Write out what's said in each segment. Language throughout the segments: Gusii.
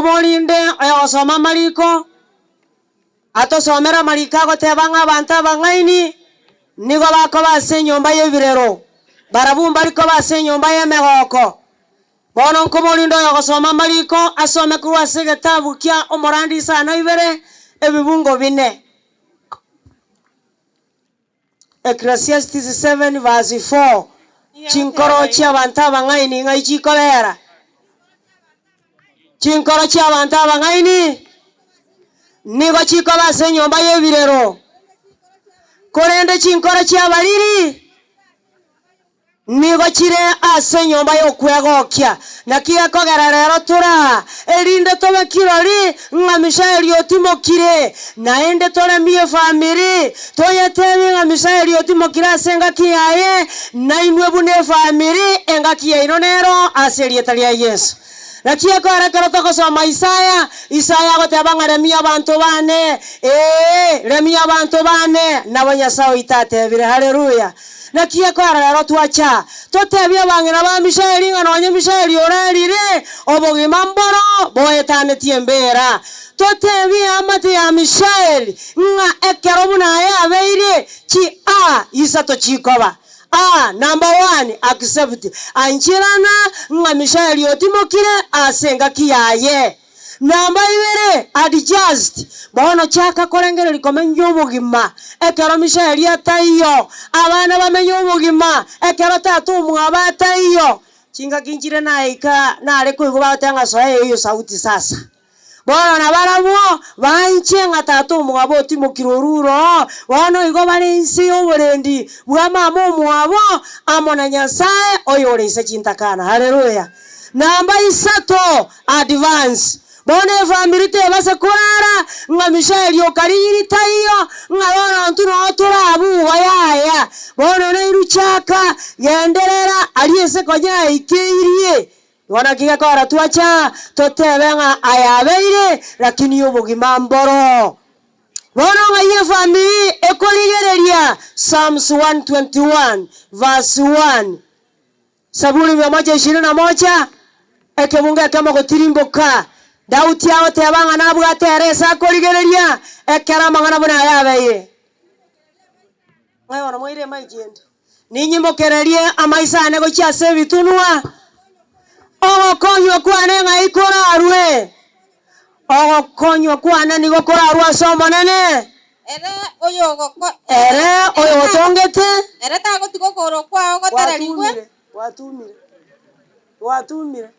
Komorinde oyogosoma amariko, atosomere amariko agoteba ng'a abanto abang'aini nigo bakoba ase enyomba y'ebirero, barabwo mbari koba ase enyomba y'emegoko. Bono nkomorinde oyogosoma amariko asome korwa ase egetabu kia Omorandi isano ibere, ebibungo bine. Ecclesiastes 7 verse 4, Chinkoro chi'abanto abang'aini ng'ai chikobera? Chinkoro chi'abanto abang'aini nigo chikoba ase enyomba y'ebirero, korende chinkoro chi'abariri Nigo chire ase enyomba y'okwegokia. Naki gekogera rero tore aa, erinde tobe kirori ng'a Misaeli otimokire, naende toremie efamiri, toyetebie ng'a Misaeli otimokire ase engaki yaye, nainwe buna efamiri, engaki yaino nero ase erieta ria Yeso. Naki gekogera ekero togosoma Isaya, Isaya agoteba ng'a remia abanto bane, ee, remia abanto bane, nabo Nyasae oito atebire. Haleluya! Naki gekoera rero twacha, totebie abang'ina ba Mishaeli ng'a nonye Mishaeli orarire, obogima mboro boetanetie embeera. Totebie eamate ya Mishaeli ng'a ekero buna aya abeire, chi A isato chikoba. A, number one, accept, ancherana ng'a Mishaeli otimokire ase engaki yaye. Namba ibere, adjust, bono chaka korengereria komenya obogima ekero Mishaeli ataiyo, abana bamenye obogima ekero tata omwabo ataiyo. Chingaki nchire naika nare koigwa bagoteba ng'a soa eyo sauti sasa. Bono nabarabwo banche ng'a tata omwabo otimokire orure oo, bono igo bare inse y'oborendi bwa mama omwabo amo na Nyasae oyore ise chintakana. Haleluya! Namba isato, advance. Bono efamiri tebase korara ng'a Mishaeli okarigiri taiyo, ng'a bono intwe noo tore abwo igo yaya. Bono nairwe chaka, genderera aria ase konya aikeirie. Igo naki gekogera twacha totebe ng'a aya abeire, lakini obogima mboro. Bono ng'ai efamiri ekorigereria Psalms 121 verse 1. Saburi mia moja ishirini na moja, ekebungo ekemo gotirimboka, Daudi agoteba ng'a nabwate ere ase akorigereria ekero amang'ana buna aya abeire. Ng'ai bono moire emaiki ende? Ninyimokererie amaiso ane gochia ase ebitunwa, ogokonywa kwane ng'ai korarwe? Ogokonywa kwane nigo korarwe ase Omonene. Ere oyogoko Ere oyotongete. Ere tagotiga okogoro kwao gotararigwe. Gwatumire, gwatumire, gwatumire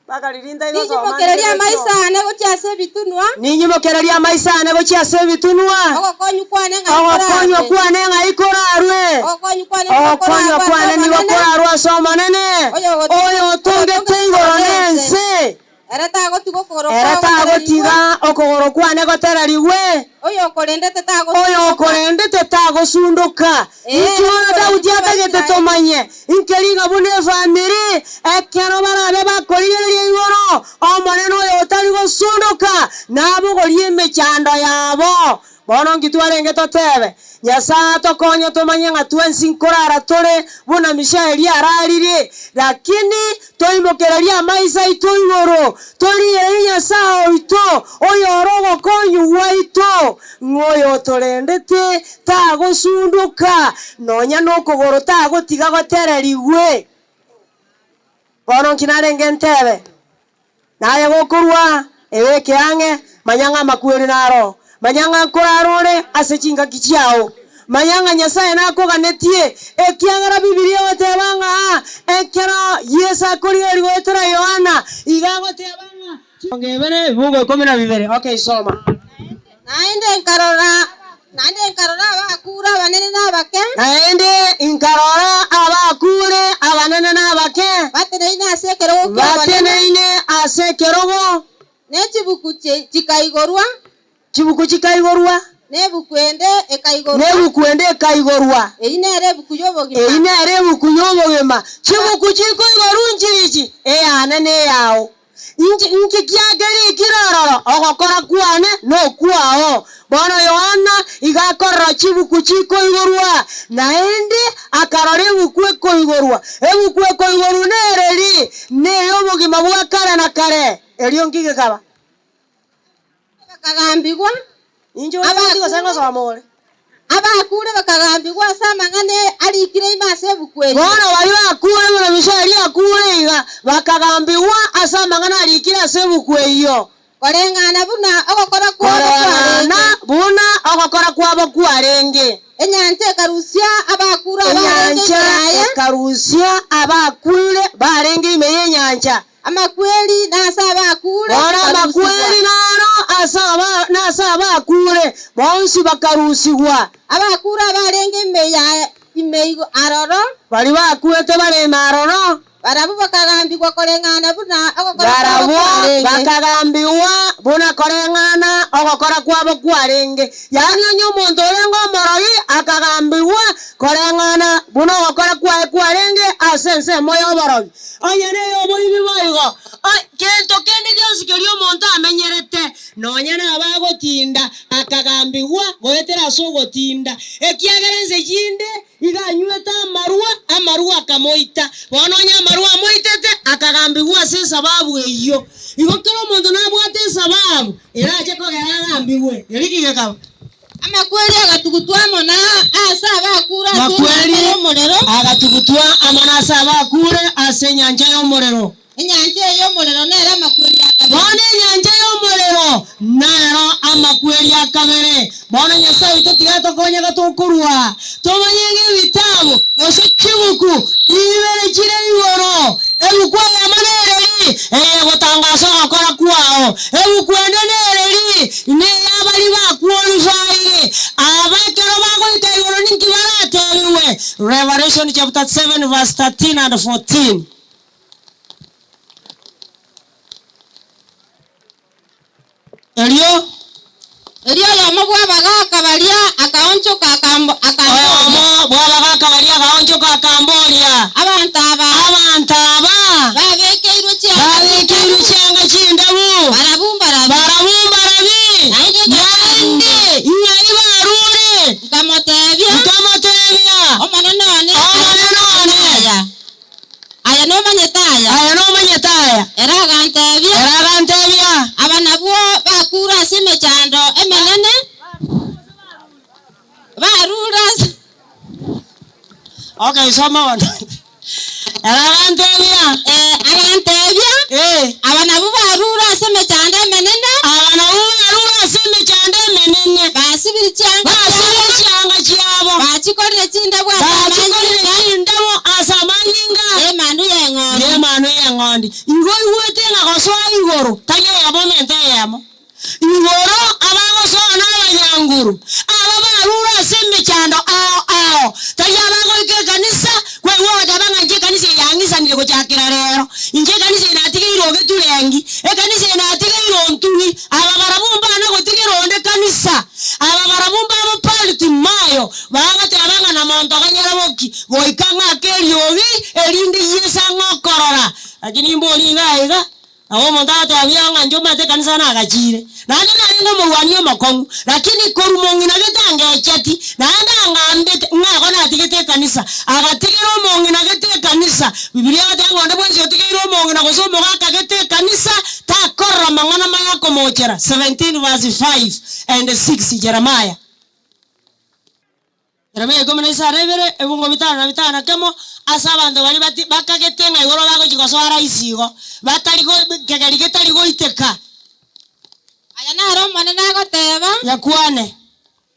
mpaka riria ntaigosoma Ninyimokererie amaiso aane gochia ase ebitunwa. Ninyimokererie amaiso aane gochia ase ebitunwa. Ogokonywa kwane ng'ai Ogokonywa korarwe. kwane ng'ai korarwe. Ogokonywa kwane nigo Ogokonywa korarwe ase kwane nigo Omonene. korarwe ase Omonene, Oyotongete oyotongete igoro na ense. Ere tagotiga okogoro Ere kwao gotererigwe. tagotiga okogoro kwane gotererigwe. Oyokorendete tagosundoka. Oyokorendete tagosundoka. Ee, Inki bono ere Daudi okorendete atagete Abaisraeli. tomanye? Inki riga buna efamiri, ekero barabe bakorigereria igoro, Omonene oyo otari gosundoka nabogorie emechando yabo. Bono nki twarenge totebe? Nyasae atokonye tomanye ng'a twensi nkorara tore buna Mishaeli araririe, lakini toimokererie amaiso aito igoro, torigererie Nyasae oito, oyore ogokonyu gwaito, ng'a oyotorendete tagosunduka, nonya nokogoro tagotiga gotererigwe. Bono nki narenge ntebe? Naye gokorua ebeke ang'e, manya ng'a amakweri naro, manya ng'a nkorara ore ase chingaki chiao. Manya ng'a Nyasae nakoganetie, ekiagera Bibilia egoteba ng'a ekero Yeso akorigereria goetera Yohana, iga agoteba ng'a chiongo ibere, ebibugo ikomi na bibere. Okay, soma. Naende nkarora, naende nkarora abakuure abanene na abake. Naende nkarora abakuure abanene na abake. Bateneine ase ekerogo ki'obonene. Bateneine ase ekerogo. Ne chibuku chikaigorwa. Chibuku chikaigorwa. Na ebuku ende ekaigorwa. Na ebuku ende ekaigorwa. Eyio nere ebuku y'obogima. Eyio nere ebuku y'obogima. Chibuku chikoigorwa nchirichi, eyane na eyao. Inche inki kiakerikire ororo? Ogokora kwane nokwao. Bono Yohana iga akorora chibuku chikoigorwa, naende akarora ebuku ekoigorwa. Ebuku ekoigorwa nereri? Ney'obogima bwa kare na kare. Erio nki gekaba? Bakagambigwa, Inche ore gati gose ngosoma ore? Abakure bakagambigwa ase amang'ana arikire ime ase ebuku eyio. Bono baria bakure buna Mishali akure iga, bakagambigwa ase amang'ana arikire ase ebuku eyio. Koreng'ana buna ogokora kwabo Koreng'ana kwarenge. buna ogokora kwabo kwarenge. Enyancha ekarusia abakure abarenge ime Enyancha yaye. ekarusia abakure barenge ime y'enyancha. Amakweri nase abakure Bono bakarusigwa. amakweri naro ase aba nase abakure bonsi bakarusigwa. Abakure abarenge ime ya ime igo aroro. Baria bakwete bare ime aroro. Barabwo bakagambigwa koreng'ana buna ogokora kwabo Barabwo kwarenge. bakagambigwa buna koreng'ana ogokora kwabo kwarenge. Yaani onye omonto orenge omorogi akagambigwa koreng'ana buna ogokora kwaye kwarenge ase ensemo y'oborogi. Onye neyoboibi boigo, gento kende gionsi keria omonto amenyerete, nonya nabagotinda, akagambigwa goetera ase ogotinda, ekiagera ense chinde iga anywete amarwa, amarwa akamoita. Bono onye amarwa amoitete, akagambigwa ase esababu eyio. Igo kera omonto nabwate esababu erache kogera agambigwe. Eriki gekaba. Amakweri agatugutwa amo na aase abakure ase Makweri enyancha y'omorero. agatugutwa amo nase abakure ase enyancha y'omorero. Enyancha eye y'omorero nero amakweri a kabere. Bono enyancha y'omorero nero amakweri a kabere. Bono Nyasae oito tiga atokonye gatokorwa, tomanye ng'a ebitabu gose chibuku ibere chire igoro. Ebuku eyemo nereri eyegotangasa ogokora kwao, ebuku ende nereri Neyabaria bakworifaire, aba ekero bagoika igoro ninki baratebigwe? Revelation chapter 7 verse 13 and 14. Erio. Erio oyomo bw'abagaaka baria akaonchoka akamboria. Oyomo bw'abagaaka baria akaonchoka akamboria. Abanto aba. Abanto aba. Babekeirwe chianga Babekeirwe chianga chindabu. Barabwo mbarabi. Barabwo mbarabi. Naende Naende ing'ai barure? Nkamotebia. Nkamotebia. Omonene one. Omonene one. Aya nomanyete aya. Aya nomanyete aya. Ere agantebia. Ere agantebia. Aba nabwo bakure ase emechando emenene, barure ase. Okay, soma bono. Ere agantebia. Agantebia. Aba nabwo barure ase emechando emenene. Aba nabwo barure ase emechando emenene. Basibire chianga chiabo. Basibire chianga chiabo. Bachikorire chindabu ase Bachikorire chindabu ase amanyinga. Y'emanwa y'eng'ondi. Y'emanwa y'eng'ondi. Igo oigwete ng'a gosoa igoro tari eyemo omenta eyemo. Igoro abagosoa nabanyanguru, aba barure ase emechando ao ao, tari abagoika ekanisa, kwaigwa ogoteba ng'a inche ekanisa eye yang'isanire gochakera rero, inche ekanisa eye natigeire ogeturengi, ekanisa eye natigeire onturi, aba barabwo mbana gotigera onde kanisa, aba barabwo mbabo Bartimayo, bagoteba ng'a na monto ganyare boki, goika ng'ake eriogi, erinde Yeso ang'e okorora. Lakini mbori iga iga. Nabo omonto agatebia ng'a inche omanyete ekanisa nagachiire, naende narenge omorwani omokong'u, lakini korwa mong'ina gete angecheti, naende angambete ng'a igo natigete ekanisa. Agatigera omong'ina gete ekanisa. Bibilia egoteba ng'a onde bwensi otigeire omong'ina gose omogaka gete ekanisa, takorora mang'ana maya akomochera, 17 verse 5 and 6 Jeremiah. Yeremia ikomi na isano na ibere, ebungo bitano na bitano na kemo, ase abanto baria bati bakagete ng'a igoro bagochia gosoa rahisi igo, batari go kegeri getari goiteka. Aya naro Omonene agoteeba. Yakwane.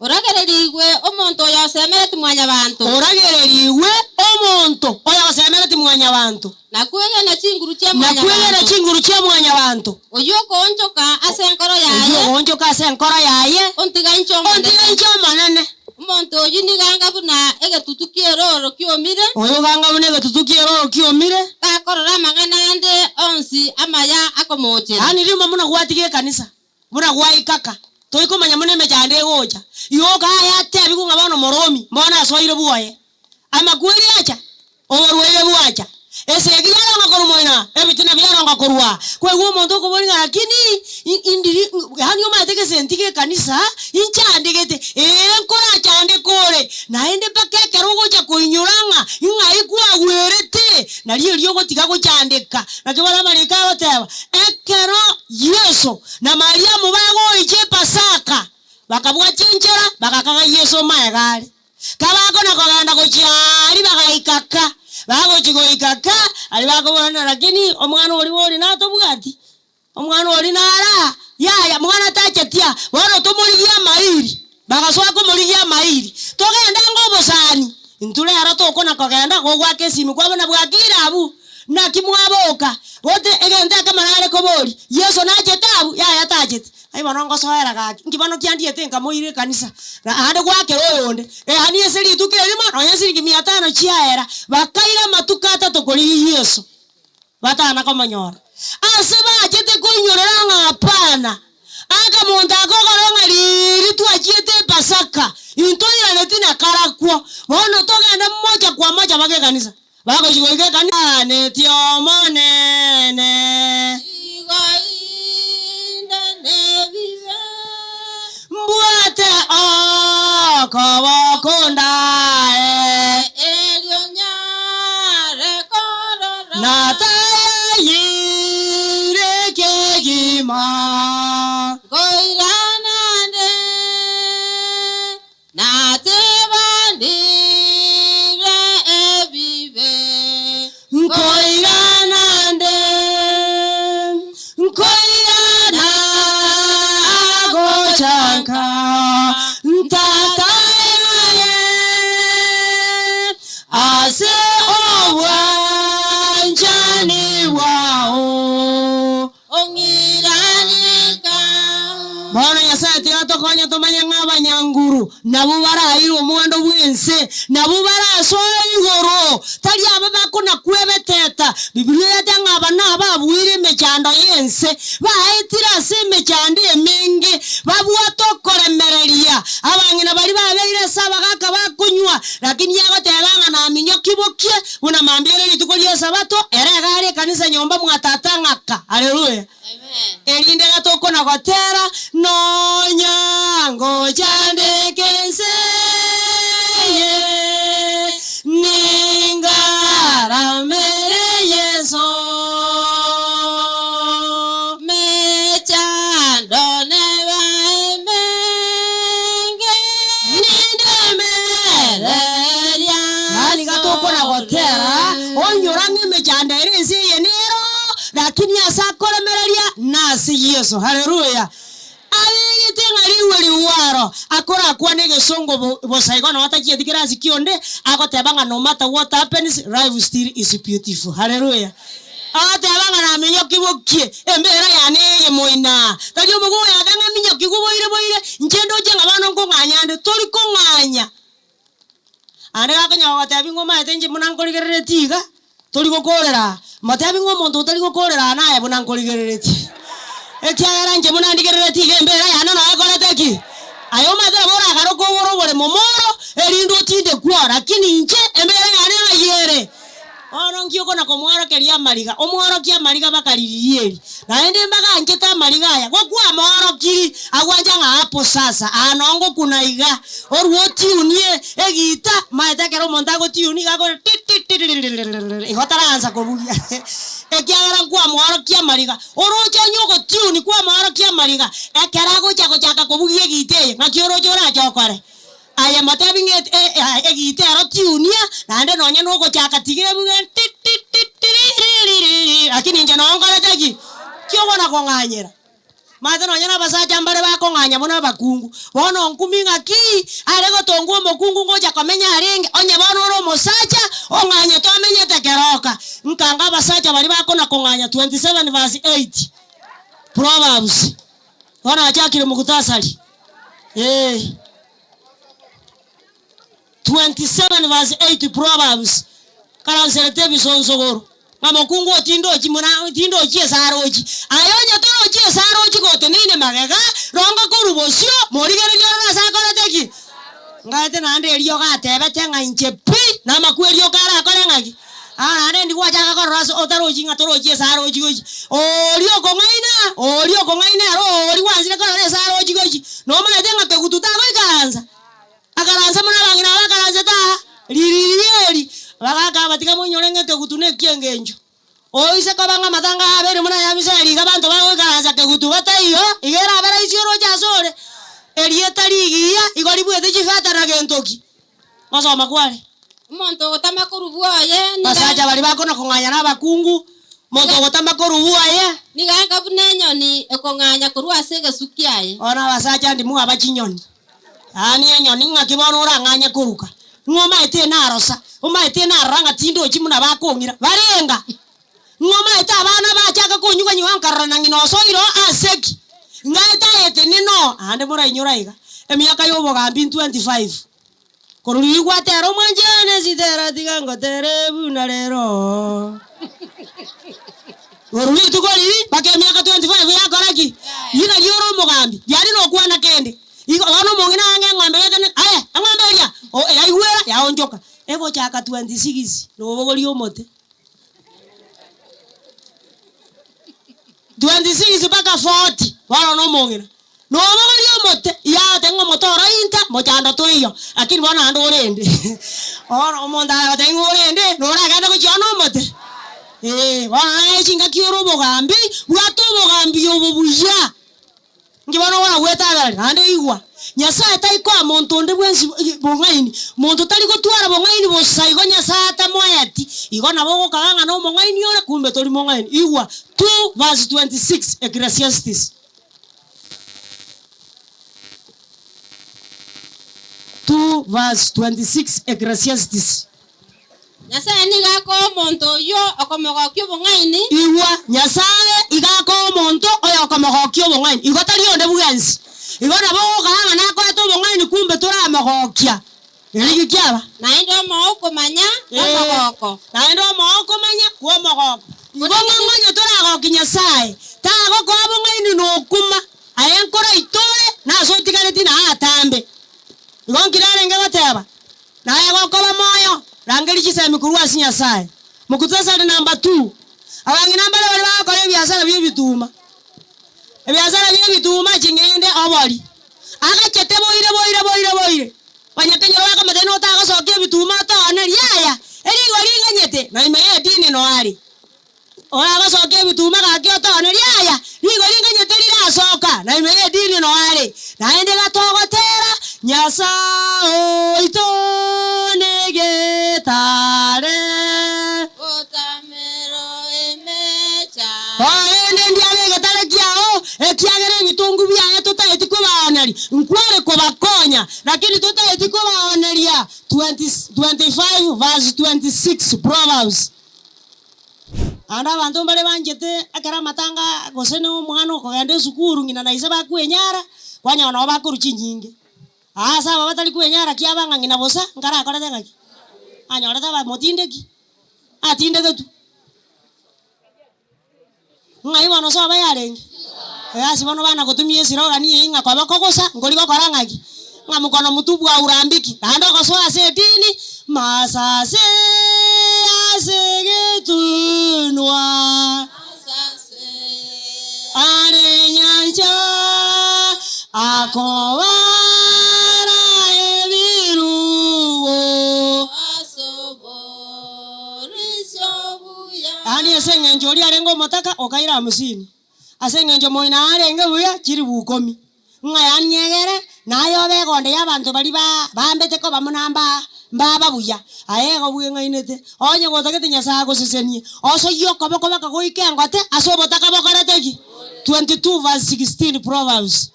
Oragererigwe omonto oyosemereti Mwanyabaanto. Oragererigwe omonto oyosemereti Mwanyabaanto. Na kwegena chinguru chia Na kwegena Mwanyabaanto. chinguru chia Mwanyabaanto. Oyio okoonchoka ase enkoro yaye. Oyio okoonchoka ase enkoro yaye. Ontiga inche Omonene. Ontiga inche Omonene. Omonto oyio nigo anga buna egetutu ki'erooro kiomire. Oyo anga buna egetutu ki'erooro kiomire. Takorora amang'ana ande onsi amaya akomochera. Yaani rimo buna gwatiga ekanisa, buna gwaikaka, torikomanya buna emechando egocha. Igo okaya atebigwe ng'a bono moromi, mbono asoire bwoye. Amakweri acha, oborwaire bwacha, esegi yaronga korwa moino, ebitina biaronga korwa aa. Kwaigwa omonto okoboria ng'a lakini indiri yaani omanyete gesenti gia ekanisa inchandegete, ee nkorachandeke ore, naende mpaka ekero ogocha koinyora ng'a ing'ai kwagwerete. Nario erio ogotiga gochandeka. Naki bono amariko agoteba, Ekero Yeso na Mariamu bagoicha Epasaka, bakabwatia enchera, bagakaga Yeso maega are. Kabakona kogenda gochia aria bagaika ka. Bagochia goika ka, aria bakoborana, Lakini omwana oria bori natobwati? Omwana oria nare aa? Yaya, mwana tacheti aa, bono tomorigie amairi. Bagasoa komorigia amairi. Togende ango obosani. Intwe rero tokona kogenda gogoaka esimi kwabo na bwakire abwo. Naki mwaboka? Gote egento ekemo nare koboria, Yeso nachete abwo? Yaya tacheti. Aye bono ngosoera gaki, nki bono kiandiete nkamoira ekanisa, na aande goakera oyonde. Yaani ase rituko erimo nonya siringi mia tano chiaera, bakaira amatuko atato korigia Yeso, batana komonyora. Ase bachete koinyorera ng'a hapana, akamonto akogora ng'a riiri twachiete Epasaka, intoiraneti na karakwo, bono togende mocha kwa mocha mpaka ekanisa. Bagochia goika ekanisa, netie Omonene. Igo inde nebibe. Mbwate okoboko ndae. Erio nyare korora. Natayayire kegima. Nkoirana nde Natebanire ebibe. Nkoirana nde, nkoirana gocha nka ntata yaye, ase obwanchani bwao. Ong'iranika. Bono Nyasae tiga atokonye tomanye ng'a abanyanguru nabwo barairwe omwando bw'ense, nabwo barasoe igoro, tari aba bakona-kwebeteta. Bibilia yateba ng'a aba nababuire emechando y'ense, baetire ase emechando emenge, babwate okoremereria. Abang'ina baria babeire ase abagaaka bakonywa, lakini agoteba ng'a naminyoki bokie, Buna mambia ere rituko ri'Esabato, ere iga are ekanisa nyomba mwa Tata ng'aka. Haleluya! Erinde iga tokona gotera, Nonya ngochandeka ense eye, ningaramere Yeso. Mechando neba emenge. Nindemereria Yaani iga tokona gotera, onyora ng'a emechando ere ense eye nero, lakini ase akoremereria nase Yeso. Haleluya! Abegete ng'a rigwe rigwaro, akorakwane egesongo bo bosa igo nonya tachieti kerasi kionde, agoteba ng'a no matter what happens, life still is beautiful. Haleluya! Agateba ng'a naminyoki bokie embeera yane eye moina. Tari omokungu oyateba ng'a minyokigwe boire boire, inche ndoche ng'a bono nkong'anya nde. Tori kong'anya. Aande gakonya gogotebia ng'a omaete inche buna nkorigereretie iga, tori gokorera aa. Motebi ng'a omonto otari gokorera aa naye buna nkorigereretie. Ekiagera inche buna ndigereretie iga embeera yane noyo ekorete ki? Aye omanyete nabo oragaruke ogore oboremo moro, erinde otindekwe oo, lakini inche embeera yane ng'ai ere? Bono nki okona komworokeria amariga? Omworokie amariga bakariririe eri, naende mbaganchete amariga aya. Gokwamoorokiri, agwancha ng'a hapo sasa, aa noo ngokuna iga. Orue otiunie egita, omanyete ekero omonto agotiunia iga akore tititiriririririri, igo taraansa kobugia ekiagera nkwamworokia amariga. Oroche onye ogotiunia kwamworokia amariga, ekero agocha gochaka kobugia egita eye, ng'aki oroche orache okore? Aye motebi ng'a egiita ero tiunia, naende nonya nogochaka tiga ebuge ti-ti-ti-ti-ri-ri-ri-ri, lakini inche noo nkorete ki? Kiobona kong'anyera. Omanyete nonya na abasacha mbare bakong'anya buna abakungu. Bono nkumi ng'aki are gotongwa omokungu ngocha komenya arenge, onye bono ore omosacha ong'anyete omenyete keroka. Nkanga abasacha baria bakona kong'anya 27 verse 8 Proverbs. Bono achakire mukhtasari. Ee. 27 verse 8 Proverbs, Karanserete ebisonsogoro, ng'a mokungu o tindochi muna tindochi ase arochi. Aye onye torochi ase arochi goteneine magega, rongo korwa bosio, morigererie orore ase akorete ki? Ngaete naende erio gatebete ng'a inche pi, namakweri oka arakore ng'aki? Aa naende ndi gwachaka korora ase otarochi ng'a torochi ase arochi gochia. Oria okong'aina, oria okong'aina ere oria gwansire korora ase arochi gochia, nomanyete ng'a kegutu tagoikaransa? Akaransa buna abang'ina aba bakaransete aa, ririri eri. Bagaka aba tiga moinyore ng'a ekegutu na eki'engencho. Oise koba ng'a amatanga aya abeire buna aya Misraeli iga abanto bagoikaransa kegutu bataiyo, iga erabe rahisi oroche asore. Erieta rigiya igo ribuete chifeta na gento ki? Gosoma kware. Omonto ogotama korwa bwoye nigo Abasacha baria bakona kong'anya na abakungu, omonto ogotama korwa bwoye. Nigo anga buna enyoni ekong'anya korwa ase egesu kiaye. Bono abasacha ndimwe aba chinyoni. Yaani enyoni ng'aki bono orang'anye koruka? Ng'a omaete narosa, omaete narora ng'a tindochi buna bakong'ira. Barenga! Ng'a omaete abana bachaka konyuganyuga nkarora na ng'ina osoire oo ase ki? Ng'aete aye tenena oo, aande morainyore aiga, emiaka y'obogambi 25. Korwa riria gwatera omwanchani esitera tiga ngotere buna rero. Korwa rituko riria mpaka emiaka 25 yakora ki? Riria nario ore omogambi, riari nokwana kende. Igo bono omong'ina ang'e eng'ombe getene, aye eng'ombe eria o yaigwera yaonchoka, egochaka 26 nobogoria omote. 26 mpaka 40 bono na omong'ina. Nobogoria omote, yate ng'a omote oro inka, mochando toiyo, lakini bono naende orende. Bono omonto aragotebie ng'a orende, noragende gochia one omote? Ee, bono naye chingaki ore obogambi, bwata obogambi obo buya. Inki bono oragwete abereri? Naende igwa, Nyasae tari koa monto onde bwensi bong'aini, monto tari gotwara bong'aini bosa igo Nyasae atamoeti. Igo nabo ogokaga ng'a nomong'aini ore, kumbe tori mong'aini. Igwa, 2 verse 26 Ecclesiastes. 2 verse 26 Ecclesiastes. Nyasae nigo akoa omonto oyio okomogokia obong'aini. Igwa, Nyasae iga akoa omonto oyo okomogokia obong'aini, igo tari onde bwensi. Igo nabo ogokaga ng'a nakoete obong'aini kumbe toramogokia. Erigi kiaba. Naende omoa okomanya kw'omogoko. Naende omoa okomanya kw'omogoko. Igo ng'a onye toragokie Nyasae, tagokoa bong'aini nokuma, aye nkoraitore nase otigareti na aatambe. Igo nki narenge goteba? Naye gokoba moyo, rangeria chisemi korwa ase Nyasae. Mukhtasari number two, Abang'ina mbare baria bagokora ebiasara bi'ebituma. Ebiasara bi'ebituma, ching'ende, obori. Agachete boire boire boire boire. Abanyakenyoro bakamotebia notagosokia ebituma otooneri, yaya, erigo ring'anyete, na ime y'edini noyo are. Oragosokia ebituma gaki otooneri, yaya, rigo ring'anyete rirasoka, na ime y'edini noyo are. Naende gatogotera, Nyasae oito negetare. Korende ndiabe egetare kiao, ekiagera ebitongu biaye totaeti kobaoneria, nkware kobakonya, lakini totaeti kobaoneria 25 verse 26 Proverbs. Naende abanto mbare banchete ekero amatanga gose na omwana okogenda esukuru ng'ina na ise bakwenyara, kwanyora nabo bakorwa chinyinge. Aa ase aba batari kwenyara kiaba ng'a ng'ina bosa, nkarakorete ng'aki? Anyorete abamotindeki, atindegetwe. Ng'ai bono sobo yarenge? Egasi bono bana gotumia esiroga niye ng'a koba kogosa nkori gokora ng'aki? Ng'a mokono motubu aurambiki, naende ogosoa ase edini, masase ase egetunwa, are enyancha akobara ebirubo. Yaani ase engencho oria arenge omotaka okaira hamsini, ase engencho moino arenge buya chilifu ikomi, ng'a yaani egere naye obe egonde y'abanto baria ba bambete koba buna mba mbaba buya. Aye igo bweng'ainete, onye gotagete Nyasae agosesenie, osoyie okoboko baka goika engote ase obotaka bokorete ki? 22 verse 16 Proverbs.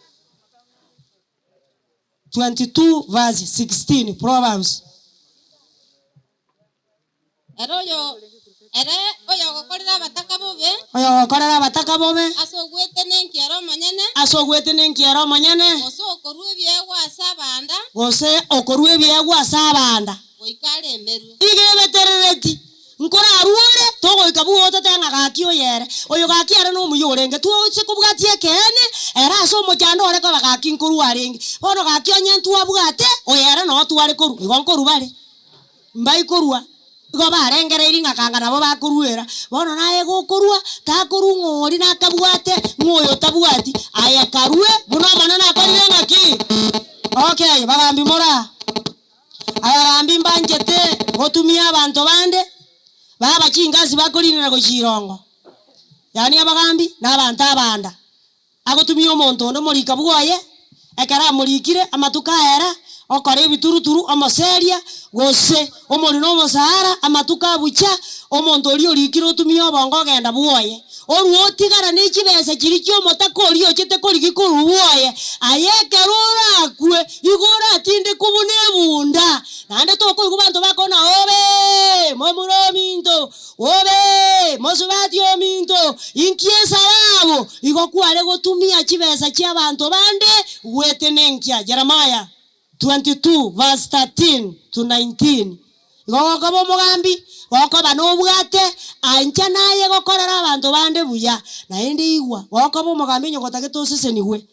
22 verse 16 Proverbs. Ere oyo, ere oyogokorera abataka bobe. Oyogokorera abataka bobe. Ase ogwetenenkia ere omonyene. Ase ogwetenenkia ere omonyene. Gose okorua ebiegwa ase abanda. Gose okorua ebiegwa ase abanda. Goika aremerwe. Igo ebeterereti, nkorarue ore, togoika buna ototebe ng'a gaki oyo ere. Oyo gaki ere nomuya orenge. Twose kobwatia ekeene, ere ase omochando ore koba gaki nkorua arenge. Bono gaki onye ntwabwate, oyo ere noo tware korua. Igo nkorua bare. Mbaikorua, igo barengereirie ng'a kanga nabo bakoruera. Bono naye gokorua, takorua ng'a oria nakabwate, ng'a oyo tabwati, aye karue buna Omonene akorire ng'aki? Okay, bagambi more aa. Abagambi mbanchete gotumia abanto bande. Baba chingasi bakorinera gochia irongo, yaani abagambi na abanto abanda. Agotumia omonto onde omorika bwoye, ekero amorikire amatuko aera, okora ebituruturu, omoseria, gose omorino omosahara, amatuko abucha, omonto oria orikire otumia obongo ogenda bwoye. Orwo otigara ne chibesa chiria chi'omotaka oria ochete korigia korwa bwoye, aye ekero orakwe, igo oratindekwe buna ebunda. Naende tokoigwa banto bakona, Obe! Momura ominto! Obe! Mosubati ominto! Inki esababu igo kware gotumia chibesa chi'abanto bande gwetenenkia? Jeremiah 22 verse 13 to 19. Igo gokoba omogambi, gokoba nobwate, ancha naye gokorera abanto bande buya. Naende igwa, gokoba omogambi onye gotagete osesenigwe.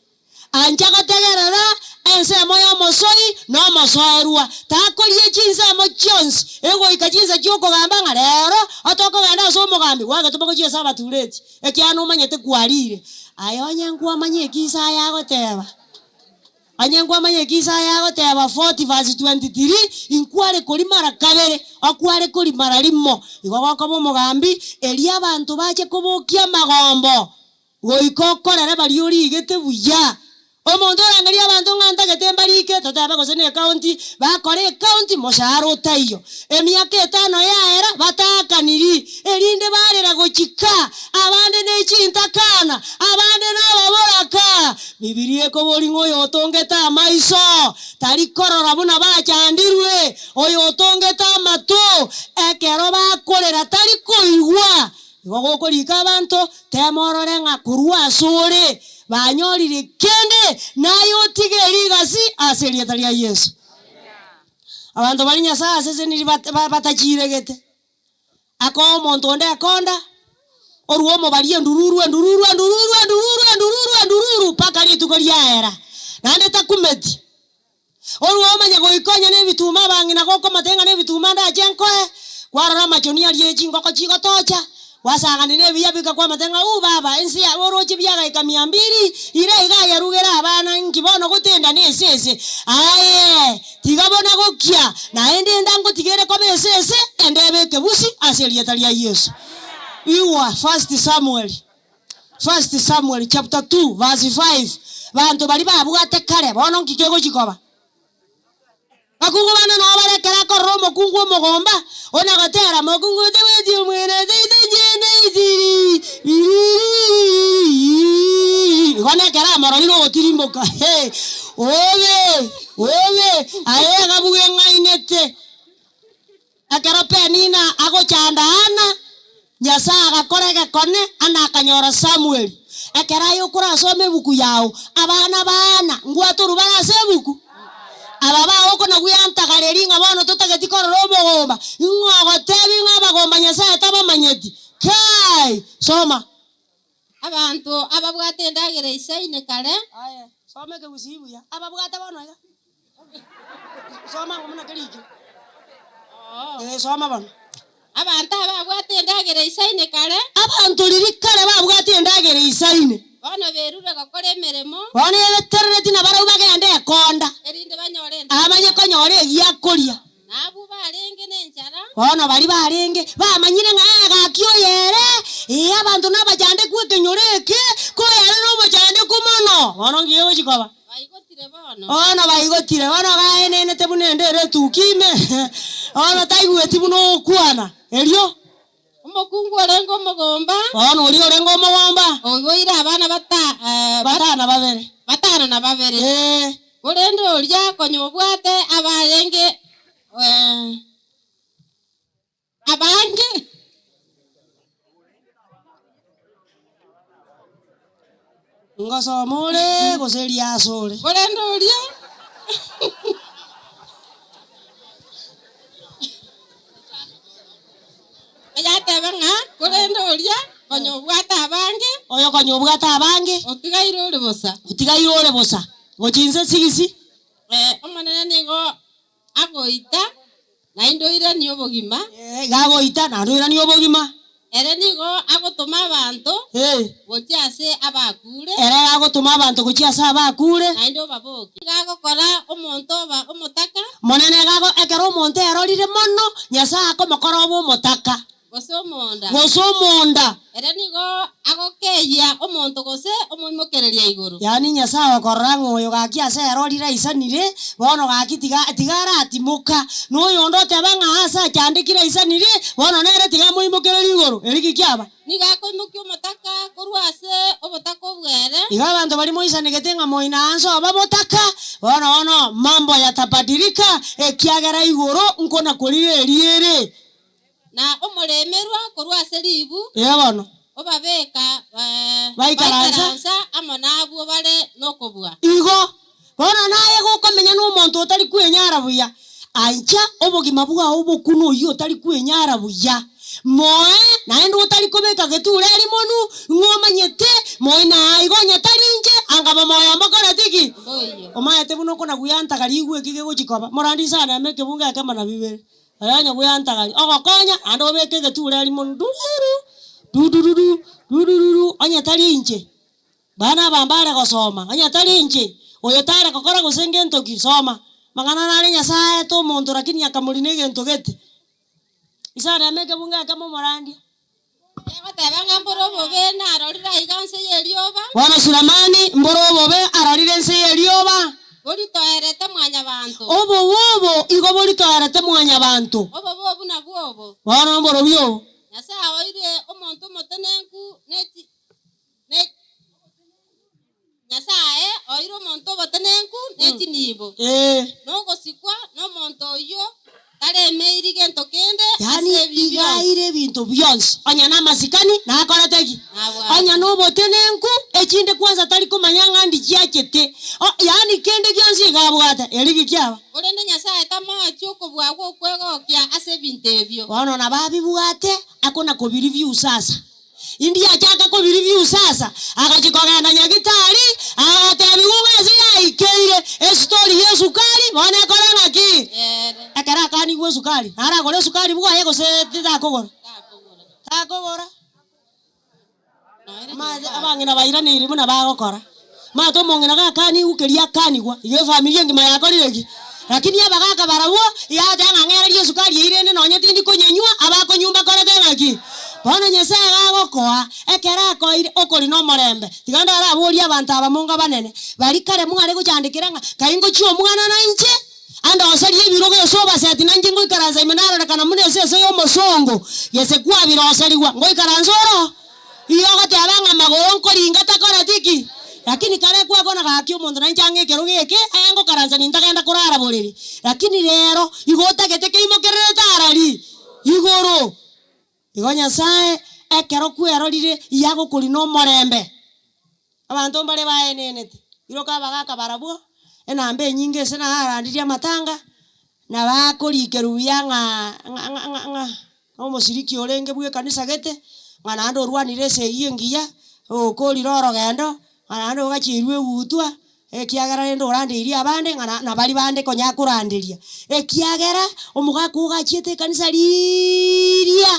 Ancha gotegerera ensemo y'omosoi na omosoerwa, takoria chinsemo chionsi, egoika chinsa chi'okogamba ng'a rero otokogenda ase omogambi, gwagetoma gochia ase abatureti, ekiagera nomanyete kwarire. Aye onye nkwamanya eki Isaya agoteba, onye nkwamanya eki Isaya agoteba 40 verse 23, inkware korimara kabere, okware korimara rimo, igo gokoba omogambi, erio abanto bache kobokia amagombo. Goika okorere baria origete buya. Omonto orangerie abanto ng'a ntagete mbarike, totebe gose ne ekaunti, bakore ekaunti moshahara otaiyo. Emiaka etano yaera bataakaniri, erinde barera gochika, abande ne chintakana, abande nababoraka. Bibilia ekobori ng'a oyotongete amaiso tari korora buna bachandirwe, oyotongete amato ekero bakorera tari koigwa. Igo gokorika abanto, teema orore ng'a korwa asore banyorire kende, naye otige rigasi ase erieta ria Yeso. Abanto baria Nyasae aseseniri batachiregete, akoa omonto onde ekonda, orua omobaria endururu, endururu, endururu, endururu, endururu, endururu, mpaka rituko riaera, naende takumeti. Orue omanye goika onye nebituma abang'ina gokomotebia ng'a nebituma ndache nkoe, kwarora amachoni aria e chingoko chigotocha, gwasang'ani nebiya bika kwamotebia ng'a uu baba, ense ya oroche biagaika mia mbiri, ira iga ayarugere abana, inki bono gotenda nesese? Aye, tiga bona gokia, naende enda ngotigere koba esese, ende ebe ekebusi ase erieta ria Yeso. Igwa, First Samuel. First Samuel chapter 2 verse 5, Banto baria babwate kare, bono nki kegochia koba? Bakungu bande nao bare ekero akorora omokungu omogomba, ona gotera, Mokungu otagweti omwene otaito inche naitiri, riririririri. Igo nekero amororire ogotirimboka, he, obe, obe, aye egabuga eng'ainete. Ekero Penina agochanda Ana, Nyasae agakora egekone, Ana akanyora Samweli. Ekero aye okorasome ebuku yao, abana ba Ana ngwatorwa bare ase ebuku? Aba bao okonagweantagareria ng'a bono totageti korora omogomba, ing'o ogotebi ng'a abagomba Nyasae tabamanyeti? Kai! Soma. Abanto ababwate endagera eisaine kare. Aye, soma ekegusii buya. Ababwate bono iga. Soma ango buna kerikire. Eh, soma bono. Abanto ababwate endagera eisaine kare. Abanto riria kare babwate endagera eisaine. Bono berure gokora emeremo. Bono ebeterereti nabarabwo bagende ekonda. Erinde banyore endagera. Abanye konyora egiakoria. Na abwo barenge nenchara. Bono baria barenge bamanyire ng'a egaki oyo ere, ee, abanto nabachandeku ekenyoro eke, koyo ere nomochandeku mono. Bono nki egochia koba? Baigotire bono. Bono baigotire, bono gaenenete buna ende ere etukia ime, bono taigweti buna ogokwana. Erio. Omokungu orenge omogomba. Bono oria orenge omogomba. Oiboire abana batano babere. Batano na babere. Ee. Korende oria konya obwate abarenge abange. Ngosoma ore gose riaso ore? Korende oria. Oyatebe ng'a, Korende oria konya obwate abange. Oyo konya obwate abange. Otigaire ore bosa. Otigaire ore bosa. Gochia inse sigisi. Omonene nigo agoita, naende oiranie obogima. Ee, iga agoita, naende oiranie obogima. Ere nigo agotoma abanto gochia ase abakure. Ere iga agotoma abanto gochia ase abakure. Naende obabokie. Iga agokora omonto oba omotaka. Omonene iga ago, ekero omonto erorire mono, Nyasae akomokora obe omotaka. Gose omonda. Gose omonda. Ere nigo agokeyia omonto gose omoimokereria igoro. Yaani Nyasae okorora ng'a oyo gaki ase ere orire aisanire, bono gaki tiga tiga aratimoka, na oyonde oteba ng'a ase achandekire aisanire, bono nere tiga amoimokererie igoro. Eri ki kiaba? Nigo akoimokia omotaka korwa ase obotaka obwere. Igo abanto baria moisanegete ng'a moina anse oba botaka, bono bono mambo yatabadirika, ekiagera igoro nkona korire eriere. Na omoremerwa korwa ase ribu. Ee bono. Obabeka Baikaransa. baikaransa amo nabwo bare nokobua. Igo bono naye gokomenya nomonto otari kwenyara buya, ancha obogima bwao bokune oyio otari kwenyara buya. Moe naende otari kobeka getureri monwe, ng'a omanyete moe na igo onye tari inche, anga bomoyo mbokoreti ki? Mboiyo. Omaete buna okona gweantagari igwe eki gegochi koba. Morandi isano eme ekebungo ekemo na bibere. Oyonya bw'entagari ogokonya, naende obeke egetureri monwe, dururu, dudururu, dudururu, onye tari inche. Bana aba mbare gosoma, onye tari inche, oyo tare gokora gose ngento ki, soma. Mang'ana nare Nyasae aete omonto lakini akamorina egento gete. Isano eme ekebungo ekemo omorandia. Egoteba ng'a mbore obobe narorire aiga nse y'erioba. Bono Sulemani mbore obobe arorire ense y'erioba. Boritoerete mwanyabanto. Obobe obo igo boritoerete mwanyabanto. Obobe obo nabwo obo. Bono mborobio obo. Nyasae oire omonto omotenenku ne chi ne Nyasae oire omonto obotenenku ne chinibo, Ee. na ogosikwa nomonto oyio taremeiri gento kende Yaani ase ebi iga bionsi. aire ebinto bionsi, onye namasikani nakorete ki? Nabwate. Onye nobotenenku, echinde kwanza tari komanya ng'a ndi chiachete. O, yaani kende gionsi iga abwate, eri ki kiaba? Korende Nyasae tamoeti okobua gw'okwegokia ase ebinto ebio. Bono nabo abibwate, akona kobireview sasa. Indiachaka kobirivia sasa, agachia kogenda nyagitari, agatebigwa ng'a ase yaikeire estori y'esukari bono ekore ng'aki? Ekero akanigwe esukari, naragore esukari bwaye gose takogora? Takogora. Omanyete abang'ina bairaneire buna bagokora. Omanyete omong'ina gakanigwe keria akanigwa, igo efamiri engima yakorire ki? Lakini abagaka barabwo, iga agoteba ng'a ng'ererie esukari eyio rende nonye tindi konyenywa, abakonywa mbakorete ng'aki? Bono Nyasae gagokoa, ekero akoeire, okori nomorembe. Tiga ndaraborie abanto aba monga banene, baria kare mware gochandekera ng'a kai ngochia omwana nainche, andoserie ebirogo ase obaseti nainche ngoikaransa ime narorekana buna esese y'omosongo, gese kwabiroserigwa, ngoikaransa oro? Igo ogoteba ng'a magoro nkoringa takoreti ki? Lakini kare kwakona gaki omonto nainche ang'e ekerogo eke, aye ngokaransa nintagenda korara borere. Lakini rero, igo otagete keimokererete arari? Igoro. Igo Nyasae ekero kwerorire iyagokorina omorembe. Abanto mbare baenenete, iroka abagaka barabwo, enamba enyinge ase narandirie amatanga, na bakorikerwa buya ng'a ng'a ng'a ng'a ng'a omosiriki orenge bw'ekanisa gete, ng'a naende orwanire esegi engiya, okorire orogendo, ng'a naende ogachierwe egutwa, ekiagera rende orandeirie abande ng'a na nabaria bande konya akoranderia. Ekiagera, omogaka ogachiete ekanisa riiria,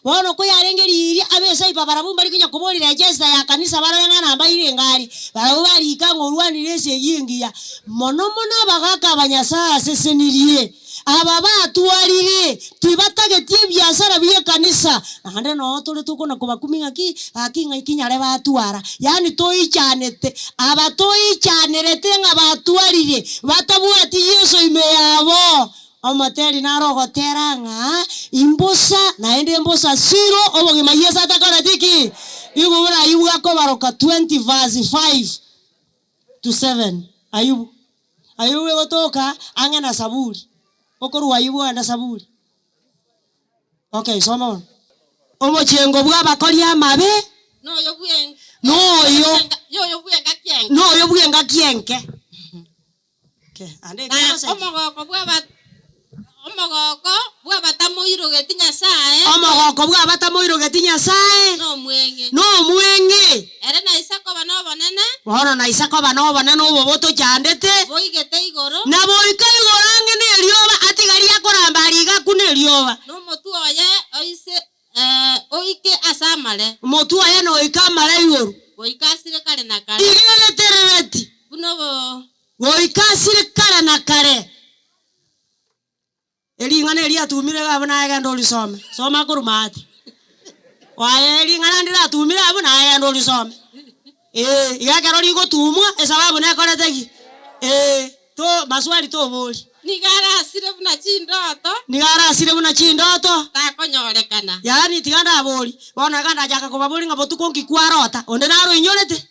bono koyarenge riiria, abesaipa barabwo mbari konya koborera ejesta ya kanisa barore ng'a nambaire enga aria, barabwo barika ng'a orwanire esegi engiya. Mono mono abagaka aba Nyasae asesenirie, Aba batwarire, tibatageti ebiasara bi'ekanisa, naende noo tore tokona kobakumia ng'aki, gaki ng'ai kinyare batwara. Yaani toichanete, aba toichanerete ng'a batwarire, batabwati Yeso ime yabo. Omoteri naro ogotera ng'a, Imbosa, naende imbosa siro, obogima Yeso atakoreti ki? Igo buna Ayubu akobaroka 20 verse 5 to 7, Ayubu. Ayubu egotoka ang'e na Saburi, okorwa Ayubu ogende Saburi. Okay, soma bono. Omochengo bw'abakori amabe Noyo bw'en- noyo noyo bw'engaki enke. noyo bw'engaki enke. Okay, ande Na ekiagoseki. omogoko bw'aba Omogoko bw'abatamoirogeti Nyasae. Omogoko bw'abatamoirogeti Nyasae. Nomweng'e. Nomweng'e. Ere naisa koba nobonene. Bono naisa koba nobonene obo botochandete. Boigete igoro. Na boika igoro ang'e nerioba, atigarie akoramba aria iga akune erioba. Nomotwe oye oise oike ase amare. Omotwe oye noike amare igoro. Goika asire kare na kare. Iga egeterereti. Buna obo. Goika asire kare na kare. Ering'ana eri atumire iga abwo naye genda orisome. Soma korwa maate. Aye ring'ana ndiratumire abwo naye genda orisome. Ee, iga ekero rigotumwa esababu nekorete ki? Ee, to maswali tobori. Nigo arasire buna chindoto. Nigo arasire buna chindoto. Takonyorekana. Yaani tiga ndabori, bono iga ndachaka kobaboria ng'a botuko nki kwarota, onde naroinyorete?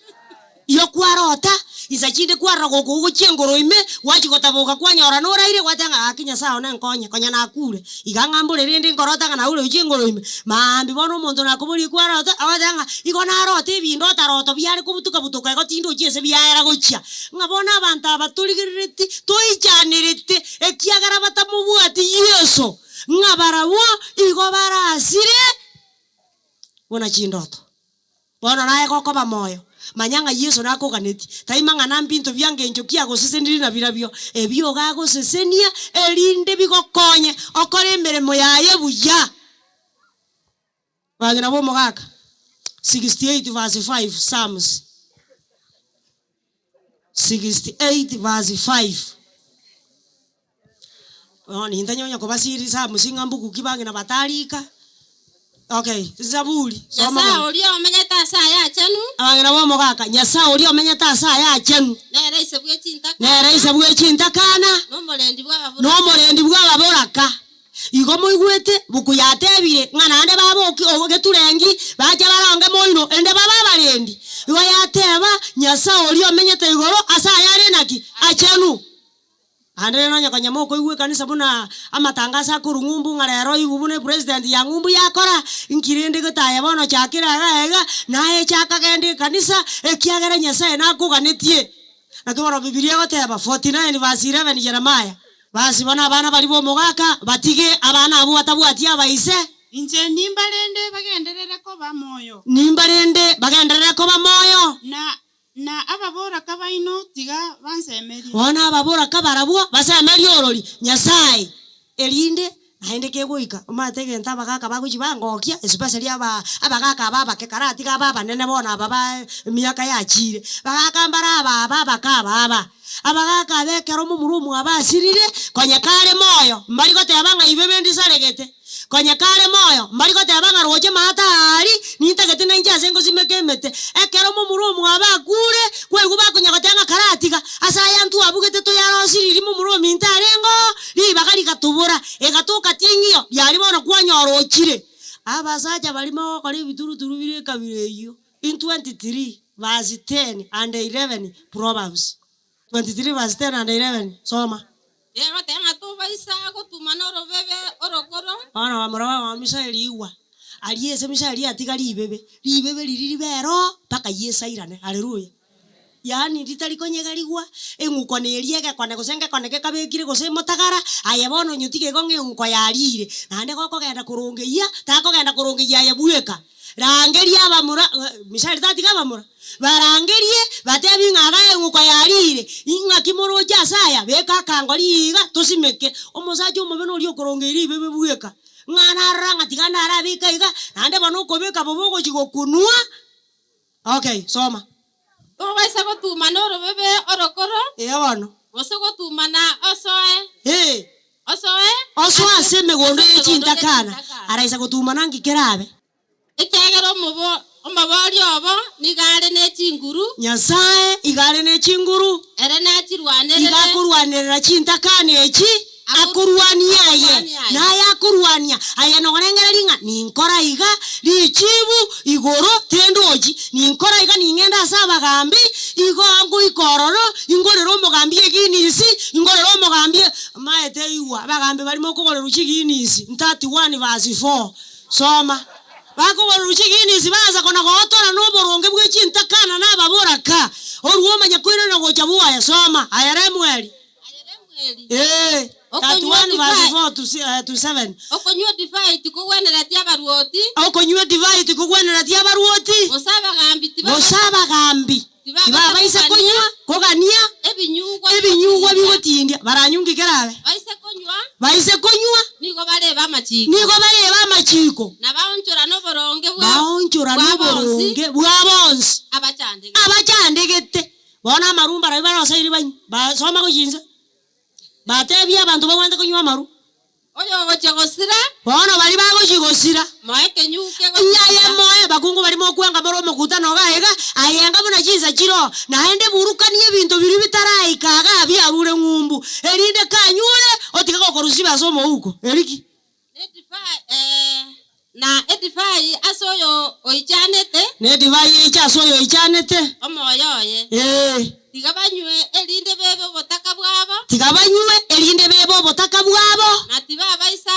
Iyo kwarota, insa chinde kwarora gokogwa gochia engoro ime, gwachia gotaboka kwanyora noraire, gwateba ng'a gaki Nyasae one nkonye, konya nakure. Iga ng'a mbore rende nkorota ng'a naure gochia engoro ime. Maambia bono omonto nakoborie kwarota, agoteba ng'a igo narota ebinto otaroto biare kobutuka butuka igo tindochi ase biaera gochia. Ng'a bono abanto aba torigerereti, toichanerete, ekiagera batamobwati Yeso, ng'a barabwo igo barasire buna chindoto. Bono naye gokoba moyo, manya ng'a Yeso nakoganetie. Tai mang'ana mbinto bia ngencho ki agoseseniri nabirabio, ebio iga agosesenia, erinde bigokonye okore emeremo yaye buya. Bang'ina b'omogaka, 68 verse 5, Psalms 68 verse 5. Bono nintanyonya kobasiria Psalms ng'a mbuku ki bang'ina batarika. Okay, Zaburi, soma Nyasae bono. oria omenyete ase aya achenu. Abang'ina b'omogaka, Nyasae oria omenyete ase aya achenu. Nere ise bwe chintakana. Nere ise bwe chintakana. Nomorendi bw'ababoraka. Nomorendi bw'ababoraka. Igo moigwete, buku yatebire, ng'a naende baboki geturengi, bache baronge moino, erinde babe abarendi. Igo yateba, Nyasae oria omenyete igoro ase ayare naki? Achenu. Naende rende onye konya mokoigwa ekanisa buna amatangaso akorwa ng'umbu ng'a rero oigwe buna epresident ya ng'umbu yakora, inki rende getaye bono chakire iga iga, naye chaka genda ekanisa, ekiagera Nyasaye nakoganetie. Naki bono Bibilia egoteba, 49 verse 11 Jeremiah. Basi bono abana baria b'omogaka batige abana abwo batabwati abaise. Inche nimbarende bagenderere koba moyo. Nimbarende bagenderere koba moyo. Na na ababoraka baino tiga bansemerie. Bono ababoraka barabwo basemerie orori Nyasae, erinde naende kegoika omanyete egento abagaka bagochia bangokia, especially aba abagaka aba abake karatiga abe abanene bono aba ba emiaka yachiire, bagaka mbare aba aba abake aba aba. Abagaka aba ekero momura omwabo asirire, konya kare moyo, mbari goteba ng'a ibe bendisaregete. Konya kare moyo, mbari goteba ng'a roche maate aari, nintagete nainche ase ngosimeka emete. Ekero momura omwabo akure, kwaigwa bakonya goteba ng'a karatiga, ase aya ntwabugete toyarosiriri momura ominto arenge oo, ribaga rigatobora, egatoka ting'io, riaria bono kwanyora ochire. Abasacha baria mogokora ebituruturu bire ekabira eyio, in 23 verse 10 and 11 Proverbs 23 verse 10 and 11, soma. Egoteba ng'a tobaisa gotumana orobebe orokoro. Bono bamura baba Mishaeli igwa, aria ase Mishaeli atiga ribebe, ribebe riria ribe ero mpaka Yeso airane. Haleluya! Yaani ritari konyegerigwa, eng'uko neria egekone gose ngekone gekabekire gose emotagara, aye bono onyotige igo ng'a eng'uko yarire. Naende gokogenda korongeyia, takogenda korongeyia aye bweka. Rangeria abamura, Mishaeli tatiga abamura, barangerie, batebie ng'a iga eng'uko yarire, ing'aki moroche ase aya? Beka akango riiga, tosimeke. Omosacha omobe noria okorongeria ribebe bweka, ng'a narora ng'a tiga narabeke iga, naende bono okobeka bobe ogochia gokunwa. Okay, soma. Tobaisa gotumana orobebe orokoro. Ee bono. Gose gotumana osoe. Ee. Osoe. Osoe ase emegondo ye chintakana. Araisa gotumana nki kerabe? Ekiagera omoboria obo nigo are ne chinguru. Nyasae igo are ne chinguru. Ere nachirwanerere. Igo akorwanerera chintakana echi. Akorwania aye, naye akorwania aye norengereria ng'a ninkore iga, richibu igoro tindochi, ninkore iga ning'ende ase abagambi, igo ngoika ororo, ingorere omogambi eginisi, ingorere omogambi e Omanyete igwa abagambi baria mokogorerwa chiginisi, 31 verse 4, soma. Bakogorerwa chiginisi baansa kona gootora noboronge bwe chintakana na ababoraka, orue omanye koirana gocha bwoye, soma. Aye Lemueli. Aye Lemueli, Ee, okonywa 31 verse edivai, 4 to to 7. okonywa edivai tikogwenereti abaruoti, Okonywa edivai tikogwenereti abaruoti, gose abagambi gose abagambi tibabaisa tibabaisa kogania konywa kogania ebinyugwa ebinyugwa bigotindia. bigotindia. Baranywe nki kerabe? Baise konywa, Baise konywa, nigo barebe amachiko, nigo barebe amachiko, na baonchorane oboronge bwa baonchorane bwa bonsi oboronge bwa bonsi abachandegete. abachandegete. Bono amaru mbarabwo baroseiri banywe, basoma gochia inse, batebie abanto bagwenerete konywa amaru. Oyogochia gosira. Bono baria bagochia gosira. Moe ekenyugu kegosira. Aye moe, bakungu baria mokwenga more omokutano iga iga, aye enga buna chinsa chiroo, naende burukanie ebinto biria bitaraika igaa biarure ng'umbu, erinde kanyure otige gokorusia chibe ase omouko. Eriki. Na edivai ase oyo oichanete. Na edivai eiche ase oyo oichanete. Omoyo oye. Ee. Tiga banywe, erinde bebe obotaka bwabo. Tiga banywe, erinde bebe obotaka bwabo. Na tibabaisa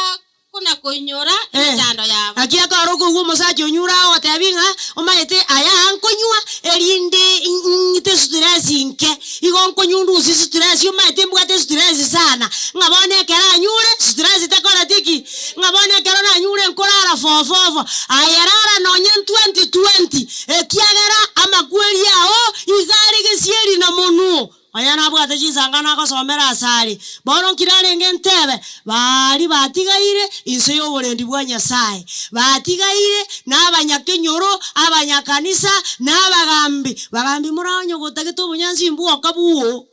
kona-koinyora emechando yabo. Naki ekero okoigwa omosacha onyure agogotebi ng'a omanyete aya aa nkonywa erinde ng'ite stress nke, igo nkonywa ndusie stress, omanyete mbwate stress sana, ng'a bono ekero anyure stress tekoreti ki? Ng'a bono ekero nanyure nkorara fofofo, aye rara nonye ntwenti twenti, ekiagera amakweri ao iga are gesieri na monwe. Onye nabwate chinsangano agosomera asare, bono nki narenge ntebe? Baria batigaire inse y'oborendi bwa Nyasae, batigaire nabanyakenyoro, abanyakanisa, na abagambi. Bagambi moraonye gotagete obonyansi mbwoka bwoo.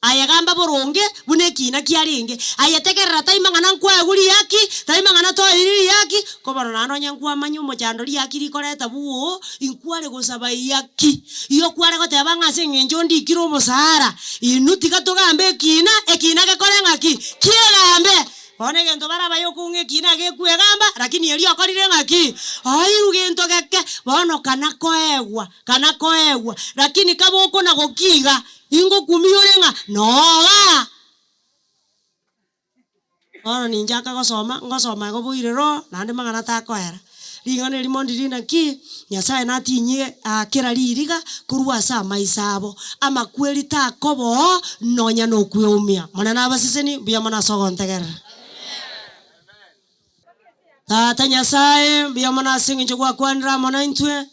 Aye gamba boronge buna ekiina kiarenge. Aye tegerera tai mang'ana nkwaegwe riaki, tai mang'ana toeiri riaki, ko bono naende onye nkwamanya omochando riaki rikoreta bwoo, inkware gosaba iyaki. Igo kware goteba ng'a ase eng'encho ndikire omosara, inwe tiga togambe ekiina, ekiina gekore ng'aki? Kiegambe. Bono egento barabaye okong'a ekiina gekwegamba, lakini erio okorire ng'aki? Oirwe gento geke, bono kana koegwa, kana koegwa, lakini kabe okona gokiga, Ingokumia ore ng'a nogaa. Bono ninchaka gosoma, ngosoma igo boire roho, naende mang'ana takoera. Ring'ana erimo ndiri naki, Nyasaye natinyie kera ririga korwa ase amaiso abo, amakweri takoba oo nonya nokweumia. Monene abaseseni, mbuya mono ase ogontegerera. Tata Nyasae, mbuya mono ase engencho gwakwanire amo naintwe,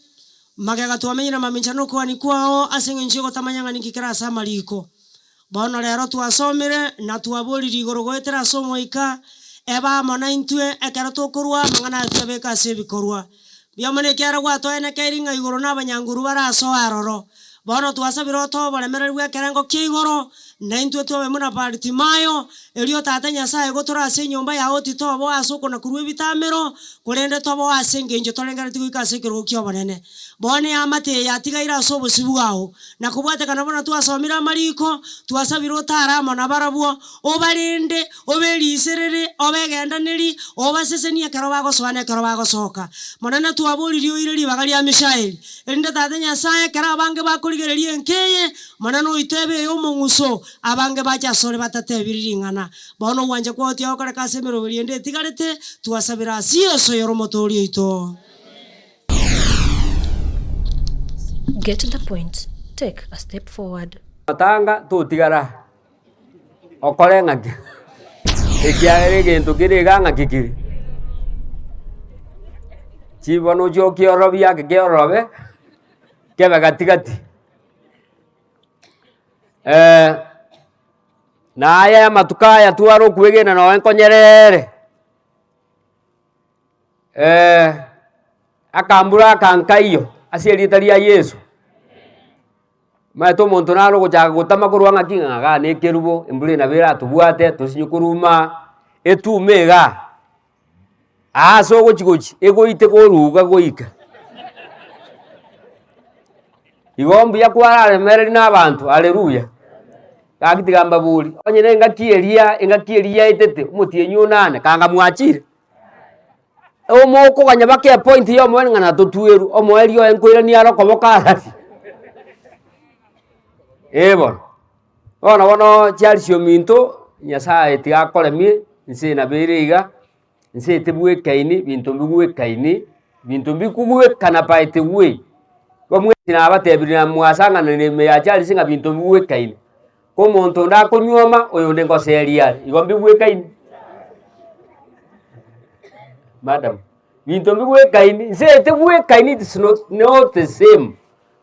magega twamenyire mamincha nokogania kwao ase engencho y'ogotamanya ng'a ninki kere ase amariko. Bono rero twasomire na twaboririe igoro goetera ase Omoika, ebe amo naintwe ekero tokorwa amang'ana aya tuyabeke ase ebikorwa. Mbuya mono ekiagera gwatoenekeiri ng'a igoro nabanyanguru bare asoe aroro. Bono twasabire otoe oboremereri bw'ekerengo kia igoro, na intwe tobe buna Bartimayo, erio Tata Nyasae gotore ase enyomba yao titoboa ase okona-korua ebitamero, korende toboe ase engencho torengereretie goika ase ekerogo ki'obonene. Bono eamate eye yatigaire ase obosio bwao, na kobwatekana buna twasomire amariko, twasabire otare amo nabarabwo, obarende, Oberiserere, obegendaneri, obasesenie ekero bagosoa na ekero bagosoka. Monene twaboririe oire ribaga ria Mishaeli, erinde Tata Nyasae, ekero abange bakorigereria enka eye, Monene oito ebe ey'omong'uso, abange bache asore batatebirie ring'ana. Bono ogwancha kwao tiagokoreka ase emeroberi ende etigarete, twasabire ase Yeso oyore Omotoori oito. Get the point, take a step forward. Tanga totigara. Okore ng'aki? Ekiagera egento kere iga ng'aki kere? Chibono ochie okiorobie ake kiororobe, kebe gati gati. Naye amatuko aya tware okwegena nonye nkonyerere, akambura aka nkaiyo ase erieta ria Yeso. Omanyete omonto naro ogochaka gotama korwa ng'aki ng'a igaa na ekerubo, embura nabo eratobwate tosinye koruma, etume igaa, aa ase ogochi gochi egoite koruga goika. Igo mbuya kwararemereri na abanto haleluya, gaki tiga mbabori, onye na engaki eria engaki eria yaetete omotienyi onane kanga mwachire. Omokoganya baka epoint ya omoerio ng'a natotwerwe, omoerio oye nkoirania are okoboko arari. Eh bono, bono bono chiarisi ominto, Nyasaye tiga akoremie, inse nabo ere iga, inse tebwekaini, binto mbigwekaini, binto mbikogwekana by the way, bamweti nabatebirie na mwasang'ananire ime ya chiarisi ng'a binto mbigwekaini. Ko omonto onde akonyuoma, oyonde ngoseria are, igo mbigwekaini. Madam, binto mbigwekaini, inse etebwekaini it is not not the same.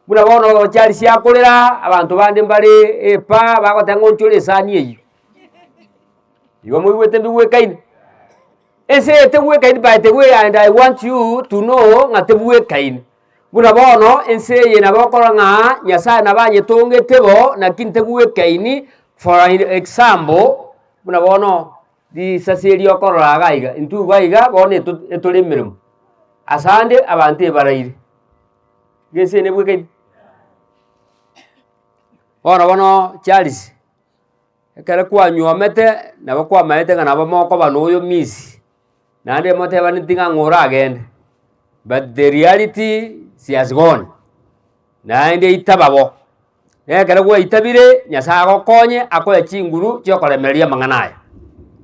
Buna bono chiarisi akorera, abanto bande mbare epa, bagoteba ng'a onchore esani eywo. Igo moigwete mbigwekaini. Ense eye tebwekaini by the way and I want you to know ng'a tebwekaini. Buna bono ense eye nabo okorora ng'a Nyasaye nabo anyetongete bo, naki ntebwekaini, for an example, buna bono. Risasi eri okorora iga iga, intwe iga iga bono eto etore emeremo, asande abanto ebaraire, iga ense eye nebwekaine. Bono bono Charles, ekero kwanyuomete nabo kwamaete ng'a nabo mokoba na oyo miss, naende motebaneti ng'a ng'o oragende, but the reality she has gone, naende itaba bo. Na ekero gwaitabire, Nyasae agokonye akoe chinguru chiokoremereria amang'ana aya.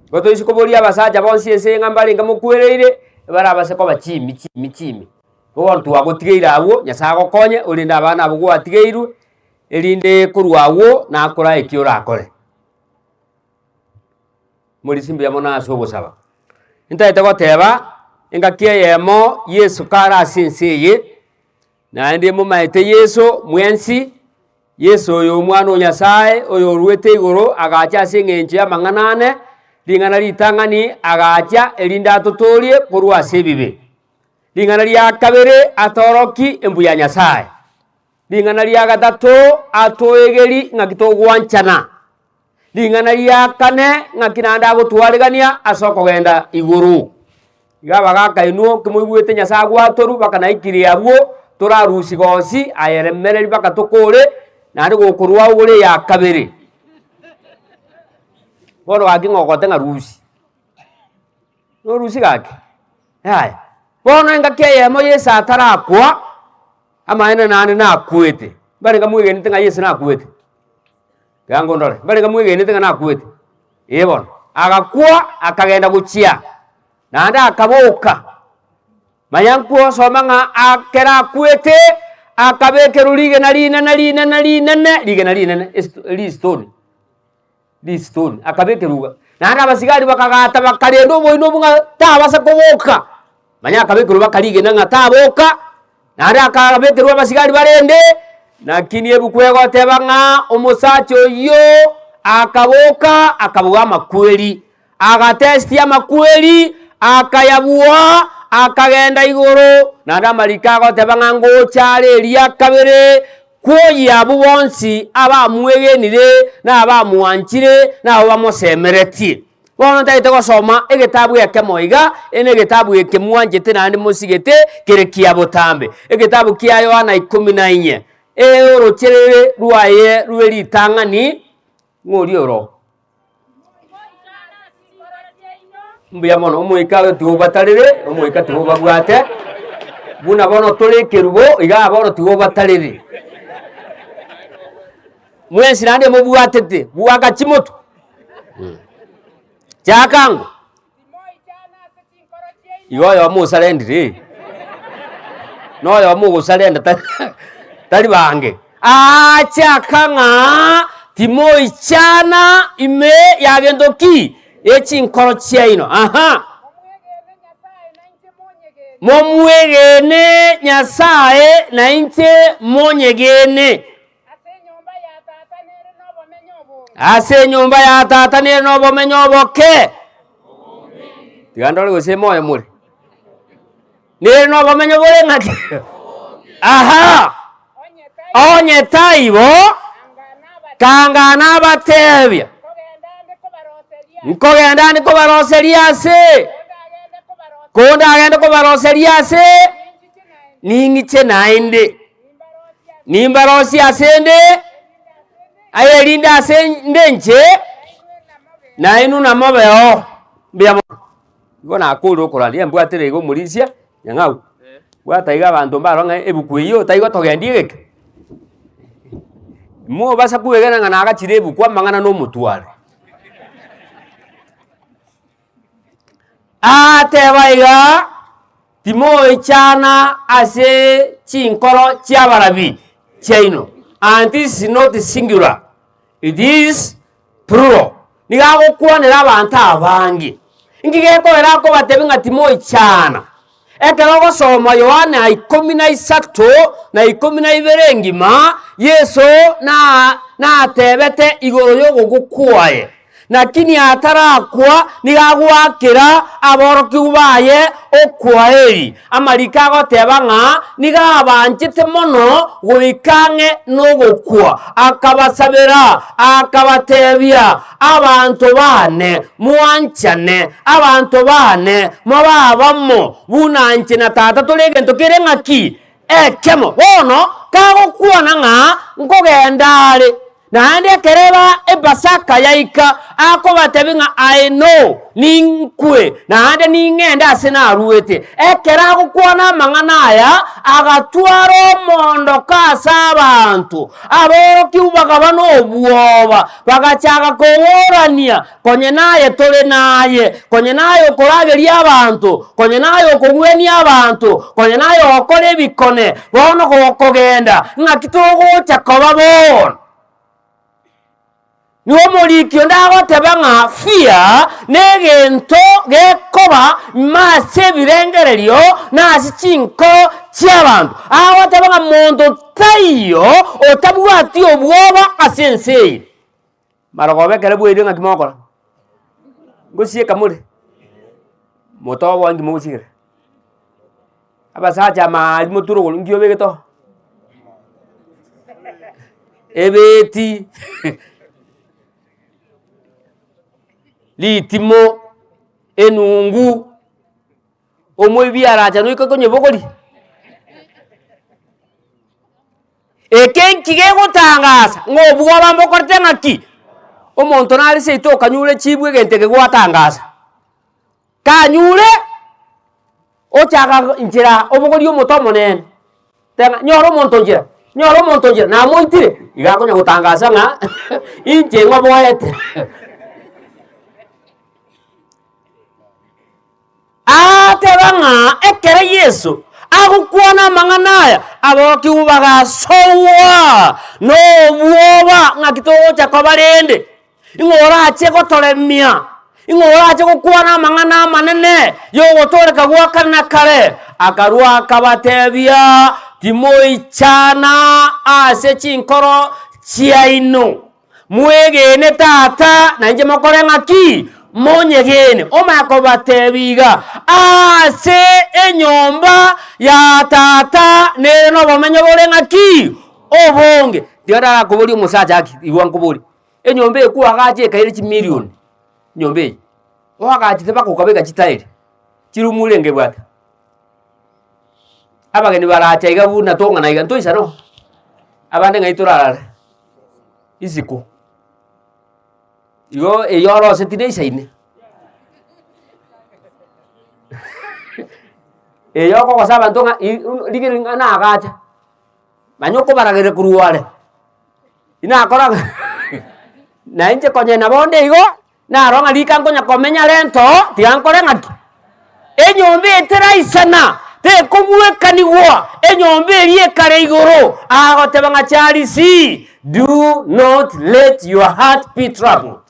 Igo toise koboria abasacha bonsi ense eye ng'a mbarenge mokwereire, ebarabase koba chimi chimi chimi. Bono twagotigeire abwo, Nyasae agokonye orende abana abwo gwatigeirwe, erinde korwa agwo nakorae eki orakore. Morisia mbuya mono ase ogosaba. Ntagete goteba, engaki eyemo Yeso kare ase ense eye, Naende momaete Yeso mwensi, Yeso oyo Omwana o Nyasae, oyoruete igoro agacha ase engencho y'amang'ana ane, ring'ana ritang'ani agacha erinde atotoorie korwa ase ebibe. Ring'ana ria kabere atoroki embu ya Nyasae. Ring'ana ria gatato atoegeri ng'aki togwanchana. Ring'ana ria kane, ng'aki naende agotwaregania ase okogenda igoro. Iga abagaaka inwe kimoigwete Nyasae agwatorwa mpaka naikire abwo, torarusie gonsi aye remereria mpaka tokore, naende gokorwa ogore eya kabere. Bono gaki ng'a ogote ng'a rusia, norusie gaki? Yaya. Bono engaki eyemo Yeso atarakwa, amaene naende nakwete, mbarenge mwegenete ng'a Yeso nakwete? Tiga ngondore, mbarenge mwegenete ng'a nakwete? Ee bono. Agakwa, akagenda gochia, naende akaboka. Manya nkwosoma ng'a ekero akwete, akabekerwa rigena rinene rinene rinene, rigena rinene esto ristone, ristone, akabekerwa iga. Naende abasigari bakagata bakarenda oboina obwo ng'a tabasa koboka. Manya akabekerwa baka rigena ng'a taboka, naende akabekerwa abasigari barende, lakini ebuku egoteba ng'a omosacha oyio akaboka akabua amakweri, agatesti amakweri, akayabua, akagenda igoro, naende amariko agoteba ng'a ngocha are eria kabere, kwoyia abwo bonsi abamwegenire, na abamwanchire, na abwo bamosemeretie. Bono ntagete gosoma egetabu ekemo iga, ere negetabu eke mwanchete naende mosigete, kere kia botambe. Egetabu kia Yohana ikomi na inye, orocherere rwaye rwe ritang'ani, ng'o oria oro? Mbuya mono, omoika oyo tigobatarere, omoika tigobabwate, buna bono tore ekerubo, igaa bono tigobatarere. Mwensi naende mobwatete, bwaka chimotwe. Chaka ango. Igo oyomo osarendire, na oyomo ogosarenda tari tari bange. Aachaka ng'a timoichana ime ya gento ki? Ye chinkoro chiaino. Aha. Momwegene Nyasae na inche monyegene. Ase enyomba ya tata nere nobomenyo oboke. Tiga ndore gose moyo more. Nere nobomenyo bore ng'aki? Aha! Onye taibo, kanga nabatebia, nkogenda ande kobaroseria ase, kondagende kobaroseria ase, ning'iche naende. Nimbarosie ase 'nde, aye erinde ase 'nde inche, na inwe namobeo. Mbuya mono. Igo nakorire okorandia, embwatire iga omorisia, nyang'au, bwata iga abanto mbarore ng'a ebuku eyio taigotogendia egeke. Mobasa kwegena ng'a nagachire ebuku amang'ana na omotware. Ateba iga. Timoichana ase chinkoro chi'abarabi chiaino, and this is not singular, it is plural. Nigo agokwanera abanto abange. Inki gekogera akobatebia ng'a timoichana? Ekero ogosoma Yohana ikomi na isato na ikomi na ibere engima, Yeso na natebete igoro y'ogokwa kwaye. Lakini atarakwa nigo agoakera aborokigwa baye okwaeri. Amariko agoteba ng'a nigo abanchete mono goika ang'e nogokwa. Akabasabera, akabatebia, Abanto baane, mwanchane, abanto baane, mobe abamo, buna inche na Tata tore egento kere ng'aki? Ekemo. Bono kagokwana ng'a nkogenda are, Naende ekero eba Epasaka yaika, akobatebia ng'a I know, ninkwe, naende ning'ende ase naruete. Ekero agokwana amang'ana aya, agatwara omoondoko ase abanto. Aborokigwa bakaba nobwoba, bagachaka koborania, Konye naye tore naye, konye naye okorageria abanto, konye naye okogwenia abanto, konye naye ogokora ebikone, bono gokogenda, ng'aki togocha koba bono? Nigo omoriki onde agoteba ng'a fear negento gekoba ime ase ebirengererio na ase chinkoro chi'abanto. Agoteba ng'a monto taiyo otabwati obwoba ase ense eye. Marogoba ekero bwairire ng'aki mogokora? Ngosieka more? Motoboe nki mogosigera? Abasacha amaari motwe rogoro nki obegete oo? Ebeti, ritimo, enungu, omoibi aracha noike konyebogoria. Eke nki gegotangasa ng'a obwoba mbokorete ng'aki? Omonto nare seito okanyure chibwa egento eke gwatangasa. Kanyure, ochaka nchera obogorie omote omonene, teba ng'a nyora omonto nchera, nyora omonto nchera, namoitire, iga akonya gotangasa ng'a inche ng'oboete. Agateba ng'a ekero Yeso agokwana amang'ana aya, aborokigwa bagasogwa nobwoba, ng'aki togocha koba rende? Ing'o orache gotoremia? Ing'o orache gokwana amang'ana amanene y'ogotooreka gwa kare na kare? Akarua akabatebia, Timoichana ase chinkoro chiaino. Mwegene Tata, na inche mokore ng'aki? Monyegene. Omanye kobatebia iga, Ase enyomba ya Tata nere nobomenyo bore ng'aki? Obonge. Tiga ndarakoborie omosacha aki, igwa nkoborie, enyomba eye kwagacha ekaira chimilioni, enyomba eye, oagachete mpaka okabeka chitairi, chirumu renge ebwate? Abageni baracha iga buna tong'ana iga, ntoisane oo? Abande ng'ai torarare? Isiko. Igo eyio oroseti neisaine. Eyio okogosa abanto ng'a i- u rigereria ng'a nagacha, manya okobaragereria korwa are, inakora ng'a na inche konya nabo onde igo, Naro ng'a rika nkonya komenya rento, tiga nkore ng'aki? Enyomba eye teraisana, tekogwekanigwa, enyomba eria ekare igoro. Agoteba ng'a Charisi, do not let your heart be troubled.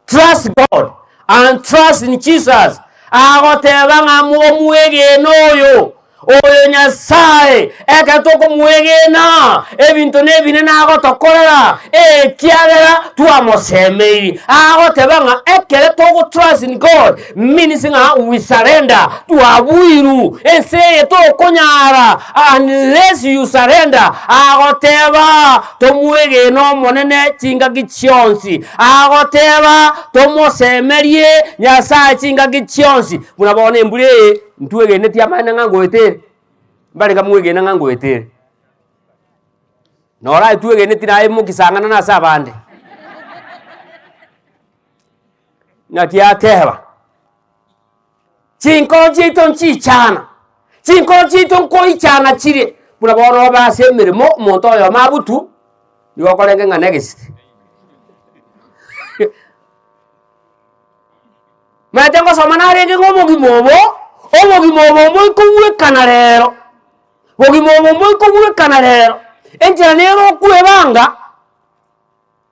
Trust God and trust in Jesus. Agoteba ng'a omwegene oyo Oyo Nyasae, ekero tokomwegena, ebinto nebinene agotokorera, ekiagera twamosemeiri. Agoteba ng'a ekero togo trust in God means ng'a we surrender, twabuirwe, ense eye tokonyara unless you surrender. Agoteba tomwegene Omonene chingaki chionsi, agoteba tomosemerie Nyasae chingaki chionsi, buna bono embura eye. Ntwegeneti amaene ng'a ngoeta ere? Mbare nkamwegena ng'a ngoeta ere. Noro aye twegeneti naye mokisang'ana na ase abande. Naki ateba, chinkoro chiaito nchichana, chinkoro chiaito nkoichana chire, buna bono obe ase emeremo omonto oyomo abutwe, nigo okorenge ng'a next. Maete ngosoma narenge ng'a obogima obo, obogima obo mboikogwekana rero, bogima obo mboikogwekana rero, enchera nere okwebanga,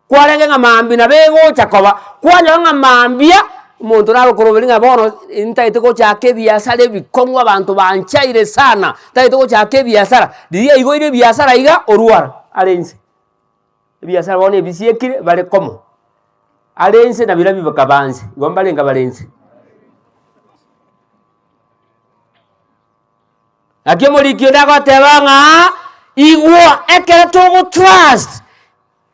kwarenge ng'a mambia nabo egocha koba, kwanyora ng'a mambia, omonto nare okoroberia ng'a bono ntagete gochaka ebiasara ebikong'u abanto banchaire sana, ntagete gochaka ebiasara, riria aigoire ebiasara iga, orwara are inse. Ebiasara bono ebisiekire bare komo. Are inse na biria bikaba nse, igo mbarenge bare inse. Naki omoriki onde agoteba ng'a igwa ekero togotrust,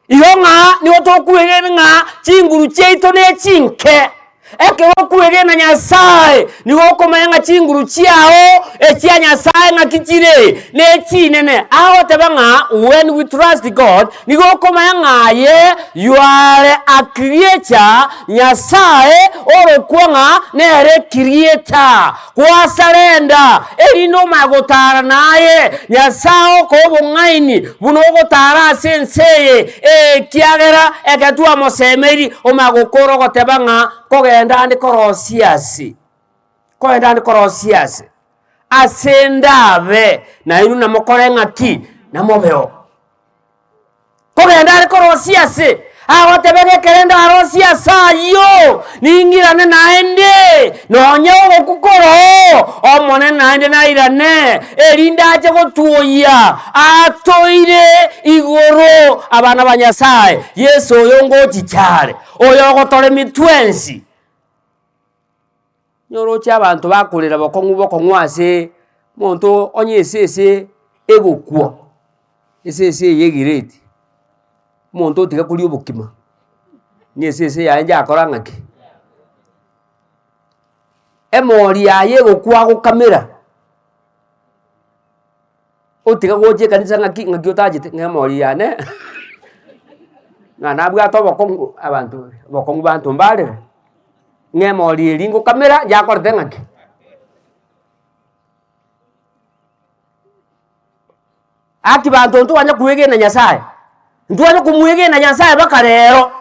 igo ng'a nigo tokwegena ng'a chinguru chiaito ne chinke. Ekero okwegena Nyasae, nigo okomanya ng'a chinguru chiao echia Nyasae ng'aki chire, ne chinene. Agoteba ng'a when we trust God, nigo okomanya ng'a aye you are a creature, Nyasae orokwa ng'a nere creator. Gwasarenda, erinde omanye gotara naye, Nyasae okoe obong'aini buna ogotara ase ense eye, ekiagera ekero twamosemeiri omanye gokora ogoteba ng'a kogenda ande korosia ase, kogenda ande korosia ase, ase ndabe, nainwe namokore ng'aki? Namobeo. Kogenda are korosia ase, agoteba ng'a ekero ndarosie ase ayio, ning'irane naende, nonya ogokwa koroo, Omonene naende nairane, erinde ache gotwoyia, atoire igoro abana ba Nyasae. Yeso oyo ngochicha are, oyo ogotoremia twensi. Nyoroche abanto bakorera bokong'u bokong'u ase omonto onye esese egokwa, esese eye egireti, omonto otiga koria obokima, ng'a esese yaye yakora ng'aki? Emori yaye egokwa agokamera, otiga gocha ekanisa ng'aki ng'aki otachete ng'a emori yane ng'a nabwate obokong'u abanto obokong'u banto mbarere. Ng'a emori eria ngokamera yakorete ng'aki? Aki banto ntwanya kwegena Nyasaye, ntwanya komwegena Nyasaye mpaka rero,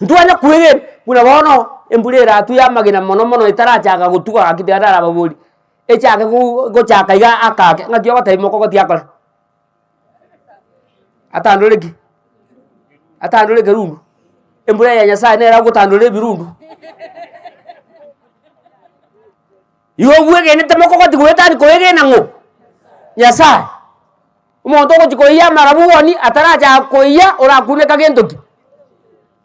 ntwanya kwegena, buna bono embura eratwe ya amagena mono mono etarachaka gotuga gaki tiga narababorie, echake go gochaka iga akake ng'aki ogotebia mokogoti akore? Atandore ki? Atandore ekerundu? Embura ya Nyasaye nere agotandora ebirundu. Igo obwegenete mokogoti goetani koegena ng'o? Nyasaye. Omonto ogochi koiyia amarabwoni atarachaka koiyia orakuneka gento ki?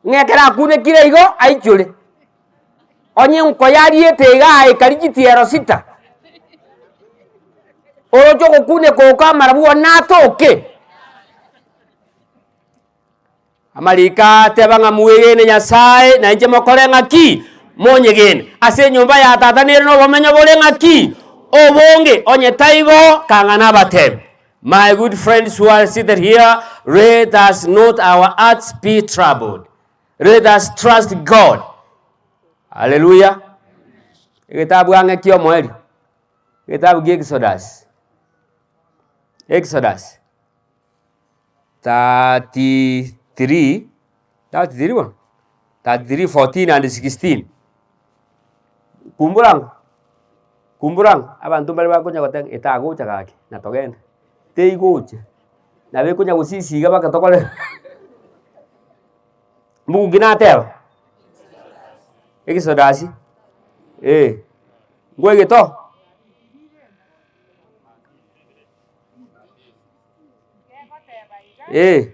Ng'a ekero akunekire igo aichore. Onye nkoyariete igaa ekari chitiero sita, oroche ogokuneka oko amarabwo one natoke. Amariko ateba ng'a mwegene Nyasae, na inche mokore ng'aki? Monyegene. Ase enyomba ya Tata nere nobomenyo bore ng'aki? Obonge. Onye taibo, kang'a nabatebi. My good friends who are seated here, let us not our hearts be troubled. Let us trust God. Haleluya. Egetabu ang'e kia omoerio, egetabu kia Exodus, Exodus 33, 33 bono? 33, 14 and 16. Kumbura ng'o? Kumbura ng'o? Abanto mbare bakonya goteba ng'a etagocha gaki na togende, teigocha, nabo ekonya gosisiga mpaka tokore. Mbuku ki nateba? Exodus, eh, ngwaigete oo? Eh.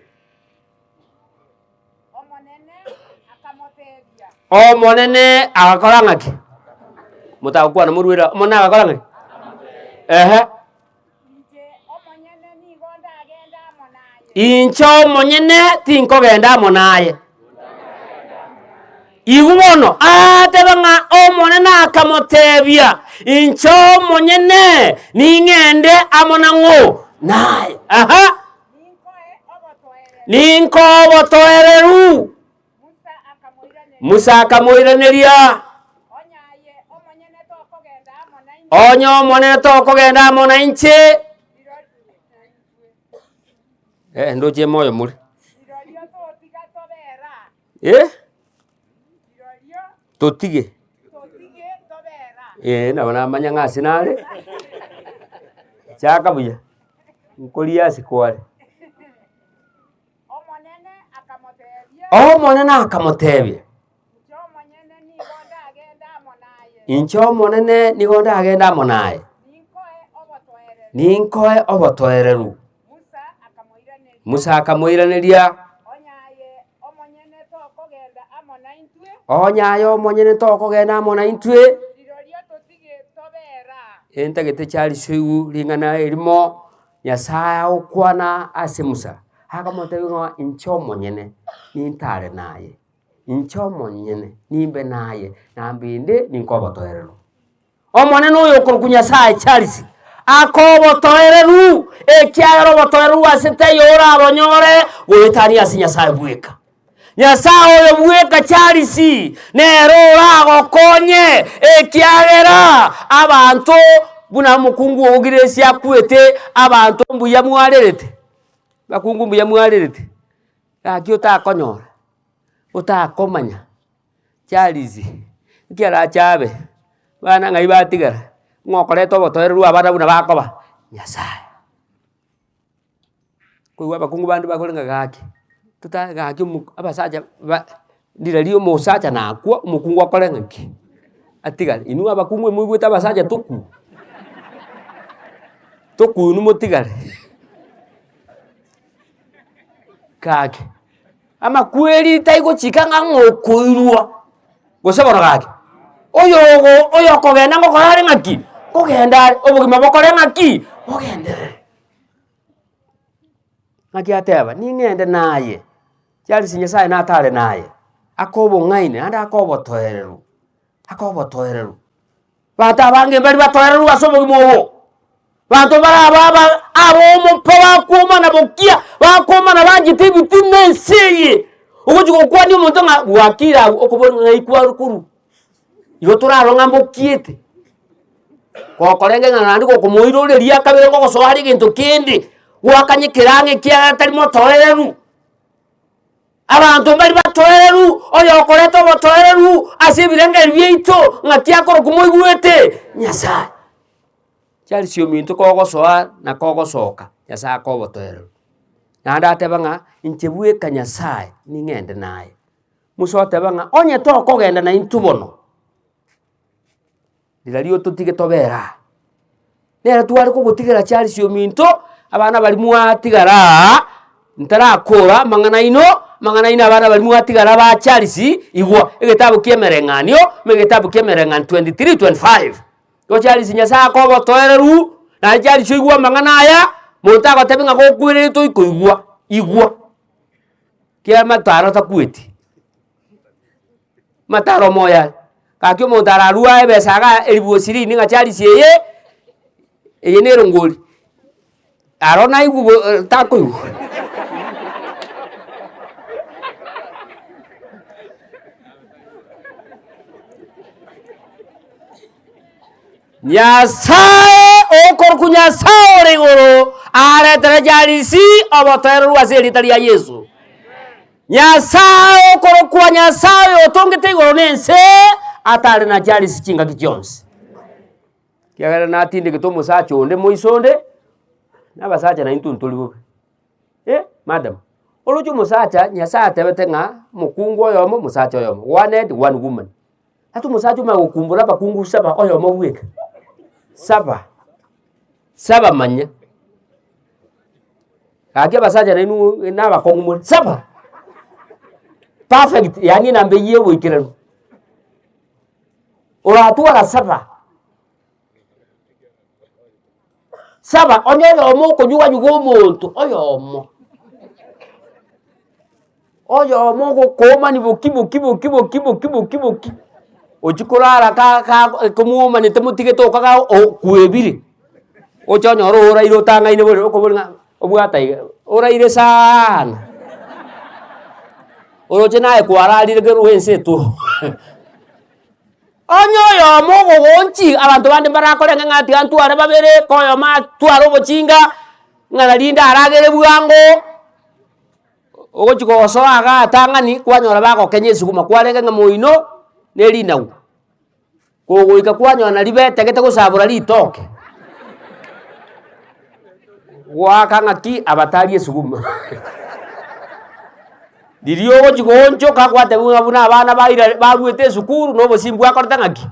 Omonene agakora ng'aki? Motagokwana morwere Omonene agakora ng'aki? Ehe. Inche omonyene tinkogenda amo naye. Igwa bono aateba ng'a Omonene akamotebia, Inche omonyene ning'ende amo nang'o naye. Aha. Ninkoe obotoereru. Musa akamoiraneria, Onye Omonene tokogenda amo nainche, eh, ndoche moyo more. Eh? Totige. Eh, nabo namanya ng'a ase nare, chaka buya, nkoria ase kware. Omonene akamotebia, Inche Omonene nigo ndagende amo naye, ninkoe obotoereru. Musa akamoiraneria, tokogenda amo naintwe. Onye aye omonyene tokogenda amo naintwe. Rirorio totige tobere aa. Entagete chiarisoigwe ring'ana erimo, Nyasae agokwana ase Musa, akamotebia ng'a inche omonyene nintare naye, inche omonyene nimbe naye, na mbende ninkoe obotoereru. Omonene oyo okorokwa Nyasae Charles, akoe obotoereru, ekiagera obotoereru ase taiyo orabonyore goetania ase Nyasae bweka. Nyasae oyo bweka Charles nere oragokonye, ekiagera abanto buna omokungu oo Grace akwete, abanto mbuya mwarerete, abakungu mbuya mwarerete, gaki otakonyora, otakomanya. Charles, nki arache abe? Abana ng'ai batigara? Ng'a okoreta obotoereru abana buna bakoba? Nyasaye. Koigwa abakungu bande bakore ng'a gaki, tota gaki omo abasacha ba rirorio omosacha nakwa, omokungu akore ng'aki? Atigare. Inwe abakungu emoigwete abasacha tokwu, tokwu inwe motigare gaki. Amakweri taigochika ng'a ng'okoirwa, gose bono gaki, oyogo oyokogenda ngokora are ng'aki? Nkogenda are, obogima bokore ng'aki? Bogenderere. Ng'aki ateba, ning'ende naye, Charles Nyasaye natare naye, ake obong'aini naende ake obotoereru, ake obotoereru. Abanto abange mbari batoererwe ase obogima obo, abanto mbare aba aba ab'omopa bakwomana bokia, bakwomana banchete ebitina ense eye, ogochi gokwania omonto ng'a bwakire abwo, okobori ng'ai kwarwa korwa, igo torarore ng'a mbokiete, gokorenge ng'a naende gokomoiroreria akabere ngogosoa are egento kende, gwakanyekera ang'e ekiagera tari motoereru. Abanto mbari batoereru, oyokoreta obotoereru ase ebirengererio biaito, ng'aki akorokwa moigwete? Nyasae. Charles ominto kogosoa na kogosoka, Nyasae akoe obotoereru. Naende ateba ng'a inche bweka Nyasae ning'ende naye. Musa oteba ng'a onye tokogenda naintwe bono, Rirorio ototige tobere aa. Nere tware kogotigera Charles ominto, abana baria mwatigara aa, ntarakora amang'ana aino, amang'ana aino abana baria mwatigara ba Charles, igwa, egetabu kia emereng'anio, ime egetabu kia emereng'anio 23, 25. Igo Charles Nyasaye akoe obotoereru, naye Charles oigwe amang'ana aya, monto agotebi ng'a gokwereire toikoigwa, igwa, kiamataro takweti. Mataro omoyo are, gaki omonto ararue aye ebesa iga elifu ishirini ng'a Charles eye, eye na erongori, aro naigwe bo takoigwa. Nyasae okorokwa Nyasae ore igoro aretere Charles obotoereru ase erieta ria Yeso. Nyasae okorokwa Nyasae oyo otongete igoro na ense, atare na Charles chingaki chionsi. Ekiagera natindegete omosacha onde moiso onde, na abasacha naintwe ntori bobe, eh madam, oroche omosacha Nyasae atebete ng'a omokungu oyomo omosacha oyomo, one head one woman. Ase omosacha omanye gokumbura abakungu saba oyomo bweka, saba, saba manya. Gaki abasacha nainwe na abakong'u more, saba! Perfect, yaani enamba eywo ya oboikeranu. Oratwara saba, saba onye oyomo okonyuganyuga omonto, oyomo, oyomo ogokoomani boki boki boki boki boki boki boki, ochia korara ka ka komwomanete motigete okaga okwebire. Oche onyore oraire otang'aine borere okobori ng'a obwate iga, oraire saana, oroche naye kwararire kerwa ense etwo. Onye oyomo ogogonchi, abanto bande mbarakore ng'a ng'a tiga ntware babere, ka oyomo atware obochinga, ng'a rinde aragere bwango, ogochi gosoa igaa atang'ani, kwanyora bagokenya esuguma kwarenge ng'a moino, na erinagu. Kogoika kwanyora naria betagete gosabora ritoke, goaka ng'aki abatari esuguma. Riria ogochia goonchoka gwatebiwa ng'a buna abana baira baruete esukuru na obosimbu bwakorete ng'aki?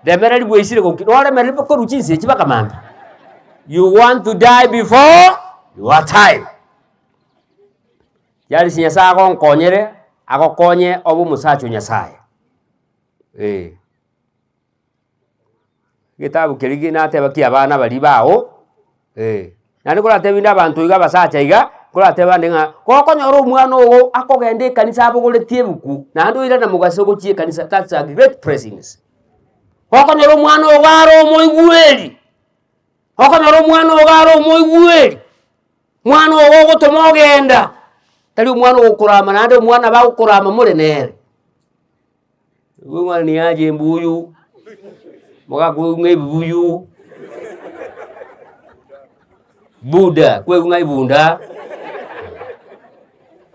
Remereri bwaisire goki noremereri bokorwa chinsa echi mpaka mambia. You want to die before your time. Charles Nyasaye agonkonyere. agokonye obe omosacha o Nyasaye, eh. Egetabu keria ki nateba ki abana baria bao, eh. Naende koratebie inde abanto iga abasacha iga, koratebe ande ng'a gokonyora omwana ogo akogenda ekanisa abogoretie ebuku, naende oirane mogaso gochia ekanisa that's a great blessings. Gokonyora omwana ogo are omoigweri, gokonyora omwana ogo are omoigweri, mwana ogo ogotoma ogenda, tari omwana ogokorama naende omwana bagokorama more nere. Igo omwana niaje embuyu, mogakwegwa ng'a ebibuyu, buda kwegwa ng'a ebunda,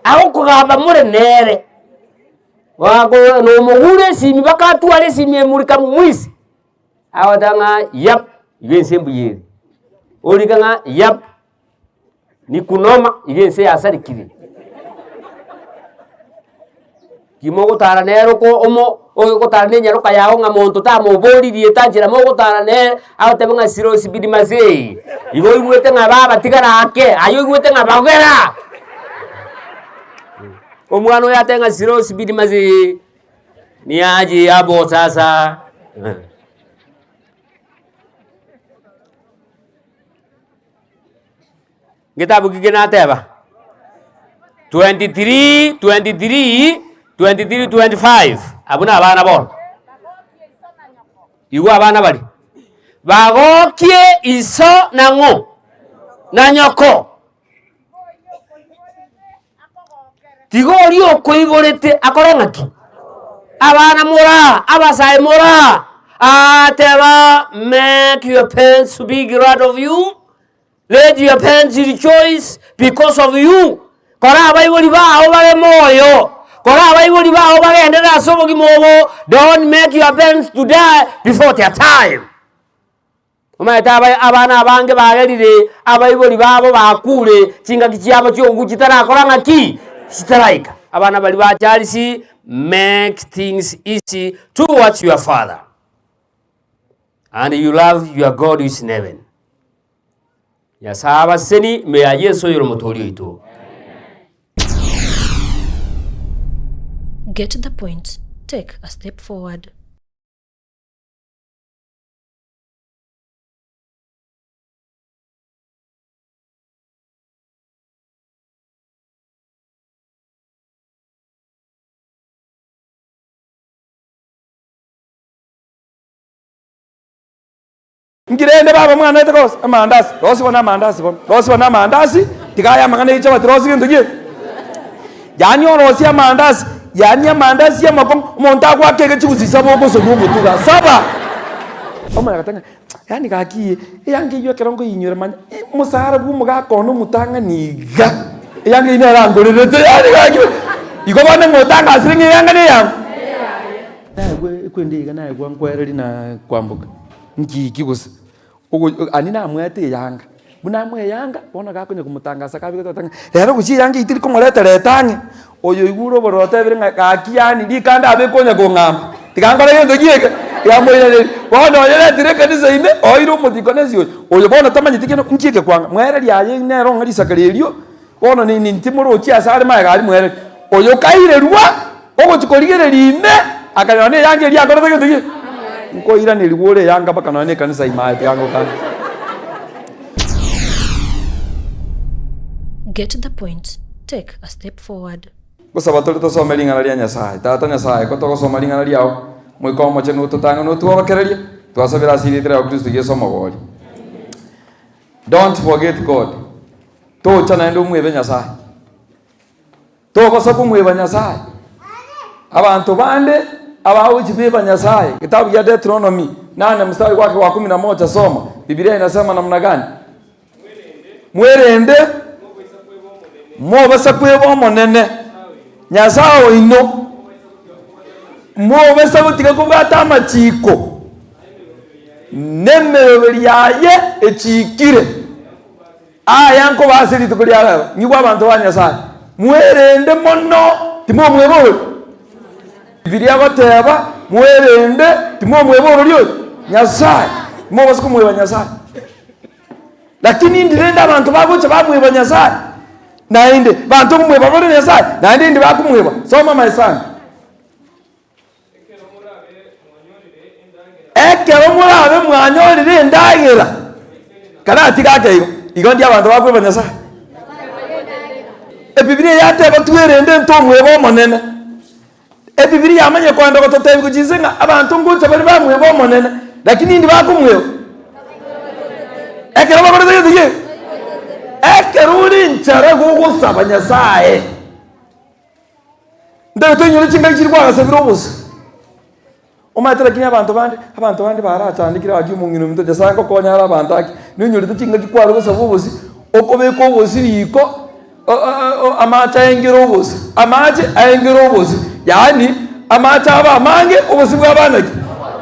agokogamba more nere, Wako nomogure esimi mpaka atware esimi emurika mwisi, agoteba ng'a yap, iga ense mbuya ere, orika ng'a yap, nikunoma iga ense yasarikire. Ki mogotara nere oko omo ogotara na enyaroka yago ng'a monto tamoboririe tanchera mogotara nere, agoteba ng'a sirosi bidi mazee, igo oigwete ng'a baba tigara ake, aye oigwete ng'a bagera. Omwana oyo atebe ng'a sirosi bidi mazee, niaje abo sasa. Ngetabu ki nateba? 23, 23, 23, 25 abwo na abana bono. Igwa abana baria, bagokie iso na ng'o? Na nyoko. Tiga oria okoiborete akore ng'aki? Abana moraa, abasae moraa, aah teba make your parents to be glad of you, let your parents rejoice because of you, kora abaibori bao babe moyo, kora abaibori bao bagenderere ase obogima obo, don't make your parents to die before their time. Omanyete aba abana abange bagerire abaibori babo bakure chingaki chiabo chi'ogoku chitarakora ng'aki? Chitaraika. Abana baria ba Charles make things easy towards your father and you love your God who is in heaven. Nyasae abaseseni ime ya Yeso oyore omotoori oito. Get the point, take a step forward. Nki rende baba mwanete gose amandasi, rosi bono amandasi bono, rosi bono amandasi, tiga aya amang'ana ye chichabati rosi gento ki eke. Yaani orosie amandasi, yaani amandasi amakong'u, omonto agoaka ege chigusi saba ogosonwa omotwe igaa, saba! Omanya goteba ng'a yaani gaki eyanga eywo ekero nkoyinyora manya omosara bwa omogaka one omotang'ani iga, eyanga eywo nere angorerete yaani gaki igo bono ng'a otangasire ng'a eyanga neyang'o? Naigwe ekwende iga naigwa nkwereri na kwamboka. Nki gose? Ogo ani namwete eyanga, buna amoe eyanga, bono gakonya komotangasa kabegete goteba ng'a rero gochia eyanga eyio teri komoreta reta ang'e, oyo oigure obororo otebire ng'a gaki yaani rikanda abe konya kong'amba, tiga nkore gento ki eke, tiga moiranerie. Bono oyo oretire ekanisa ime, oire omodikonesi oyo, oyo bono tamanyeti kende nki eke kwanga, mwereri aye nere ong'e risakara erio, bono nini timorochi ase are magega aria mwereri. Oyo kairerwa, ogochia korigereria ime, akanyora na eyanga eria akorete gento ki? Nkoiranerigwa ore eyanga mpaka nonya na ekanisa ime aye tiga ngokane. Get the point, take a step forward. Gosaba tore tosome ring'ana ria Nyasae. Tata Nyasae, ko togosoma ring'ana riao, Moika Omochenu ototang'ane otworokererie, twasabire ase erieta riao Kristo Yeso Omobori. Don't forget God. Tocha naende omwebe Nyasae. Togosa komweba Nyasae. Abanto bande abagochi beba Nyasae. Kitabu gia Deuteronomy nane mstari gwake wa kumi na moja soma. Biblia inasema namna gani? Mwerende mobasa kweba Omonene Nyasae oino, mobasa gotiga kobwata amachiko nemeroberi yaye echiikire. Aya nkoba ase rituko ria rero, nyigwe abanto ba Nyasae, mwerende mono timomweba oria. Bibilia egoteba, mwerende timomweba oria oyo Nyasae, timobasa komweba Nyasae. Lakini indi rende abanto bagocha bamweba Nyasae. Naende, banto nkomweba bare Nyasae, naende indi bakomweba. Soma my son. Ekero morabe mwanyorire endagera, karatiga ake igo, igo ndi abanto bakweba Nyasae. Ebibilia yateba twerende ntomweba Omonene. Ebibilia yamanyire kogenda gototebia gochia inse ng'a abanto ngocha bare bamweba Omonene, lakini indi bakomweba? Ekero bakorete gento ki? Ekero ore enchara gogosaba Nyasaye. Ntebe toinyore chingaki chiria kwagasabire obosa. Omanyete lakini abanto bande, abanto bande barachandekire gaki omong'ina ominto Nyasaye ngokonya are abanto ake. Noinyorete chingaki kware gosaba obosie, okobeka obosie riko, amache aengere obosie, amache aengere obosie, yaani amache abe amange obosie bwaba naki?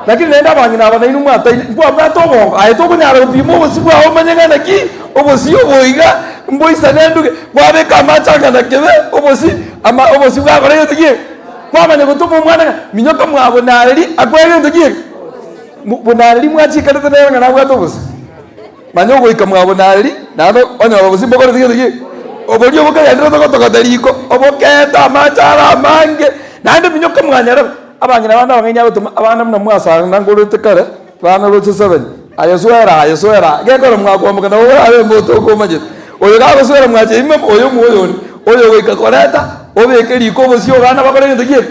Lakini naende abang'ina aba nainwe mwataine, nkwabwate obongo, aye tokonyara gopima obosie bwao omanye ng'a naki, obosie obo iga mboisane nduge, kwabeka amache ang'ana kebe, obosie ama obosie bwakora gento ki? Kwamanya gotoma omwana ng'a minyoka mwa bonareri akoe gento ki eke? Bonareri mwachikarete nere ng'a nabwate obosie. Manya ogoika mwa bonareri naende onyora obosie mbokoreti gento ki eke? Oboria obokagenderete gotogota riko, obokeete amache are amange, naende minyoka mwanyarebe. Abang'ina bande abang'aini agotoma abana buna mwasana nkorete kare, bana roche seven, aye swera aye swera aa, gekora mwakwamboka nabo orabe mboto okomanyete. Oyo gagoswera mwacha ime oyo mwa oyonde, oyo ogoika koreta, obeke riko obosie obana bakore gento ki eke?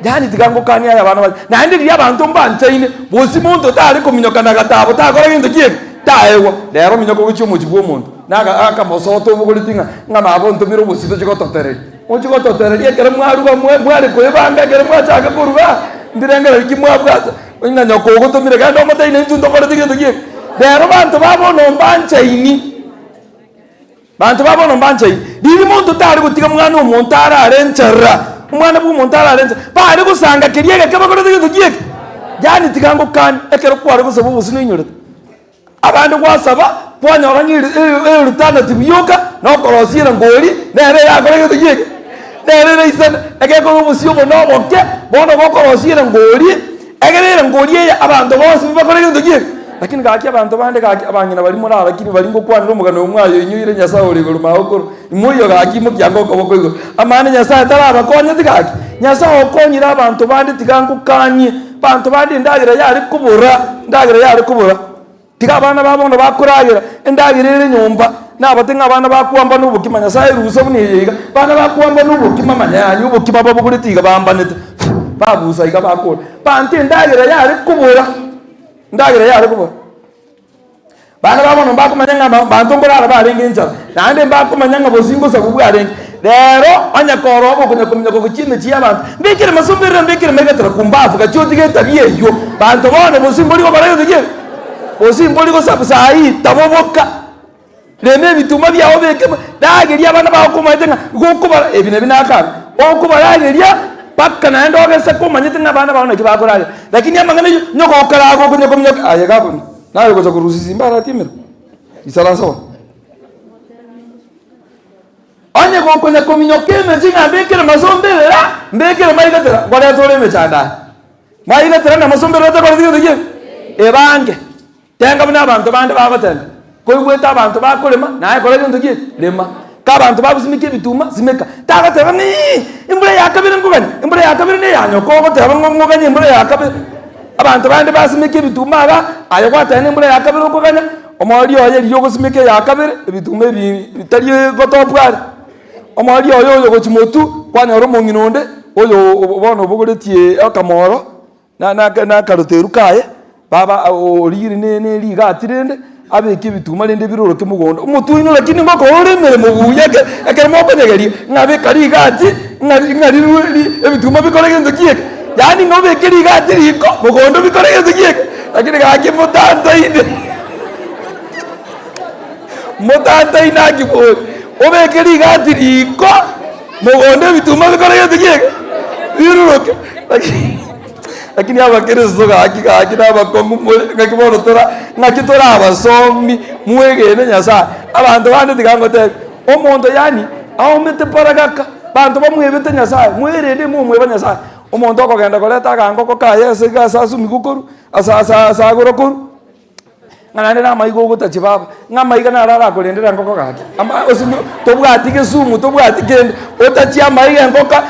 Yaani tiga ngokanie aye abana bache. Naende riria abanto mbanchaine, bosie monto tare kominyoka na gatabo takora gento ki eke? Taegwa. Rero ominyoka gochia omochie bwa omonto, na akamosoto obogoretie ng'a ng'a maba ontomire obosie tochie gototereria. Mochie gototereria ekero mwaruga mware koebanga ekero mwachaka koruga, ndirengererio ki mwabwate, ng'a nyoko ogotomire genda omotebi naintwe ntokoreti gento ki eke. Rero banto ba bono mbanchaini, banto ba bono mbanchaini, riria monto tare gotiga mwana omonto arare enchara, omwana bwa omonto arare enchara, bare gosanga keria egeke bakorete gento ki eke? Yaani tiga ngokanie, ekero kware gosaba obosio noinyorete. Abande gwasaba, kwanyora ng'a erutana tibioka, na okorosia erongori, nere erakore gento ki eke? Nere eraisane, egekora obosio obo na oboke, bono gokorosia erongori, egere erongori eye abanto bonsi bakore gento ki eke? Lakini gaki abanto bande gaki abang'ina baria morarakini baria ngokwanera omogano oyo mwayoinyoire Nyasae ore igoro magokoro, imoiyo gaki imokiange okoboko igoro. Amaene Nyasae tarabakonyeti gaki? Nyasae okonyire abanto bande tiga ngokanie. Abanto bande endagera yare kobora, endagera yare kobora. Tiga abana ba bono bakoragera, endagera ere nyomba, nabate ng'a abana bakwamba na obokima, Nyasae rusa buna eye iga, abana bakwamba na obokima manya yaani obokima babogoreti iga bambanete, babusa iga bakora. Banto endagera yare kobora, endagera yare kobora. Bana ba bono mbakomanya ng'a banto nkorara barenge enchara, naende mbakomanya ng'a bosingo osabu bwarenge. Rero onye koroba okonya kominyoka gochia emechie y'abanto, mbekere masomberero, mbekere maigatera kumbafu, gachia otige etabia eyio. Banto bono bosi mbori gokora gento ki? Bosi mbori gosabu saa hii, taboboka. Rema ebituma biao obeke mo, rageria abana bao komanyete ng'a gokobara ebi nabi nakare, okobarageria mpaka naende ogese komanyete ng'a abana bao naki bakoragera. Lakini amang'ana ayio, onye gokaraga okonya kominyoka, aye gakoni. Naye ogocha korusia simba aratimire, isaransa bono. Onye gokonya kominyoka emechie ng'a mbekere masomberera, mbekere maigatera, nkoreta ore emechando aye. Maigatera na masomberera takoreti gento ki? Ebange. Tenga buna abanto bande bagotenga. Koigwete abanto bakorema, naye kora gento ki? Rema. Ka abanto bagosimeka ebituma, simeka. Tagoteba ng'a ii, embura ya kabere nkoganya, embura ya kabere neya nyoko ogoteba ng'a ng'oganye embura ya kabere. Abanto bande basimeka ebituma iga, aye gwateba na embura ya kabere okoganya, omoerio oye riria ogosimeka eya kabere, ebituma ebi bitari gotopwa are. Omoerio oye oyo gochia motwe, kwanyora omong'ina onde, oyo bono obogoretie akamoro, na na na akaroteru kaye, baba origire ne ne rigati rende, abeke ebituma rende biroroke mogondo. Omotwe oino lakini ngokora ore emeremo buya eke ekero mokonyegeria, ng'a beka rigati, ng'a ng'a rirwe ri ebituma bikore gento ki eke? Yaani ng'a obeke rigati riko, mogondo bikore gento ki eke? Lakini gaki motantaine motantaine aki bori, obeke rigati riko, mogondo ebituma bikore gento ki eke? Biruruke. Lakini lakini abakristo gaki gaki na abakong'u more ng'aki bono tora ng'aki tore abasomi mwegene Nyasaye. Abanto bande tiga ngotebi, omonto yaani aomete paragaka, banto bamwebete Nyasaye, mwerende momweba Nyasaye. Omonto okogenda koreta agangoko kaye ase iga ase asumigwe korwa, ase ase ase agorwa korwa. Ng'a naende namaiga ogotachi baba, ng'a amaiga naro arakorendera engoko gaki. Ama ase tobwati gesumu, tobwati kende, otachie amaiga engoka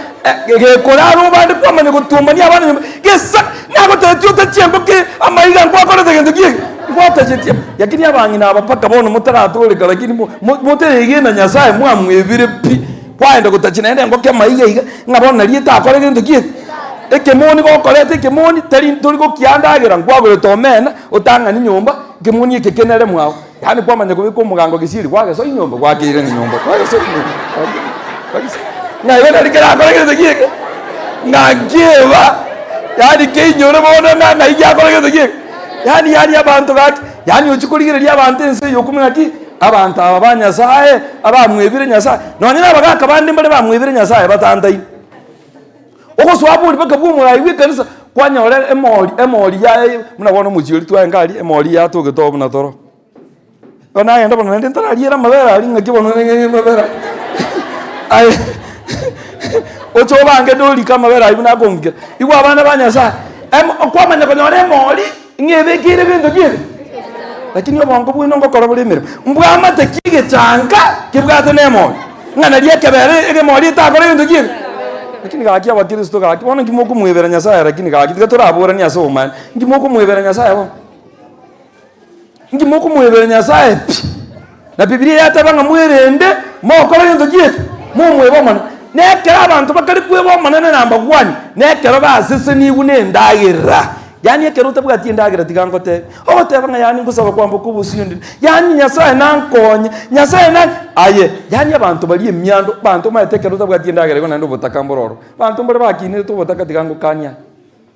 gekorara obande kwamanya gotuomania abana nyomba, gesa nagotebetie otachie engoko eye, amaiga nkwakorete gento ki eke? Nkwatachetie. Lakini abang'ina aba mpaka bono motaratoreka lakini mo moteregena Nyasaye mwamwebire pi, kwaenda gotachia naende engoko amaiga iga, ng'a bono nari etakore gento ki eke? Ekemoni gokoreta ekemoni, tari tori gokiandagera, nkwagorete omena, otang'ani nyomba, ekemoni eke kenere mwao. Yaani kwamanya kobeka omogango gesieri kwagesoa nyomba, gwakeire nyomba, kwagesoa nyomba, kwagesoa. Ng'a igo nari kerakore gento ki eke? Ng'a nkieba, yaani keinyore bono ng'a ng'ai giakora gento ki eke? Yaani yaani abanto gaki, yaani ochia korigereria abanto ense eye okumia ng'aki, abanto aba ba Nyasaye, abamwebire Nyasaye, nonye na abagaka bande mbare bamwebire Nyasaye batantaine. Ogosoa bori mpaka bwa omorai bw'ekanisa, kwanyora emori emori yaye buna bono omochie oria twaenga aria, emori yatogete oo buna toro. Bono nagenda bono naende ntarariera amabere aria ng'aki bono amabere aye oche obange dorike amabere aywo buna akong'ikera. Igwa abana ba Nyasaye, emo okwamanya konyora emori, ng'a ebekeire gento ki eke? Lakini obongo bwaino ngokora bore emeremo, mbwamate ki egechanka kebwate na emori. Ng'a nario ekebere egemori etakore gento ki eke? Lakini gaki abakristo gaki bono nki mokomwebera Nyasaye lakini gaki tiga toraboranie ase obomaene, nki mokomwebera Nyasaye bono? Nki mokomwebera Nyasaye pi? Na Bibilia yateba ng'a mwerende mokore gento ki eke? Momwebe Omonene. Na ekero abanto bakare kweba Omonene number one, na ekero basesenigwe na endagera. Yaani ekero otabwati endagera tiga ngotebie, ogoteba ng'a yaani ngosaba kwamboka obosio ndire, yaani Nyasaye nankonye, Nyasaye na aye, yaani abanto baria emiando, abanto omanyete ekero otabwati endagera igo naende obotaka mboro ororo. Abanto mbare bakinerete obotaka tiga ngokanie aye,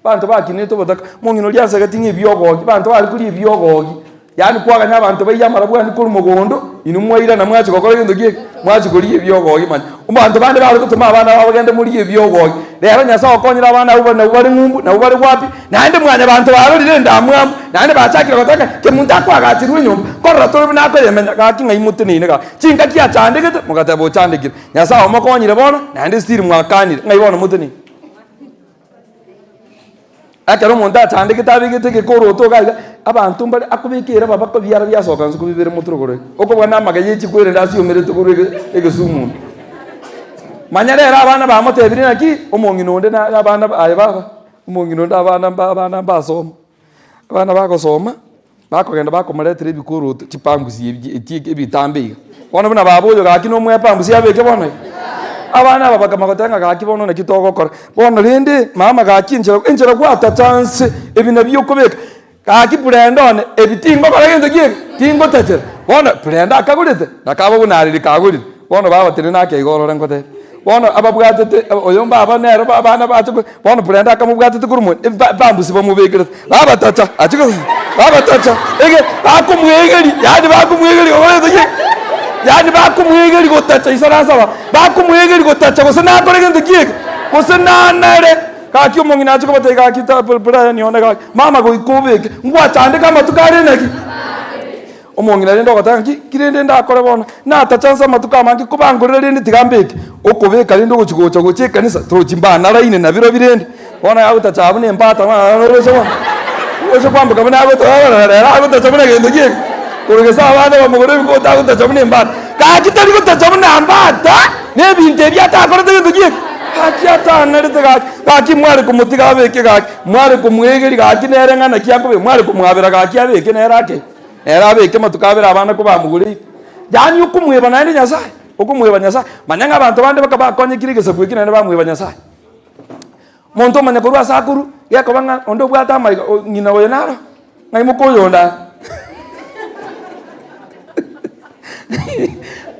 abanto bakinerete obotaka, omong'ina oria ansegeti ng'a ebiogogi, abanto bare koria ebiogogi. Yaani kwaganya abanto baiye amarabwani korwa mogondo, inwe mwairana mwachia gokora gento ki eke? Mwachia korigia ebiogogi manya. Abanto bande bare gotoma abana babo bagende morigie ebiogogi. Rero Nyasae okonyire abana abwo nabwo bare ng'umbu, nabwo bare gwapi, naende mwanyabanto barorire endamwamu, naende bachakire goteba ng'a kemunto akoagacherwa enyomba, nkorora tore buna akoyemenya, gaki ng'ai moteneine gaki. Chingaki achandegete, mogateba ochandekire. Nyasae omokonyire bono, naende still mwakanire, ng'ai bono moteneine? Ekero omonto achandegete abegete egekoroto iga iga, abanto mbare akobeka eraba baka ebiara biasoka nse kobibere motwe rogoro iga. Okobua na amagena ye chikwerende ase omerete korwa ege egesumu. Manya rero abana bamotebirie naki, omong'ina onde na abana aye baba, omong'ina onde abana mba abana mbasoma. Abana bagosoma, bakogenda bakomoretera ebikoroto chipambusi ebi eti ebitambe iga. Bono buna baba oyo gaki nomoe epambusi abeke bono iga. Abana aba bakamanya goteba ng'a gaki bono naki togokora, bono rende mama gaki enchera enchera gwatacha nse ebi nabio okobeka, gaki brenda one ebi tingokora gento ki eke, tingotachera. Bono brenda akagorete, nakaba buna ariri kagorire. Bono baba tenena ake iga orore ngotebie. Bono ababwatete oyo mbaba nere abana bache ko bono brenda akamobwatete korwa moni ebi bambusi bamobekerete, babatacha achie ko babatacha ege bakomwegeria yaani bakomwegeria gokora gento ki? Yaani bakomwegeria gotacha isaransa aba, bakomwegeria gotacha gose nakore gento ki eke? Gose nanare. Gaki omong'ina achie kobatebia gaki ta Brian one gaki, mama goika obeke, ngwachandeka amatuko are naki? Omong'ina rende ogoteba ng'a ki rende ndakore bono? Natacha nse amatuko amange kobangorera rende tiga mbeke. Okobeka rende ogochi gocha gocha ekanisa, torochi mbanaraine nabirobio rende. Bono agotacha abwo na embata oroche bono, oroche kwamboka buna agotoa rero agotacha buna gento ki eke? Korwa gese abande bamogorera ebikote agotacha buna embata. Gaki tari gotacha buna mbata, na ebinto ebi atakorete gento ki eke? Gaki atanarete gaki, gaki mware komotiga abeke gaki, mware komwegeria gaki nere ng'a naki akobeka, mware komwabera gaki abeke nere ake. Nere abeke amatuko abere abana kobamogoreire. Yaani okomweba naende Nyasae, okomweba Nyasae. Manya ng'a abanto bande baka bakonyekire egesaku eki naende bamweba Nyasae. Omonto omanya korwa ase akorwa, gekoba ng'a onde obwate amaiga o ng'ina oyo naro, ng'ai mokoyonda aa.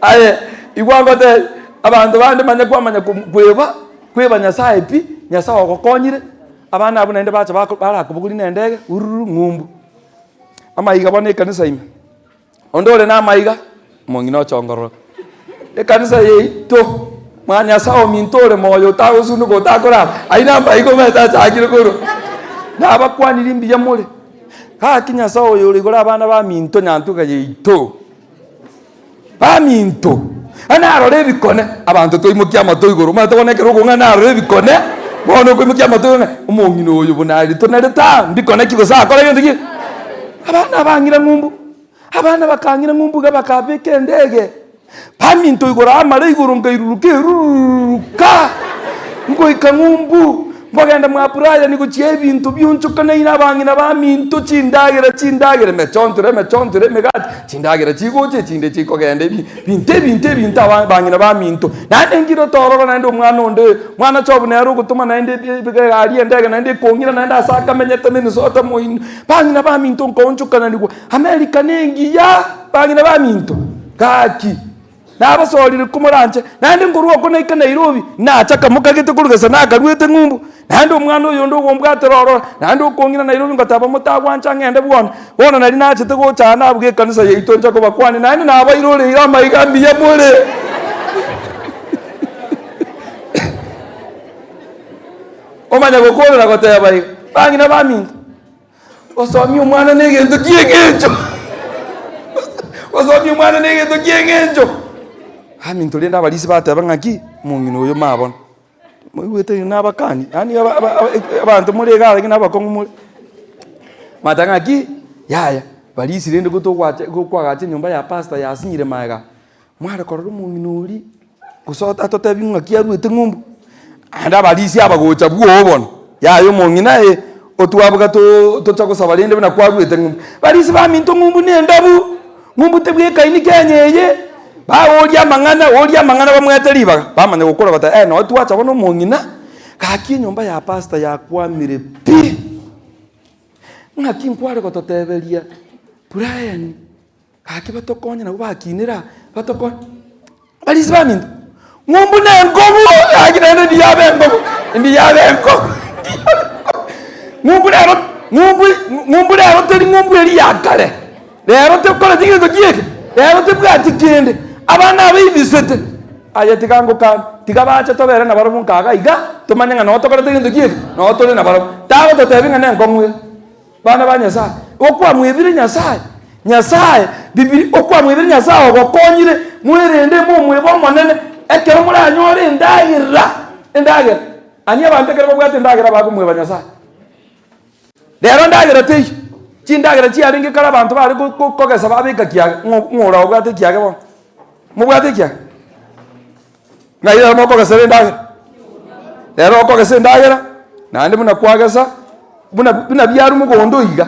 Aye, igwa ngotebie, abanto bande manya kwamanya kom kweba, kweba Nyasae pi, Nyasae ogokonyire, abana abwo naende bacha bako barakobogoria na endege hururu ng'umbu. Amaiga bono ekanisa ime, onde ore namaiga, omong'ina ochongororoka. Ekanisa yaito, mwa Nyasae ominto ore moyo otagosunduka otakorara, ayio namaiga omanyete achakire korwa. Nabakwanirie mbuya more, gaki Nyasae oyo ore igoro abana baminto nyantuga yaito, baminto, narore ebikone, abanto twaimokia amato igoro, omanyete bono ekero okong'a narore ebikone, bono okoimokia amato igoro ng'a omong'ina oyo buna aria tonarete aa, mbikone ki gose akore gento ki? Abana abang'ina ng'umbu, abana bakang'ina ng'umbu iga bakabeka endege, baminto igoro amare igoro nkairuruka erururuka, ngoika ng'umbu, nkogenda mwa Brian gochia ebinto bionchokanaine abang'ina baminto chindagera chindagera emechonchoro emechonchoro emegati, chindagera chigocha echinde chikogenda ebi binto ebinto ebinto aba abang'ina baminto. Naende nkirote ororo naende omwana onde, mwana chobu nere ogotoma naende egari endege naende ekong'ira naende ase akamenyete Minnesota moino. Bang'ina baminto nkoonchokananigwa, America nengiya, bang'ina baminto, gaki nabasorire komoranche, naende nkorwa oko naika Nairobi, nachaka mokagete korwa gesa nakaruete ng'umbu, naende omwana oyonde ogombwatera ororo, naende okong'ina Nairobi ngoteba motagwancha ng'ende bwono, bono nari nachete gocha aa nabuga ekanisa yaito ncha kobakwania, naende nabairoreire amaiga mbuya more. Omanye gokorera goteba iga, bang'ina baminto. Gosomia omwana negento ki'engencho. Gosomia omwana negento ki'engencho. Aminto rende abarisia bateba ng'aki, omong'ina oyo mabono. Moigwete inwe nabakani, yaani aba- aba- aba- abanto more iga lakini abakong'u more. Bateba ng'aki, yaya, barisia rende gotogwacha gokwagacha enyomba ya pastor yasinyire magega, mware korora omong'ina oria. Gose atotebi ng'aki aruete ng'umbu? Naende abarisia aba gocha bwoo bono, yaya omong'ina ee, otwaboka too tocha gosaba rende buna kwaruete ng'umbu. Barisia baminto ng'umbu na endabu, ng'umbu tebwekaini Kenya eye, baoria amang'ana, oria amang'ana bamwete ribaga, bamanya gokora goteba eh nonye twacha bono omong'ina, gaki enyomba ya pastor yakwamire pi. Ng'aki nkware gototeberia Brian. Gaki batokonye nabwo bakinire aa, batokonye. Barisi baminto, ng'umbu na enkobu, gaki naende ndiyabe enkobu, ndiyabe enkobu, ndiyabe enkobu. Ng'umbu rero, ng'umbu ng'umbu rero teri ng'umbu eria ya kare, rero tekoreti gento kieke, rero tebwati kende, abana aba ibisete, aye tiga ngokanie, tiga bache tobere nabarabwo nkaga iga, tomanye ng'a noo tokorete gento kieke, noo tore nabarabwo. Tagototebia ng'a nenkong'u ere. Bana ba Nyasae, okwamwebire Nyasae, Nyasae, Bibiri, okwamwebire Nyasae ogokonyire, mwerende momwebe Omonene, ekero moranyore endagera, endagera. Ani abanto ekero babwate endagera bakomweba Nyasae. Rero endagera teiyo, chindagera chiarenge kare abanto bare ko- ko- kogesa babeka kiage, ng'o ng'o ora obwate ekiage bono? Mobwate ekiage? Ng'ai rero mokogesera endagera? Rero okogesa endagera, naende buna kwagesa, buna buna biarwa mogondo iga,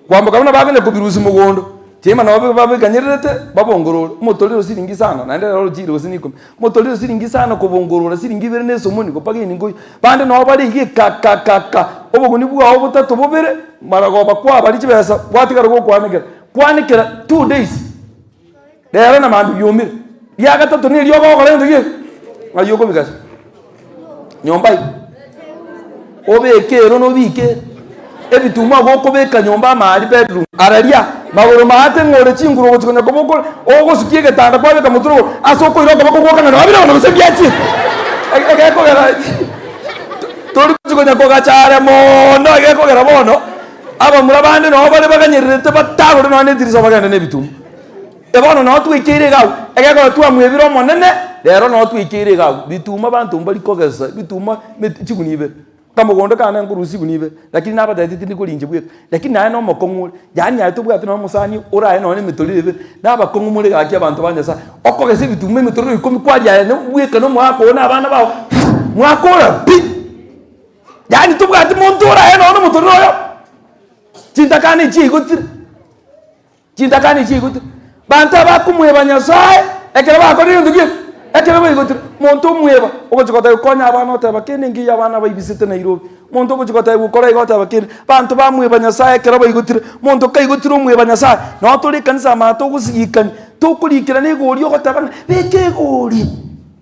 kwamboka buna bakonya kobirusia mogondo, chiaima nabo babiganyererete babongorore, omotorero siringi isano, naende rero orochire gose na ikomi, omotorero siringi isano kobongorora siringi ibere na esomoni gopaka eningo oywo, bande nabo bare iga ekakakaka, oboguni bwao botato bobere, maragoba kwabaria chibesa, gwatigara gokwanekera, kwanekera 2 days. Rero na mambia biomire. Ria gatato nerio ogokora gento ki? Ng'ai okobigasa? Nyomba ime. Obeke ero na obike ere. Ebituma igo okobeka nyomba amari bedroom. Araria, magoro maate ng'ore chinguru ogochi konya koba okore, ogosukia egetanda kwabeka motwe rogoro, ase okoira okoboko gwoka ng'a nabire bono gose mbiachire. Egekogera tori gochi konya kogacha are mono egekogera bono, abamura bande nabo bare baganyererete batagore nonya na etirisa bagende na ebituma. Bono noo twaikeire iga agwo, egekogera twamwebire Omonene, rero noo twaikeire iga agwo. Bituma abanto mbari kogesa, bituma meti chigunia ibere. Kamogondo kane nkorusia chigunia ibere, lakini nabatebetie tindi koria inche bweka. Lakini naye na omokong'u ore, yaani aye tobwati nonya omosani oraye nonya emetoriro ebere, na abakong'u more gaki abanto ba Nyasaye. Okogesa ebituma emetoriro ikomi kwaria aye na bweka na omogaka oo na abana bao, mwakora pi! Yaani tobwati monto oraye nonya omotoriro oyomo. Chintakana echi chiaigotire. Chintakani chiaigotire. Banto abakomweba Nyasae, ekero bakorire egento ki? Ekero baigotire. Monto omweba, ogochia gotebia konya abana oteba kende nkiya abana baibisete Nairobi. Monto ogochia gotebia okora iga oteba kende. Banto bamweba Nyasae ekero baigotire. Monto kaigotire omweba Nyasae, noo tore ekanisa amato togosigikani, tokorikerana egori ogoteba ng'a beka egori,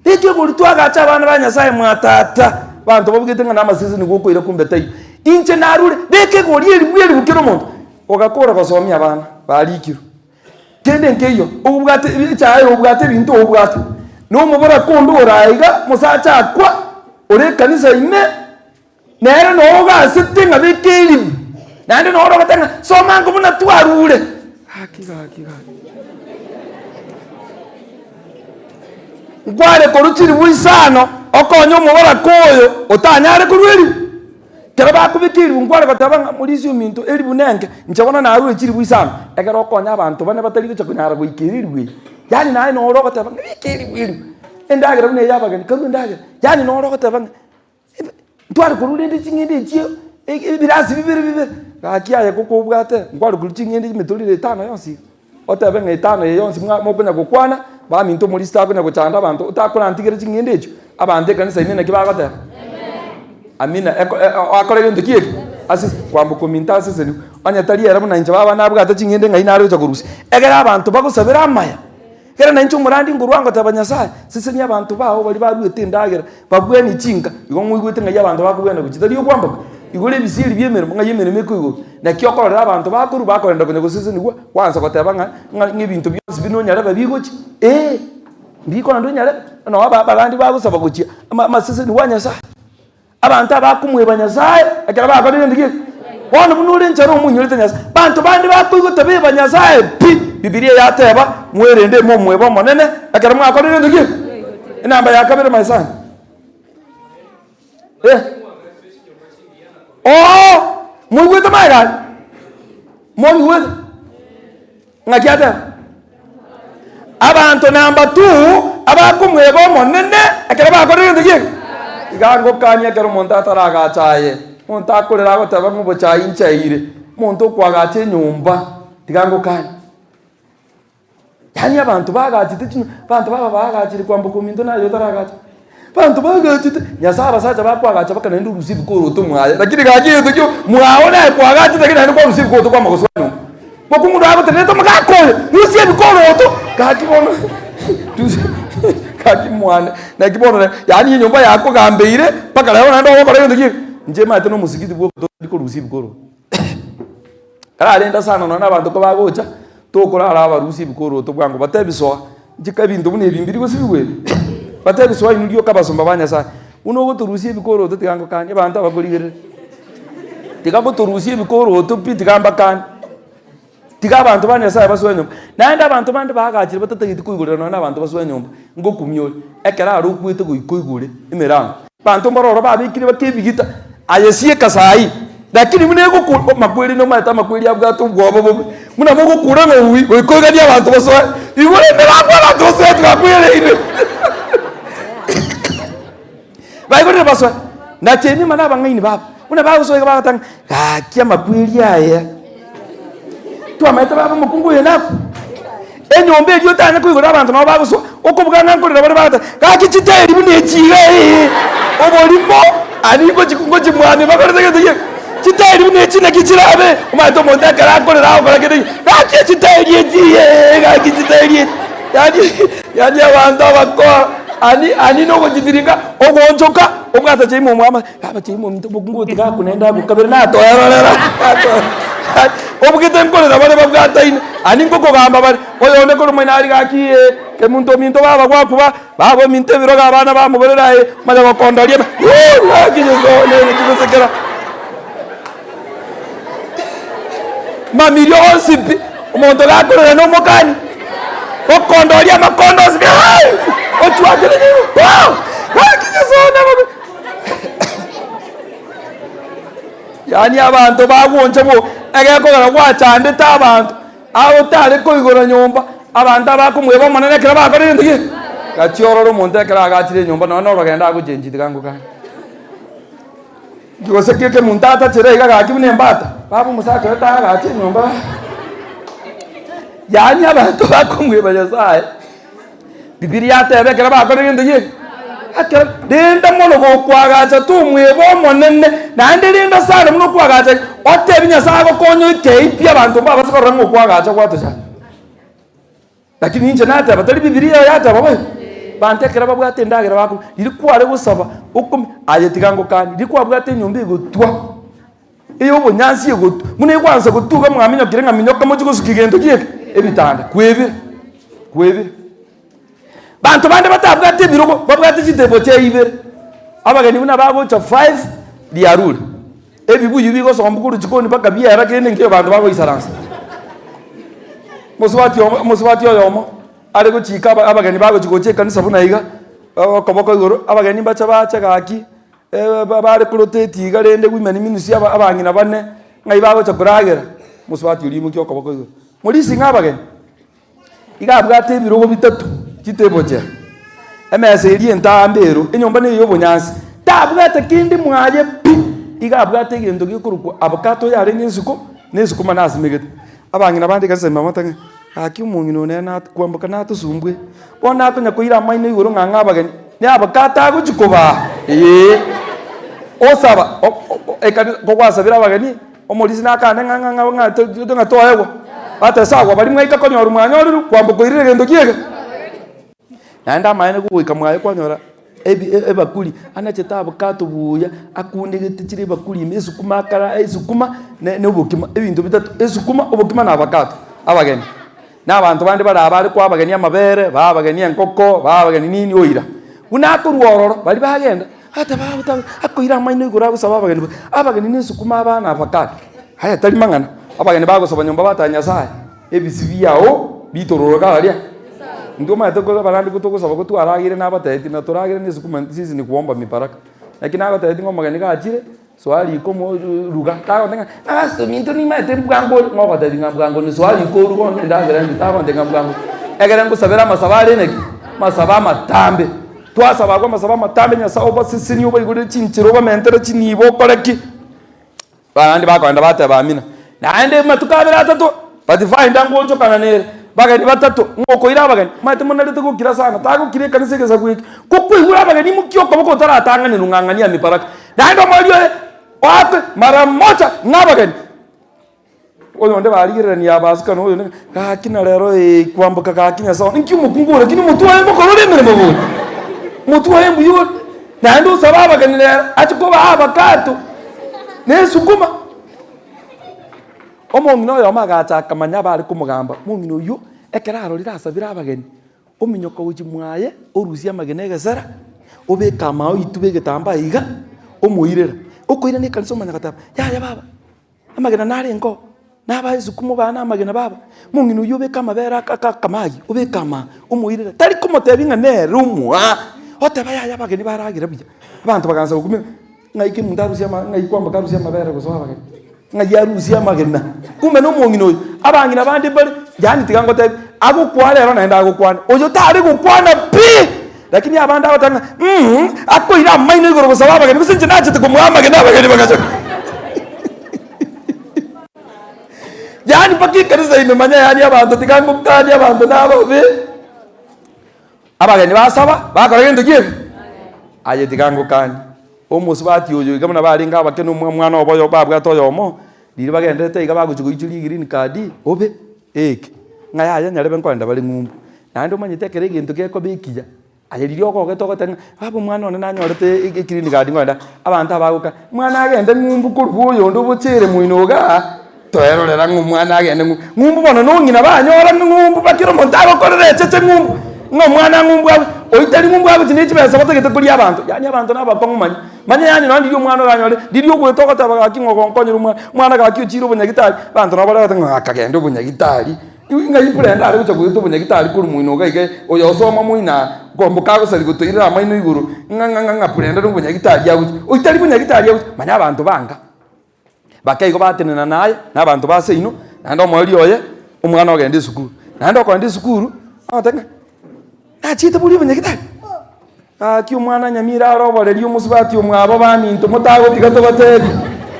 beka egori twagache abana ba Nyasae mwa tata. Banto babugete ng'a namasese nigo okoira kumbe taiyo. Inche narure, beka egori eribu eribu kera omonto. Ogakora gosomia abana barikirwe. Kende nkeiyo, obwate echaye obwate ebinto obwate. Na omoboraka onde ore aiga, omosacha akwa, ore ekanisa ime, nere noo ogasete ng'a beka elimu, naende noro ogoteba ng'a soma ango buna twarure. Gaki gaki gaki. Nkware korwa chilifu isano okonye omoboraka oyo otanyare korwa elimu. Ekero bakobeka eribu nkware goteba ng'a morisia ominto eribu nenke, inche bono narure chiribu isano, ekero okonya abanto bane batari gocha konyara goika ere eribu eye. Yaani naye nore ogoteba ng'a beka eribu eribu, endagera buna eye ya abageni, karue endagera, yaani nore ogoteba ng'a ebe ntware korwa rende ching'ende echio ebirasi bibere bibere, gaki aye gokobwate nkware korwa ching'ende emetoriro etano yonsi iga. Otebe ng'a etano eye yonsi mwa mokonya gokwana, baminto omorisia takonya gochanda abanto, otakorantigere ching'ende echio, abanto ekanisa ime naki bagoteba? Amina. Eko e akore gento ki eke? Ase kwamboka ominto asesenigwe. Onye tari ere buna inche baba nabwate ching'ende ng'ai nare gocha korusia. Ekero abanto bagosabera amaya, ekero nainche omorandi nkorwa ngoteba Nyasaye, sesenia abanto bao baria baruete endagera, babwanie chinka, igo ng'oigwete ng'ai abanto bakobwana gochia, tari okwamboka? Igoro ebisieri bia emeremo, ng'ai emeremo ekoigorwa. Naki okororera abanto bakorwa bakorenda konya gosesenigwa, kwansa goteba ng'a ng'a ebinto bionsi buna onyarebe bigochia, eh, mbikogenda onyarebe, noo aba abarandi bagosaba gochia ama amasesenigwa a Nyasaye. Abanto abakomoeba Nyasaye, ekero bakorire gento ki? Bono buna ore enchara omoinyorete Nyasaye, banto bande bakoigwa beba Nyasaye pi, Bibilia yateba, mwerende momoebe Omonene, ekero mwakorire gento ki? Enamba ya kabere my son. Eh. Oo, moigwete magega aria? Monyigwete? Ng'aki ateba? Abanto namba two abakomweba Omonene ekero bakorire gento ki eke? Iga ngokania ekero omonto ataragacha aye, omonto akorera agoteba ng'a obochai nchaire, omonto okoagacha enyomba, tiga ngokanie. Yaani abanto bagachete chinyu, abanto baba bagachire kwamboka ominto naye otaragacha. Abanto bagachete, Nyasaye abasacha bakoagacha mpaka naende orusie ebikoroto mwaye, lakini gaki egento kio mwao naye kwagachete lakini naende kwarusia ebikoroto kwama gosoa nyomba. Mokungu naye agotenenete omogaka oyo, rusia ebikoroto, gaki bono rusia gaki mwane, naki bono na yaani enyomba yakogambeire mpaka rero naende ogokora egento ki? Inche maete na omosigiti bwoka totari korusia ebikoroto. Kararenda sana nonya na abanto kobagocha, tokorara abarusia ebikoroto bwango batebi soa, inche ebinto buna ebi mbiri gosibigwa ebi, batebi soa inwe rioka abasomba ba Nyasaye. Buna ogotorusia ebikoroto tiga ngokanie abanto abakorigerere, tiga gotorusia ebikoroto pi tiga mbakanie, tiga abanto ba Nyasaye basoe nyomba. Naende abanto bande bagachire batatageti koigorera nonya na abanto basoe nyomba, ngokumia ore, ekero are okwete goika oigore emerango. Abanto mbare ororo babekire baka ebigita, aye sieka saii, lakini buna egokura amakweri nomanyete amakweri abwate obwoba bobe, buna bogokura ng'a ui, goika oiganie abanto basoe, igoro emerango abanto basoe tibakwereire. Baigorire basoe, na chenyuma na abang'aini babo, buna bagosoa iga bagoteba ng'a gaki amakweri aya, twamaete baba omokungu oyo nakwe. Enyomba eria otanye koigora abanto nabo bagosoa, okobuga ng'a nkorera bare bagoteba, gaki chiteri buna echi iga ee, oborimo ani ngochi ngochimwamia bakorete gento ki? Chiteri buna echi naki chirabe, omanyete omonto ekero akorera agokora kende ki, gaki echiteri echi ee, gaki chiteri echi, yaani yaani abanto abakoa ani ani na ogochitiringa, ogoonchoka, obwate chaimo omwama, yaba chaimo ominto omokungu oyo tiga akunende abwo kabere natoerorera obugete nkorera bare babwataine, ani ngokogamba bare, oyonde korwa moino aria gaki ee, kemunto ominto baba gwakuba, baba ominto ebirogo abana bamogorera aye, omanye gokondoria ime wuu gaki nyasae one naki gosekera. Mamiria onsi pi, omonto gakorera na omokani, gokondoria amakondo onsi pi aii, ochwakire pa, gaki nyasae one bobe. Yaani abanto bagwoncha bo, egekogera gwachandete abanto, agotare koigora nyomba, abanto abakomoeba Omonene ekero bakorire gento ki? Gachia orore omonto ekero agachire enyomba nonya na orogendo agochenchia tiga ngokane. Nki gose ki ekemonto atachere iga gaki buna embata, baba omosacha oye tagacha enyomba Yaani abanto bakomoeba Nyasaye. Bibilia yateba ekero bakorire gento ki? Ekero, renda mono gokwagacha tomweba Omonene, naende renda sana buna okwagacha, otebi Nyasaye agokonye oikei pi abanto mbabase korora ng'a okwagacha gwatochanda. Lakini inche nateba, tari Bibilia eyo yateba boigo? Banto ekero babwate endagera bakoria, riria kware gosaba okome, aye tiga ngokanie, riria kwabwate enyomba egotwa, ey'obonyansi egotwa, buna egwansa gotuga mwaminyokire ng'a minyoka mochie gosukia gento ki eke? Ebitanda, kwebire, kwebire. Banto bande batabwati ebirogo, babwate chitable chia ibere, abageni buna bagocha five, riarure. Ebibuyu bigosomba korwa chikoni mpaka biera kende nkeiyo abanto bagoisaransa. Omosubati omo omosubati oyomo are gochika aba abageni bagochi gocha ekanisa buna iga, okoboko igoro, abageni mbache bache gaki. Bare koroteti iga rende women ministry aba abang'ina bane, ng'ai bagocha koragera? Mosubati oria imokia okoboko igoro. Morisi ng'a abageni, iga abwate ebirogo bitato, chitable chair, emesa eria entambe ero, enyomba neye ya obonyansi, tabwate kende mwaye pi, iga abwate egento gekorokwa avocado yarenge isiko, na esukuma nasimegete. Abang'ina bande ekanisa ime bamotebia ng'a gaki omong'ina oyo nere nat kwamboka natosumbue, bono akonya koira amaino igoro ng'a ng'a abageni, ne avocado agochia kobaa eeh. Osaba o- o- ekanisa kogwasabire abageni, omorisia nakane ng'a ng'a ng'a ng'a to ng'a toegwa, bateba sawa baria mwaika konyorwa mwanyorirwe, kwamboka oirire egento ki eke. Naende amaene gogoika mwaye kwanyora ebi ebakuri, anachete avocado buya, akunegete chire ebakuri ime, esukuma akara esukuma ne na obokima, ebinto bitato, esukuma, obokima na avocado, abageni. Na abanto bande bare abare koa abageni amabere, baa abageni engoko, baa abageni nini oira. Buna akorwa ororo, baria bagenda, ateba agoteba akoira amaino igoro agosaba abageni buya, abageni na esukuma abaa na avocado, aya tari mang'ana, abageni bagosaba nyomba bateba nyasaye. Ebisi biao bitororoke aria. Intwe omanyete kore abarandi togosaba ko twaragire nabatebi na toragere na esukuma sisi ni kuomba mibaraka. Naki nagotebi ng'a omogeni gachire, soa riko mo ruga, tagotebi ng'a pastor ominto nimanyete mbwango ore, ng'a ogotebi ng'a mbwango ni soa riko oruge onye endagera ende, tagontebia ng'a mbwango. Ekere ngosabera amasabo are naki? Amasabo amatambe. Twasaba abwo amasabo amatambe Nyasaye obasesenie obaigorere chinchera obamentere chinibo okore ki? Abande bakogenda bateba amina. Naende amatuko abere atato, Pathfinder ngoonchokana nere, bageni batato, ng'a okoira abageni, omanyete monarete gokira sana, tagokira ekanisa egesaku eke, ko kwaigure abageni imokia okoboko otaratang'anerwa ng'ang'ania mibaraka. Naende omoerio oye, oakwe mara moja ng'a abageni. Oyonde barigererania abasika na oyonde gaki na rero ee kwamboka gaki Nyasae one, inki omokungu ore lakini omotwe oye ngokora ore emeremo bori? Omotwe oye mbuya ore, naende osabe abageni rero ache kobaa avocado na esukuma. Omong'ina oyomo agacha akamanya abare komogamba, omong'ina oywo ekero arorire asabire abageni, ominyoka gochia mwaye orusia amagena egesera, obeka amao oitube egetambaa iga, omoirera. Okoirana ekanisa omanya goteba, yaya baba. Amagena narenge oo, nabae esukuma obaa namagena baba, omong'ina oyio obeke amabere aka aka akamagi, obeke amaa, omoirere, tari komotebia ng'a nere omoaa, oteba yaya abageni baragere buya. Abanto bakaansa gokumia, ng'ai kemunto arusie ama ng'ai kwamboka arusie amabere gosoa abageni, ng'ai arusie amagena, kumbe na omong'ina oyo, abang'ina bande mbare, yaani tiga ngotebie, agokwa rero naende agokwane, oyo tare gokwana pi! Lakini abande agoteba ng'a mh, akoira amaino igoro gosaba abageni, gose inche nachete komoa amagena abageni bagacha. Yaani mpaka ekanisa ime manya yaani abanto tiga ngokania abanto nababe. Abageni basaba, bakora gento ki eke? Aye tiga ngokanie. Omosubati oyo iga buna barenge abake na omwana obo oyo babwate oyomo, riria bagenderete iga bagochia goichoria egreen card, obe, eke. Ng'a yaya nyarebe nkoenda bare ng'umbu. Naende omanyete ekero egento gekoba ekiya, aye riria ogogete ogoteba ng'a baba omwana one nanyorete eclean card nkoenda, abanto abagoka, mwana agende ng'umbu korwa oyonde obochere moino igaa, toerorera ng'a omwana agende ng'umbu. Ng'umbu bono na ong'ina banyora ng'a ng'umbu bakera omonto agokorera echeche ng'umbu, ng'a omwana ng'umbu abe, oyio tari ng'umbu agochia ne chibesa batagete koria abanto, yaani abanto na abakong'u manya. Manya yaani nonye riria omwana oranyore, riria ogoeta ogoteba gaki ng'a ogonkonyera omwana, omwana gaki ochiire obonyagitari, abanto nabo bare bagoteba ng'a akagenda obonyagitari. Ng'ai Brenda are gocha goeta obonyagitari korwa moino iga iga, oyo osoma moino aa, kwamboka agosaria gotoirera amaino igoro, ng'a ng'a ng'a ng'a Brenda nobonyagitari agochia. Oyio tari bonyagitari agochia, manya abanto banga. Bake igo batenena naye, na abanto ba seino, naende omoerio oye, omwana ogenda esukuru. Naende okogenda esukuru, agoteba ng'a nachiete boria obonyagitari? Gaki omwana nyamira are oboreri omosubati omwabo baminto motagotiga tobatebi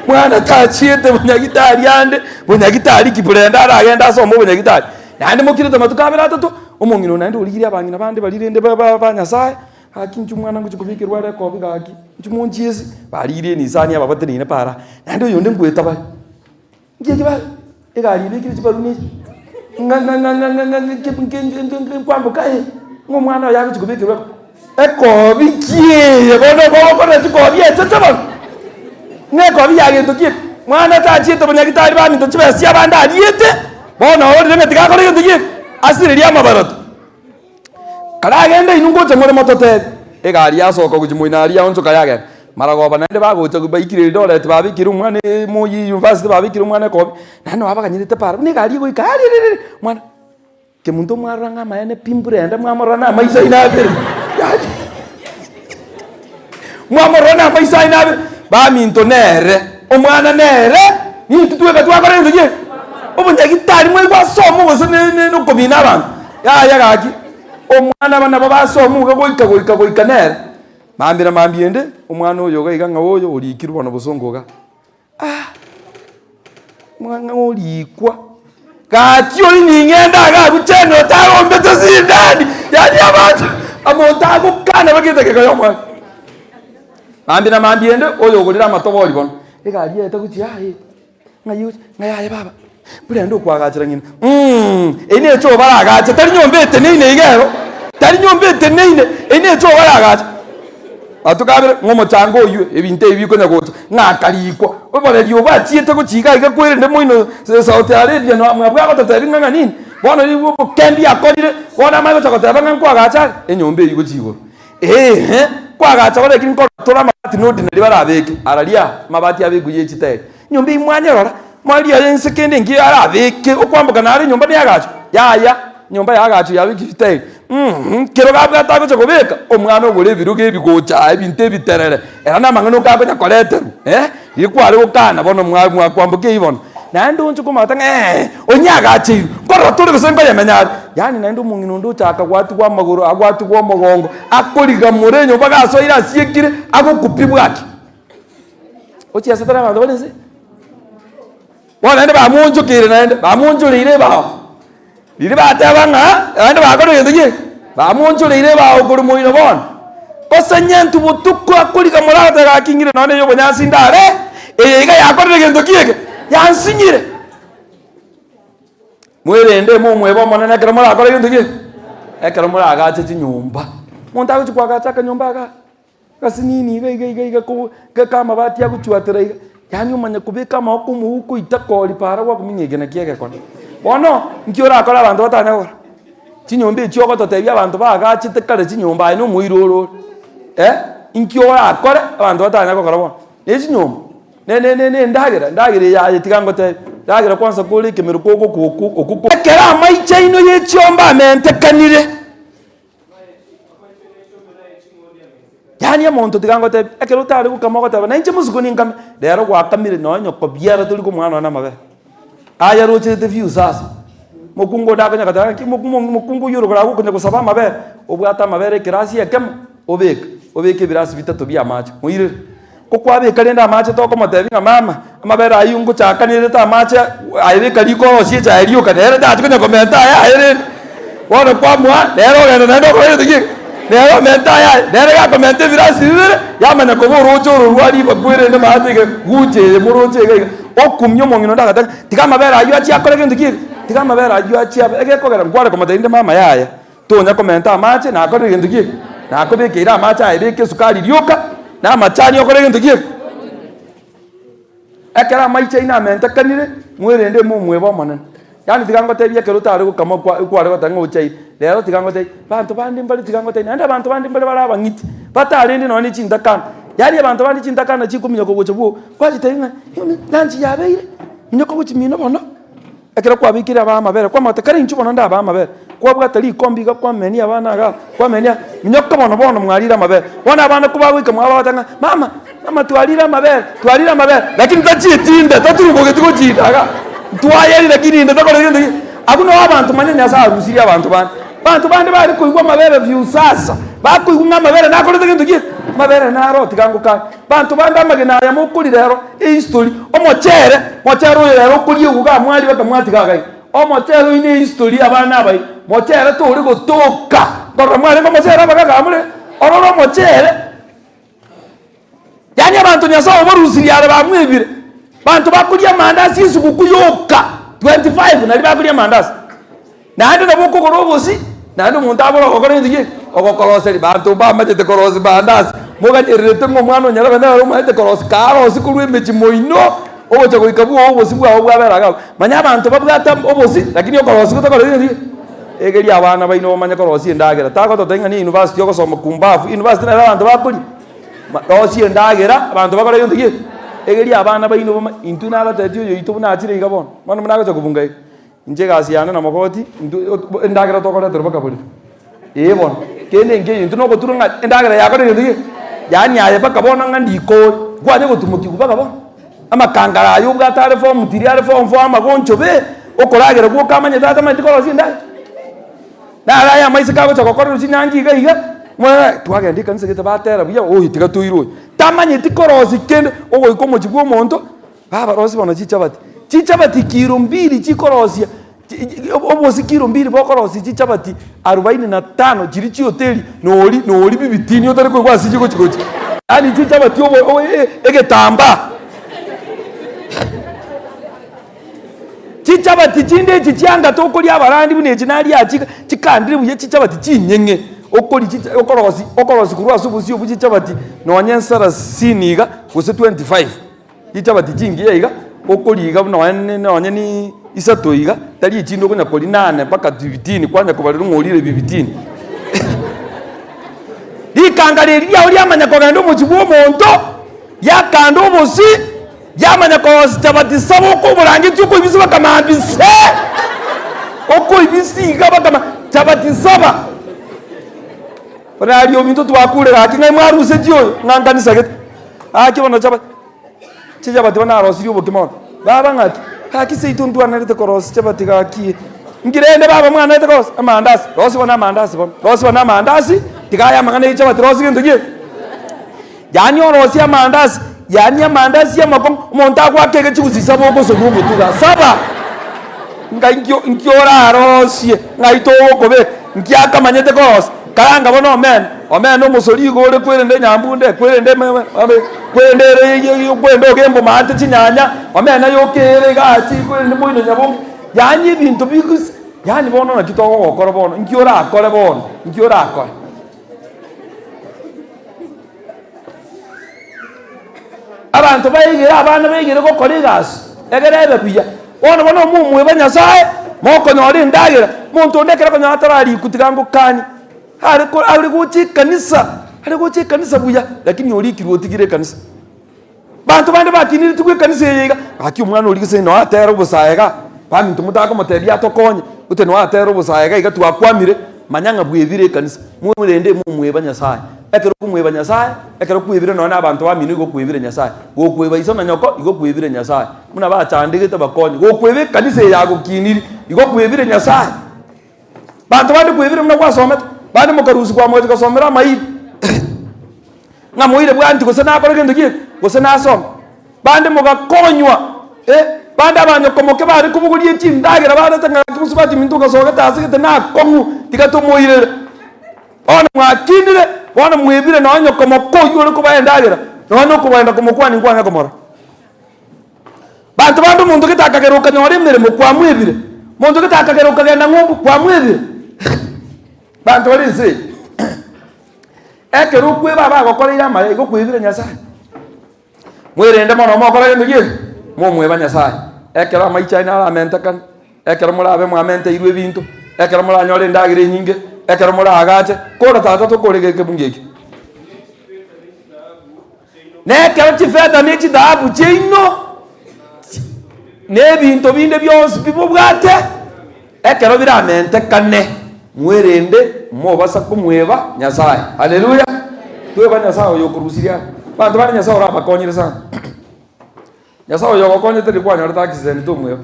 mwana tachiete bonyagitari ande bonyagitari ki brenda aragende asome obonyagitari naende mokirete amatuko abere atato omong'ina oyo naende origirie abang'ina bande baria rende ba ba ba nyasaye gaki inche omwana ngochia kobekerwa are ekobi gaki inche monchiesi barigirie enisani aba bateneine para naende oyonde nkoeta bare. Nki eki bare? Egari ebekire chibaruni echi, ng'a ng'a ng'a ng'a ng'a ng'a nke nke nke nke nke nkwamboka aye, ng'a omwana oye agochi kobekerwa ekobi ki eye bono bogokorera chikobi echeche bono? Ng'a ekobi ya gento ki eke? Mwana tachiete bonyagitari baminto chibesa chiabande ariete, bono ororire ng'a tiga akore gento ki eke? Asirerie amabarato. Karagende inwe ngocha more mototebi. Egari yasoka gochia moino aria yaonchoka yagenda. Maragoba naende bagocha baikire Eldoret babekire omwana Moi University babekire omwana ekobi, naende nabo baganyerete para buna egari egoika aririri mwana kemunto mwarora ng'a amaene pi mburende mwamorora na amaiso aino abere. Mwamorora na amaiso aino abe, baminto nere, omwana nere, nintwe tweka twakora gento ki? Obonyagitari mwaigwa asoma gose ne ne nokomina abanto, yaya gaki, omwana aba nabo basoma iga goika goika goika nere. Mambia na mambia ende, omwana oyo iga iga ng'a oyo orikirwe bono bosongo iga. Ah! Omwana orikwa, gaki oria ning'ende iga abwo chene otarombete sindani, yaani abanto omonto agokana mpaka edakika ya omwana. Mambia na mambia ende, oyo ogorire amatobori bono, egari yaete gochia aa ng'ai oche, ng'a yaya baba, buna rende okoagachera ng'ina mh, eyio ne echoo baragache, tari nyomba eteneine iga ero, tari nyomba eteneine, eyio ne echoo baragache. Matuko abere, ng'a omochango oywe, ebinto ebi bikonya gocha, ng'a akarikwa. Oboreri obo achiete gochia iga iga kwerende moino Saudi Arabia na mwabwo agototebi ng'a ng'a nini, bono ribu obokendi akorire, bono amanye gocha goteba ng'a nkoagacha are enyomba eywo gochia igoro. Eeh, nkoagacha bare lakini nkorora tore amabati na ordinary barabeke, araria amabati abekwe ye chitairi. Enyomba eywo mwanyerora, mwaria aye inse kende engiya arabeke, okwamboka naro enyomba neagachwe, yaya. Enyomba y'agacho yabekire chitairi, mm, kero gabwate agocha kobeka, omwana ogore ebirogo ebigocha aa ebinto ebiterere, ere namang'ana oka akonya koreterwa eh, riria kware gokana bono mwa mwakwamboka eywo bono. Naende onche komata ng'a eh, onye agacheirwe, nkorora tore gose nkoyemenya are, yaani naende omong'ina onde ochaka gwatigwa amagoro, agwatigwa omogongo, akorigamora enyomba gasoire asiekire, agokupia bwaki. Ochiasete na abanto bare inse? Bono naende bamoonchokeire naende, bamoonchoreire ebao. Riria bateba ng'a naende bakore gento ki? Bamoonchoreire ebao korwa moino bono. Gose nyentu botuko akoriga moragoteba gaki ng'ire nonya neye obonyansi ndare, eye iga yakorire gento ki eke? Yansinyire. Mwerende momwebe Omonene ekero morakore gento ki? Ekero moragache chinyomba. Omonto agochi koagacha akanyomba aka. Gasinini iga iga iga iga ko geka amabati agochwatera iga, yaani omanye kobeka amaboko omouko oita kori para gwakominya eke naki egekone. Bono, nki orakore abanto batanya gokora? Chinyomba echio ogototebia abanto baagachete kare chinyomba aye na omoiri ore ore eh, inki orakore abanto batanya gokora bono? Na echinyomba, ne ne ne ne endagera, endagera eye aye tiga ngotebie, endagera kwansa kore ekemero kogokwa okwo okwo Ekero amaicho aino ye chiombe amentekanire. Yaani omonto tiga ngotebi, ekero otare gokama ogoteba nainche mosiko ninkame, rero gwakamire nonya nyoko biara tori komoa nonya namabere. Aya rocherete view sasa, mokungu onde akonya goteba ng'a ki moku mokungu oywo orokoro agokonya gosaba amabere, obwate amabere ekerasi ekemo, obeke, obeke ebirasi bitato bia amache, moirere. Ko kwabeka rende amache tokomotebia ng'a mama, amabere aywo ngochakanerete amache aye beka riko orosie echae rioka nere tachi konya komenta aya aye rende. Bono kwamoa, nere ogenda naende okora gento ki? Nere omenta aya aye, nere gakomenta ebirasi bibere, yamanya koba oroche oro rwa ribaku erende maate iga gucha eye moroche iga iga. Okumia omong'ina onde agateba, tiga amabere aywo achie akore gento ki? Tiga amabere aywo achie abe, egekogera nkware komotebia rende mama yaya. Tonya komenta amache, nakorire gento ki eke? Nakobekeire amache aye, beka esukari rioka, na amachani okore gento ki eke? Ekero amaicho aino amentekanire, mwerende momwebe Omonene. Yaani tiga ngotebie ekero otare gokama kwa kware goteba ng'a ochaire, rero tiga ngotebie, abanto bande mbare tiga ngotebie, naende abanto bande mbare bare abang'iti, batarende nonye ne chintakana. Yaani abanto bande chintakana chikominyoka gocha bwogo, kwachitebia ng'a lunch yabeire, minyoka gochia mino bono. Ekero kwabekire abana amabere, kwamanya kare inchuo bono ndabae amabere, kwabwata rikombe iga kwamenia abana igaa, kwamenia, minyoka bono bono mwarire amabere. Bono abana kobagoika mwabo bagoteba ng'a mama, mama twarire amabere, twarire amabere, lakini tachieti inde, taturubogeti gochia inde igaa, ntwayeri lakini inde takoreti gento ki. Abwo noo abanto manya Nyasaye arusirie abanto bande. Abanto bande bare koigwa amabere viusasa, bakoigwa ng'a amabere nakorete gento ki? Amabere naro tiga ngokane. Banto bande amagena aya mokori rero, ehistory, omochere, mochere oyo rero okoriegwa iga mwaria baka mwatiga iga iga. Omochere oyio ne ehistory abana abayi, mochere tore gotoka, nkorora mwarenge omochere abagaga aa more, orore omochere, yaani abanto Nyasaye obarusirie are bamwebire, banto bakoria amandasi esuguku yoka, 25 naria bakoria amandasi. Naende nabo okogora obosie, naende omonto abore ogokora gento ki? Ogokoroseria. Banto mbamanyete korosia mandasi, moganyererete ng'a omwana o nyarebe nere omanyete korosia, karosie korwa emechie moino, ogocha goika bwogo obosie bwao bwabera iga abwo. Manya abanto babwate obosie, lakini okorosia gotakoreti gento ki? Egeria abana baino bamanye korosia endagera, tagototebia ng'a ne university ogosoma kumbafu, university nere abanto bakoria? Rosia endagera, abanto bakore gento ki? Egeria abana baino bamanye, intwe nabatebetie oyoito buna achire iga bono, bono buna agocha kobunga iga. Inche egasi yane na mogoti, intwe endagera tokoreterwa mpaka borere. Ee bono, kende nkeiyo, intwe nogoturwa ng'a endagera yakorire gento ki? Yaani aye mpaka bono ng'a ndiko ore, kwanya gotumokiwa mpaka bono. Amakangara aya obwate are form three are form four amagonchobe, okoragera gwoka amanyete atamanyeti korosia endagera. Naro aya amaiseke agocha gokorerwa chinyangi iga iga, mwa twagenda ekanisa gete batera buya, oyo tiga toire oyo. Tamanyeti korosia kende, ogoika omochie bwa omonto, baba rosia bono chichabati. Chichabati kiro mbiri chikorosia obosie kiro mbiri bokorosia chichabati arubaini na tano chiria chioteri nori nori bibitini otari koigwa ase chigochi gochi. Yaani chichabati obo obo egetambaa. Chichabati chinde echi chianga tokoria abarandi buna echi naria chika chikandire buya chichabati chinyeng'e, okoria chicha okorosia okorosia korwa ase obosie obwo chichabati nonye sarasini iga gose 25, chichabati chingiya iga, okoria iga buna nonye nonye ni isato iga, tari echinde okonya koria nane mpaka bibitini kwanya kobarerwa ng'a orire bibitini. Rikanga riria riao riamanya kogenda omochie bwa omonto, riakanda obosie. Yamanya korosia chabati saba okoborangeti okoibisa bakamambia se okoibisa iga bakama chabati saba bono aria ominto twakure gaki ng'ai mwarusetie oyo ng'a nkanisa gete gaki bono chabati chichabati bono narosirie obokima bono baba ng'aki gaki seito ntwanarete korosia chabati gaki nki rende baba mwanarete korosia amandasi rosia bono amandasi bono rosia bono amandasi tiga aya amang'ana ya echabati rosia gento ki. Yaani orosie amandasi, yaani amandasi amakong'u, omonto agoaka egechigusi saba ogosoria omotuga saba. Ngai nkio nkio orarosie, ng'ai togokobeka, nki akamanyete korosia, karanga bono omena, omena omosori igo ore kwerende enyambunde, kwerende eme eme kwerende ere eyio kwerende ogembo maate chinyanya, omena yoka ere igaa achi kwerende moino nyabonge, yaani ebinto bigusa, yaani bono naki togogokora bono, nki orakore bono, nki orakore. Abanto baigire abana baigire gokora egasi, egere ebe buya. Bono bono omomweba Nyasaye, mokonyora endagera, monto onde ekero okonyora atararikwa tiga ngokanie, are ko are gocha ekanisa, are gocha ekanisa buya, lakini orikirwe otigire ekanisa. Banto bande bakiniretigwe ekanisa eye iga, gaki omwana oria gose noe atere obosae igaa, baminto motakomotebia atokonye, gose noe atere obosae iga iga twakwamire, manya ng'a bwebire ekanisa, morende momweba Nyasaye. Ekero okomweba Nyasaye, ekero kwebire nonya na abanto bamino igo okwebire Nyasaye, gokweba iso na nyoko, igo okwebire Nyasaye, buna bachandegete bakonye, gokweba ekanisa eye yagokiniri, igo okwebire Nyasaye. Banto bande kwebire buna gwasomete, bande mokarusigwa mogachi gosomera amairi. Ng'a moire bwanti gose nakore gento ki gose nasome. Bande mogakonywa, eh, bande abanyokomoke bare kobogoria chindagera barete ng'a gaki mosubati ominto ogasogete ase gete nakong'u tiga tomoirere. Bono mwakinire, bono mwebire nonya nyokomoke oyio ore kobaa endagera, nonya na okogenda komokwania nkwanya komorora. Banto bande omonto gete akagera okanyora emeremo kwamwebire, monto gete akagera okagenda ng'umbu kwamwebire. Banto bare ense eye. Ekero okweba abagokoreire amaya, igo okwebire Nyasae. Mwerende mono mokore gento ki? Momweba Nyasae. Ekero amaicho aino aramentekane, ekero morabe mwamenteirwe ebinto, ekero moranyore endagera enyinge, ekero moraagache, kora tata tokore ekebungo eke. Na ekero chifeta ne chithahabu chiaino na ebinto binde bionsi pi mobwate, ekero biramentekane, mwerende mobasa komweba Nyasae. Haleluya! Tweba Nyasae oyo okorusirie aa. Abanto bande Nyasae orabakonyire sana. Nyasae oyo ogokonyete riria kwanyorete accident tomweba.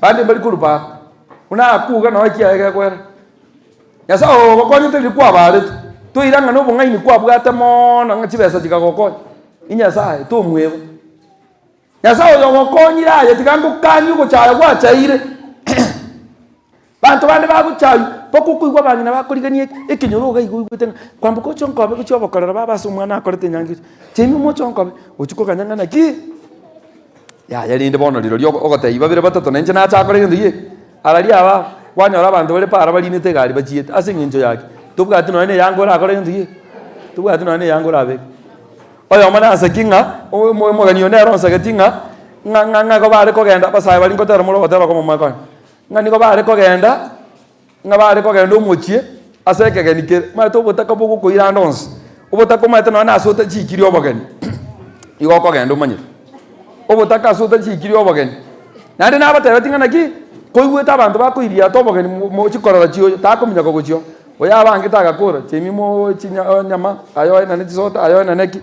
Bande mbari korwa para, buna akuga nonya ekiaye gekoera. Nyasae oyo ogokonyete riria kwabaretwe, toire ng'a nobong'aini kwabwate moono ng'a chibesa chikagokonya, inyasae tomweba. Nyasae oyo ogokonyire aye tiga ngokanie ogochaya gwachaire. Banto bande bagochaywa, mpaka okoigwa abang'ina bakorigania ekenyoro iga iga oigwete ng'a kwamboka oche onkobe gochia obokorero baba ase omwana akorete enyangi gochia, chiaino moche onkobe, ochia koganya ng'a naki, yaya rende bono rirorio ogotebi babere batato na inche nacha akore gento ki eke. Araria aba, kwanyora abanto bare para barinete egari bachiete ase eng'encho yaki, tobwati nonya na eyanga orakore gento ki eke, tobwati nonya na eyanga orabeke. Oyomo naseki ng'a, omo omogeni oyo nere onsegeti ng'a, ng'a ng'a ng'a igo bare kogenda abasae baria ngotera more ogotera okomo moe konya, ng'a nigo bare kogenda, ng'a bare kogenda omochie ase ekegeni kere, omanyete obotaka bogokoira ande onsi, obotaka omanyete nonya na ase otachikirie obogeni, igo okogenda omanyete. Obotaka ase otachikirie obogeni. Naende nabatebetie ng'a naki, koigwete abanto bakoiriata obogeni mo mochi korora chioyo, takominyoka gochia oo. Oyo abangete agakora, chemi mo chinya nyama, aye oenane chisoda, aye oenane ki,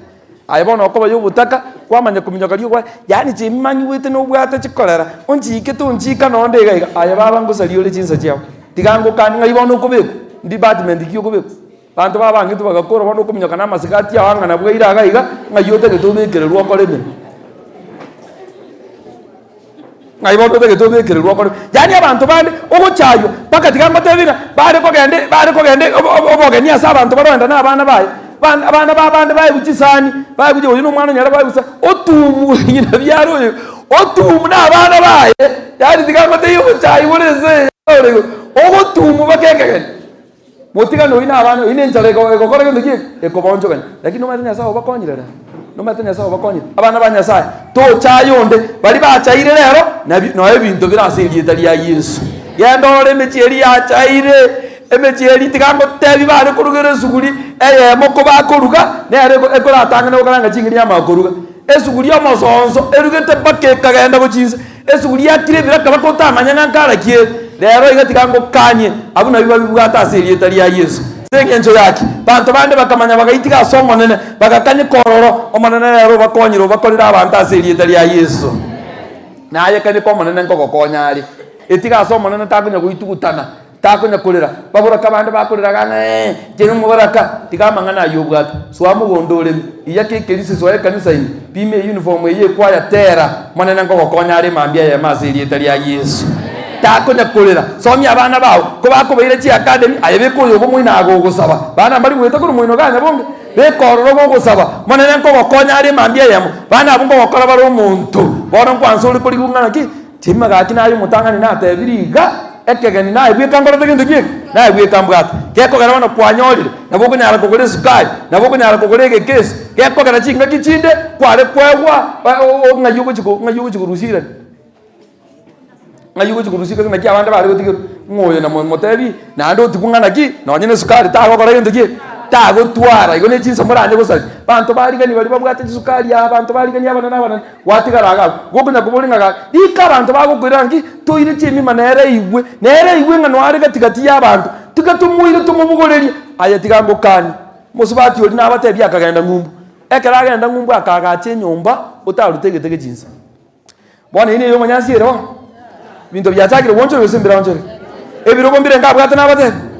aye bono okoba ya obotaka, kwamanya kominyoka riogwa, yaani chemi manyigwete nobwate chikorera, onchike tonchika nonde iga iga, aye baba ngosaria ore chinsa chiao, tiga ngokanie ng'ai bono okobekwa, department ki okobekwa. Abanto babangete bagakora bono okominyoka na amasikati ao ang'ana bwaire iga iga, ng'ai otagete obekererwe okore emeremo. Ng'ai bono otagete obekererwe okore Yaani abanto bande ogochaywa mpaka tiga ngotebi ng'a bare kogenda bare kogenda obo- obo- obogeni ase abanto barogenda na abana baye, ba- abana ba abande baegwe chisani, baegwe chi oyo na omwana onyare baegwe chisani, otumu ng'ina biara oyo, otumu na abana baye, yaani tiga ngotebi obochai bore ense eye ore igoro, ogotumu mpaka ekegeni. Motigane oyio na abana, oyio nenchara ego egokora gento ki eke? Ekobaonchogania. Lakini nomanyete Nyasae obakonyire rero? Nomanyete Nyasae obakonyire? Abana ba Nyasae, tochaye onde, baria bachaire rero, nabi noe ebinto bire ase erieta ria Yeso. Genda orore emechie eria yachaire, emechie eria tiga ngotebi bare korugera esuguri eyemo kobakoruga, nere eko ekoratang'ane gokaranga ching'eni yamanya koruga. Esuguri omosonso erugete mpaka ekagenda gochia inse. Esuguri yakire ebiraka mpaka otamanya ng'a nkara ki ere. Rero iga tiga ngokanie abwo nabio babibwate ase erieta ria Yeso. Ase engencho yaki, banto bande bakamanya bagaitiga ase Omonene, bagakanyeka ororo. Omonene rero obakonyire obakorere abanto ase erieta ria Yeso. Naye kanyeka Omonene nkogokonya are. Etiga ase Omonene takonya goitugutana. Takonya korera, baboraka abande bakorera iga ng'a ee, inche nomoboraka, tiga amang'ana ayio obwate. Soa mogondo oreme, iyaka ekerisi, soa ekanisa ime, pima eyuniform eye ekwaya, tera, Omonene nkogokonya are mambia eyemo ase erieta ria Yeso. Takonya korera, somia abana bao, kobakobaira chiacademy, aye beka oyo obo moino agogosaba, bana mbari goeta korwa moino ganya bonge, beka ororo gogosaba, Omonene nkogokonya are mambia eyemo, bana abwo nkogokora bare omonto, bono nkwansa ore korigwa ng'a naki, Timma gaki naye omotang'ani natebirie iga, ekegeni naye bweka nkorete gento ki eke? Naye bweka mbwate. Gekogera bono kwanyorire, nabo okonyara kogora esukari, nabo okonyara kogora egekesi, gekogera chingaki chinde kware koegwa ng'ai ogochi ko ng'ai ogochi korusia irani? Ng'ai ogochi korusia gose naki abande bare gotigerwa, ng'a oyo namo motebi, naende otigwe ng'a naki, nonye na esukari tagokora gento ki eke? Tagotwara, igo ne chinsa moranye gosaria. Abanto barigani baria babwate chisukari aa, abanto barigani abanene abanene. Gwatigara iga abwo, gokonya koboria ng'a gaki, rika abanto bagokoira ng'aki, toire chiemima nere eigwe, nere eigwe ng'a noare gati gati y'abanto, tiga tomoire tomobogorerie. Aye tiga ngokanie. Mosubati oria nabatebie akagenda ng'umbu. Ekero agenda ng'umbu akaagacha enyomba otarute egete gechinsa. Bono eyio neye omonyansi ere bono. Ebinto biachakire goonchorwa gose mbiraonchore? Ebirogo mbire nkabwate nabatebie?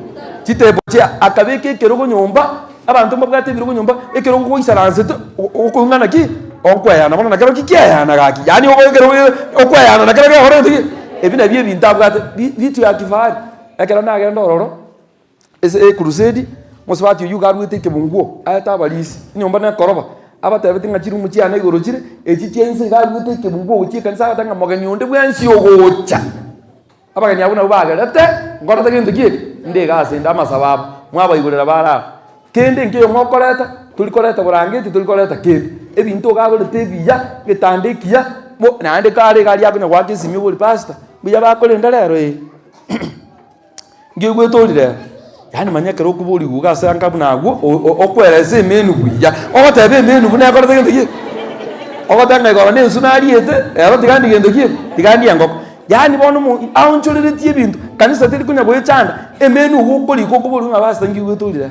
Chitepo chia akabeka ekerogo nyomba, abanto mbabwate ebirogo nyomba, ekerogo goisaransete okoigwa ng'a naki, okoeyana bono nakero ki kieyana gaki, yaani ogo ekerogo okoeyana nakero gekora gento ki? Ebi nabio ebinto abwate bi vitu ya kifahari. Ekero nagenda ororo. Ase ekrusedi, mosubati oyio iga aruete ekebunguo aete abarisia, enyomba nekoroba, abatebeti ng'a chirumu chiane igoro chire, echi chia inse iga aruete ekebunguo gochia ekanisa agoteba ng'a mogeni onde bwensi ogocha, abageni abwo nabwo bagerete nkorete gento ki eke? Inde iga ase inde amasabo abo, mwabaigorera bare aba. Kende nkeiyo mokoreta, tori koreta borangeti, tori koreta kende, ebinto iga agorete ebiya, egetanda ekiya, mo naende kare iga aria akonya goaka esimi obori pastor, mbuya bakorenda rero eh. Nkeigwete ori rero, yaani manya ekero okoborigwa iga ase anga buna agwo, okweresa emenu buya, ogoteba emenu buna ekorete gento ki? Ogoteba ng'a igoro na enswe nariete, rero tiga ndie gento ki? Tiga ndie engoko. Yaani bono omo aonchoreretie ebinto, kanisa teri konya goechanda, emenu igo okorika okoborigwa ng'a pastor nkeigwete ori rero.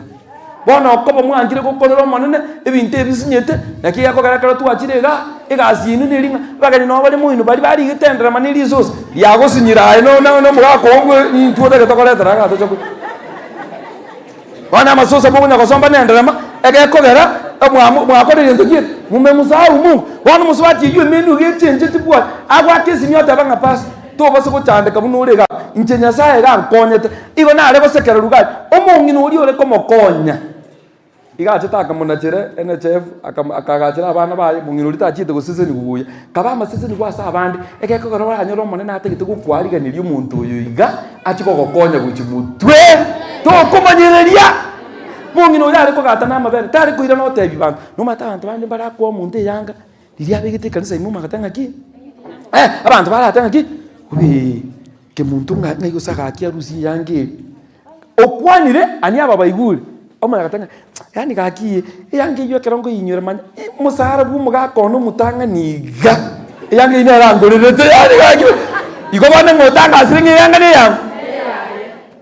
Bono okoba mwanchire gokorera Omonene ebinto ebisinyete, naki gekogera ekero twachire igaa, egasi yaino neri ng'a abageni nabo bare moino baria barigete enderema ne risosa riagosinyire aye no no na omogaka oo bwe intwe otagete koretera igaa toche koria. Bono amasosa mokonya gosomba na enderema, egekogera mwamo mwakorire gento ki eke? Mumemsahau Mungu. Bono mosubati oyio emenu iga echencheti bwango, agoaka esimi oteba ng'a pastor, Tobasa gochandeka buna ore igaa, inche Nyasae iga ankonyete. Igo nare gosekererwa iga aria, omong'ina oria ore komokonya. Iga achete akamonachera NHIF, akam akagachera abana baye, omong'ina oria tachiete gosesenigwa buya. Kaba amasesenigwa ase abande, egekogera oranyore Omonene atagete gokwariganeria omonto oyo iga, achie kogokonya gochia motwe, tokomanyereria. Omong'ina oria are kogata na amabere, tare koirana otebia banto, nomanyete abanto bande mbarakoa omonto eyanga. Riria abegete ekanisa ime omagete ng'aki? Eh, abanto barate ng'aki? Obe, kemonto ng'a ng'ai gose agaki arusie eyanga eye. Okwanire ani aba baigure, omanya goteba ng'a yaani gaki eye, eyanga eywo ekero nkoyinyora manya ii omosara bwa omogaka one omotang'ani iga, eyanga eywo nere angorerete yaani gaki, igo bono ng'a otangasire ng'a eyanga neyang'o?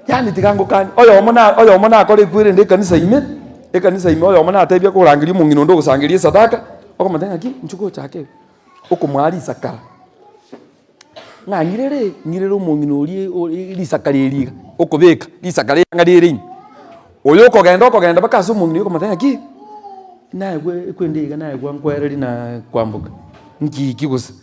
Yaani tiga ngokanie, oyomo na oyomo nakore ekwerende ekanisa ime, ekanisa ime oyomo natebia korangeria omong'ina onde ogosangeria esadaka, okomotebia ng'aki inchuo gochake iga, okomoa risakara. Ng'a ng'irere ng'irere omong'ina oria ore risakara eri iga, okobeka risakara eyanga rire ime. Oyo okogenda okogenda mpaka ase omong'ina oyio okomotebia ng'aki, naegwe ekwende iga naegwa nkwereri na kwamboka, nki iki gose?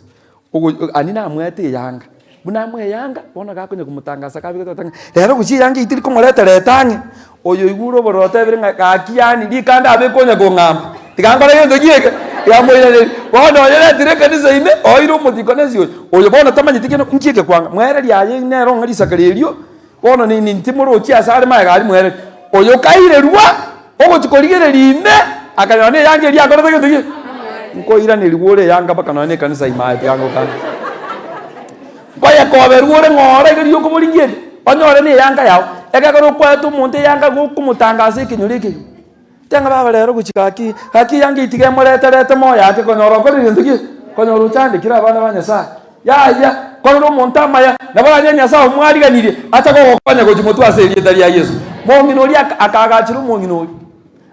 Ogo ani namwete eyanga, buna amoe eyanga, bono gakonya komotangasa kabegete agoteba ng'a rero gochia eyanga eyio teri komoreta reta ang'e, oyo oigure obororo otebire ng'a gaki yaani rikande abeke onya kong'amba, tiga nkore gento ki eke, tiga moiranerie. Bono oyo oretire ekanisa ime, oire omotikonesi oyo, oyo bono tamanyeti kende nki eke kwanga, mwereri aye nere ong'e risakara erio, bono nini ntimorochi ase are magega aria mwereri. Oyo kairerwa, ogochia korigereria ime, akanyora na eyanga eria akorete gento ki? Nkoiranerigwa ore eyanga mpaka nonya na ekanisa ime aye tiga ngokane. Nkoyekoberwa ore ng'ora iga riria okoborigia erio, onyore na eyanga yao, ekegera okwaete omonto eyanga gokomotangasa ekenyoro ekegima. Tanga baba rero gochia gaki, gaki eyanga eye tiga emoreterete moyo ake konyora okorire gento ki? Konyora ochandekire abana ba Nyasaye. Yaya, korera omonto amaya, nabo oranyore Nyasaye omwariganirie, acha kogokonya gochia motwe ase erieta ria Yeso. Mong'ina oria aka akaagachera omong'ina oria.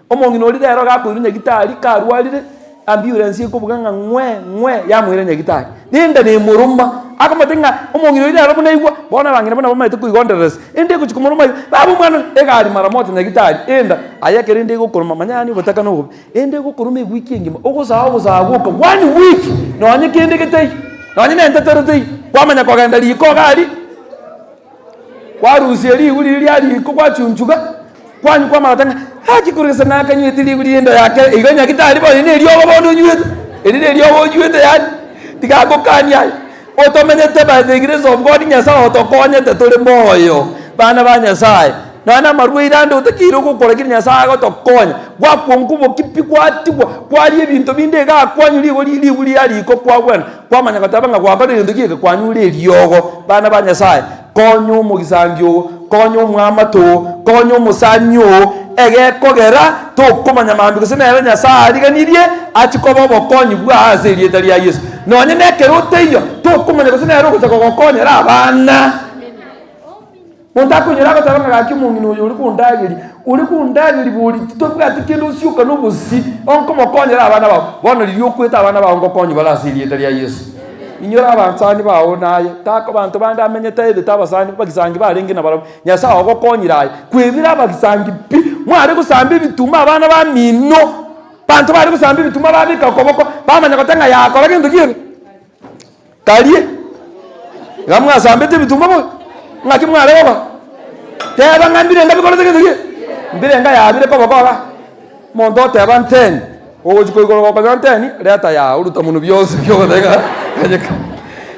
Omong'ina oria rero gakoirwa nyagitari, karwarire, ambulance ekobuga ng'a ng'we ng'we, yamoira nyagitari. Rende nemoroma, akomotebia ng'a omong'ina oyio nere buna aigwa, bono abang'ina buna bamaete koigondereresa, ende egochia komoroma iga, baba omwana one, egari mara moja nyagitari, enda, aye ekero ende egokoroma manya yaani obotaka na obobe, ende egokoroma ewiki engima, ogosaa ogosaa gwoka one week, nonye kende getaiyo, nonye na entetero teiyo, kwamanya kogenda riko iga aria, kwarusia ribu riria ria riko gwachunchuga, kwanywa kwamanya goteba ng'a gaki korwa gese nakanywete ribu riria enda yake igo nyagitari bono eri neriogo bono onywete, eri neriogo onywete yaani tiga ngokanie aye. Otomenyete by the grace of God Nyasaye otokonyete tore moyo, bana ba Nyasaye, nonya na amarwaire ande otakeire gokora keri Nyasaye agotokonya, gwakwa nkoboki pi gwatigwa, kwaria ebinto binde igaa kwanywa rigo ribu ria riko kwagwena. Kwamanya goteba ng'a gwakorire gento ki eke? Kwanyure eriogo. Bana ba Nyasae, konya omogisangi oo, konya omwamato oo, konya omosani oo, egekogera tokomanya mambia gose nere Nyasae ariganirie achie koba obokonyi bwao ase erieta ria Yeso. Nonye nekero otaiyo, tokomanya gose nere ogocha kogokonyera abana. Monto akoinyora agoteba ng'a gaki omong'ina oyo ore kondageria, ore kondageria bori titobwati kende osioka na obosi, onkomokonyera abana bao. Bono riria okwete abana bao ngokonywa bare ase erieta ria Yeso. Inyora abansani bao naye, tako banto bande amenyete aebete abasani abagisangi barenge nabarabwo, Nyasae ogokonyire aye, kwebire abagisangi pi, mware gosamba ebituma abana bamino, banto bare gosamba ebituma babeka okoboko, bamanya goteba ng'a yakora gento ki eke? Karie, iga mwasambete ebituma bobe, ng'aki mware gokora? Teba ng'a mbirenga bikorete gento ki? Mbirenga yabire koboko iga. Omonto oteba nteni, ogochia koigoro gokonyora nteni, reta yaa oruta monwe bionsi bi ogoteba ng'a ganyeka.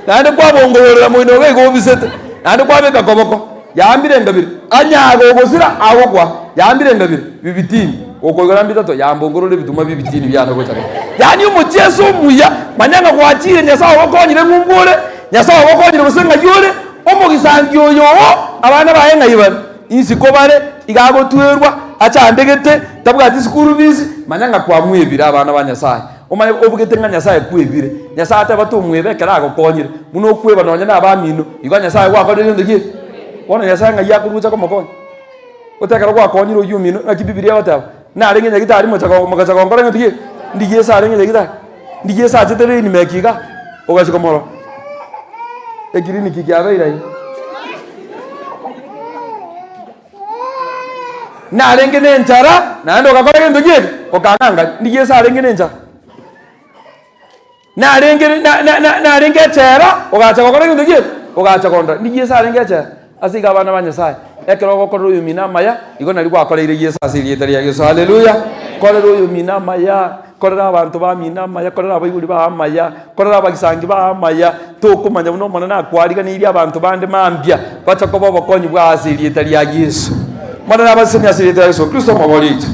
Naende kwabongororera moino iga igo obisete, naende kwabeka koboko, yaa mbirenga bire, anyaga ogosira agokwa, yaa mbirenga bire, bibitini. Gokoigora mbitato, yambongorore ebituma bi'ebitini biane gocha gati. Yaani omochieso omuya, manya ng'a gwachire Nyasae ogokonyire ng'umbu ore, Nyasae ogokonyire gose ng'ai ore, omogisangi oyo oo, abana baye ng'ai bare? Isiko bare, iga agotwerwa, achandegete, tabwati school fees, manya ng'a kwamwebire abana ba Nyasae. Omanye obugete ng'a Nyasae kwebire. Nyasae ateba tomweba ekero agokonyire, buna okweba nonye na abamino, igo Nyasae gwakorire gento ki? Bono Nyasae ng'ai akorwa gocha komokonya? Gose ekero gwakonyire oyio omino, naki Bibilia egoteba, Narenge nyagitari mocha go mogacha gonkora ng'a tiga ndigie ase arenge nyagitari, ndigie ase achete rain maker igaa, ogachia komorora, ekiriniki kiabeire aiga. Narenge na enchara, naende ogakora gento ki eke? Okang'angania, ndigie ase arenge na enchara. Narenge na na na narenge echela, ogacha gokora egento ki eke? Ogacha kondora. Ndi Yeso arenge echela? Ase igo abana ba Nyasaye, ekero ogokorera oyomino amaya, igo nario gwakoreire Yeso ase erieta ria Yeso. Haleluya! Korera oyomino amaya, korera abanto bamino amaya, korera abaibori bao amaya, korera abagisangi bao amaya, tokomanya buna Omonene akwariganeirie abanto bande mambia, bacha koba obokonyi bwao ase erieta ria Yeso. Omonene abasesenie ase erieta ria Yeso Kristo omobori oito.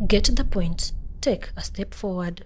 Get the point, take a step forward.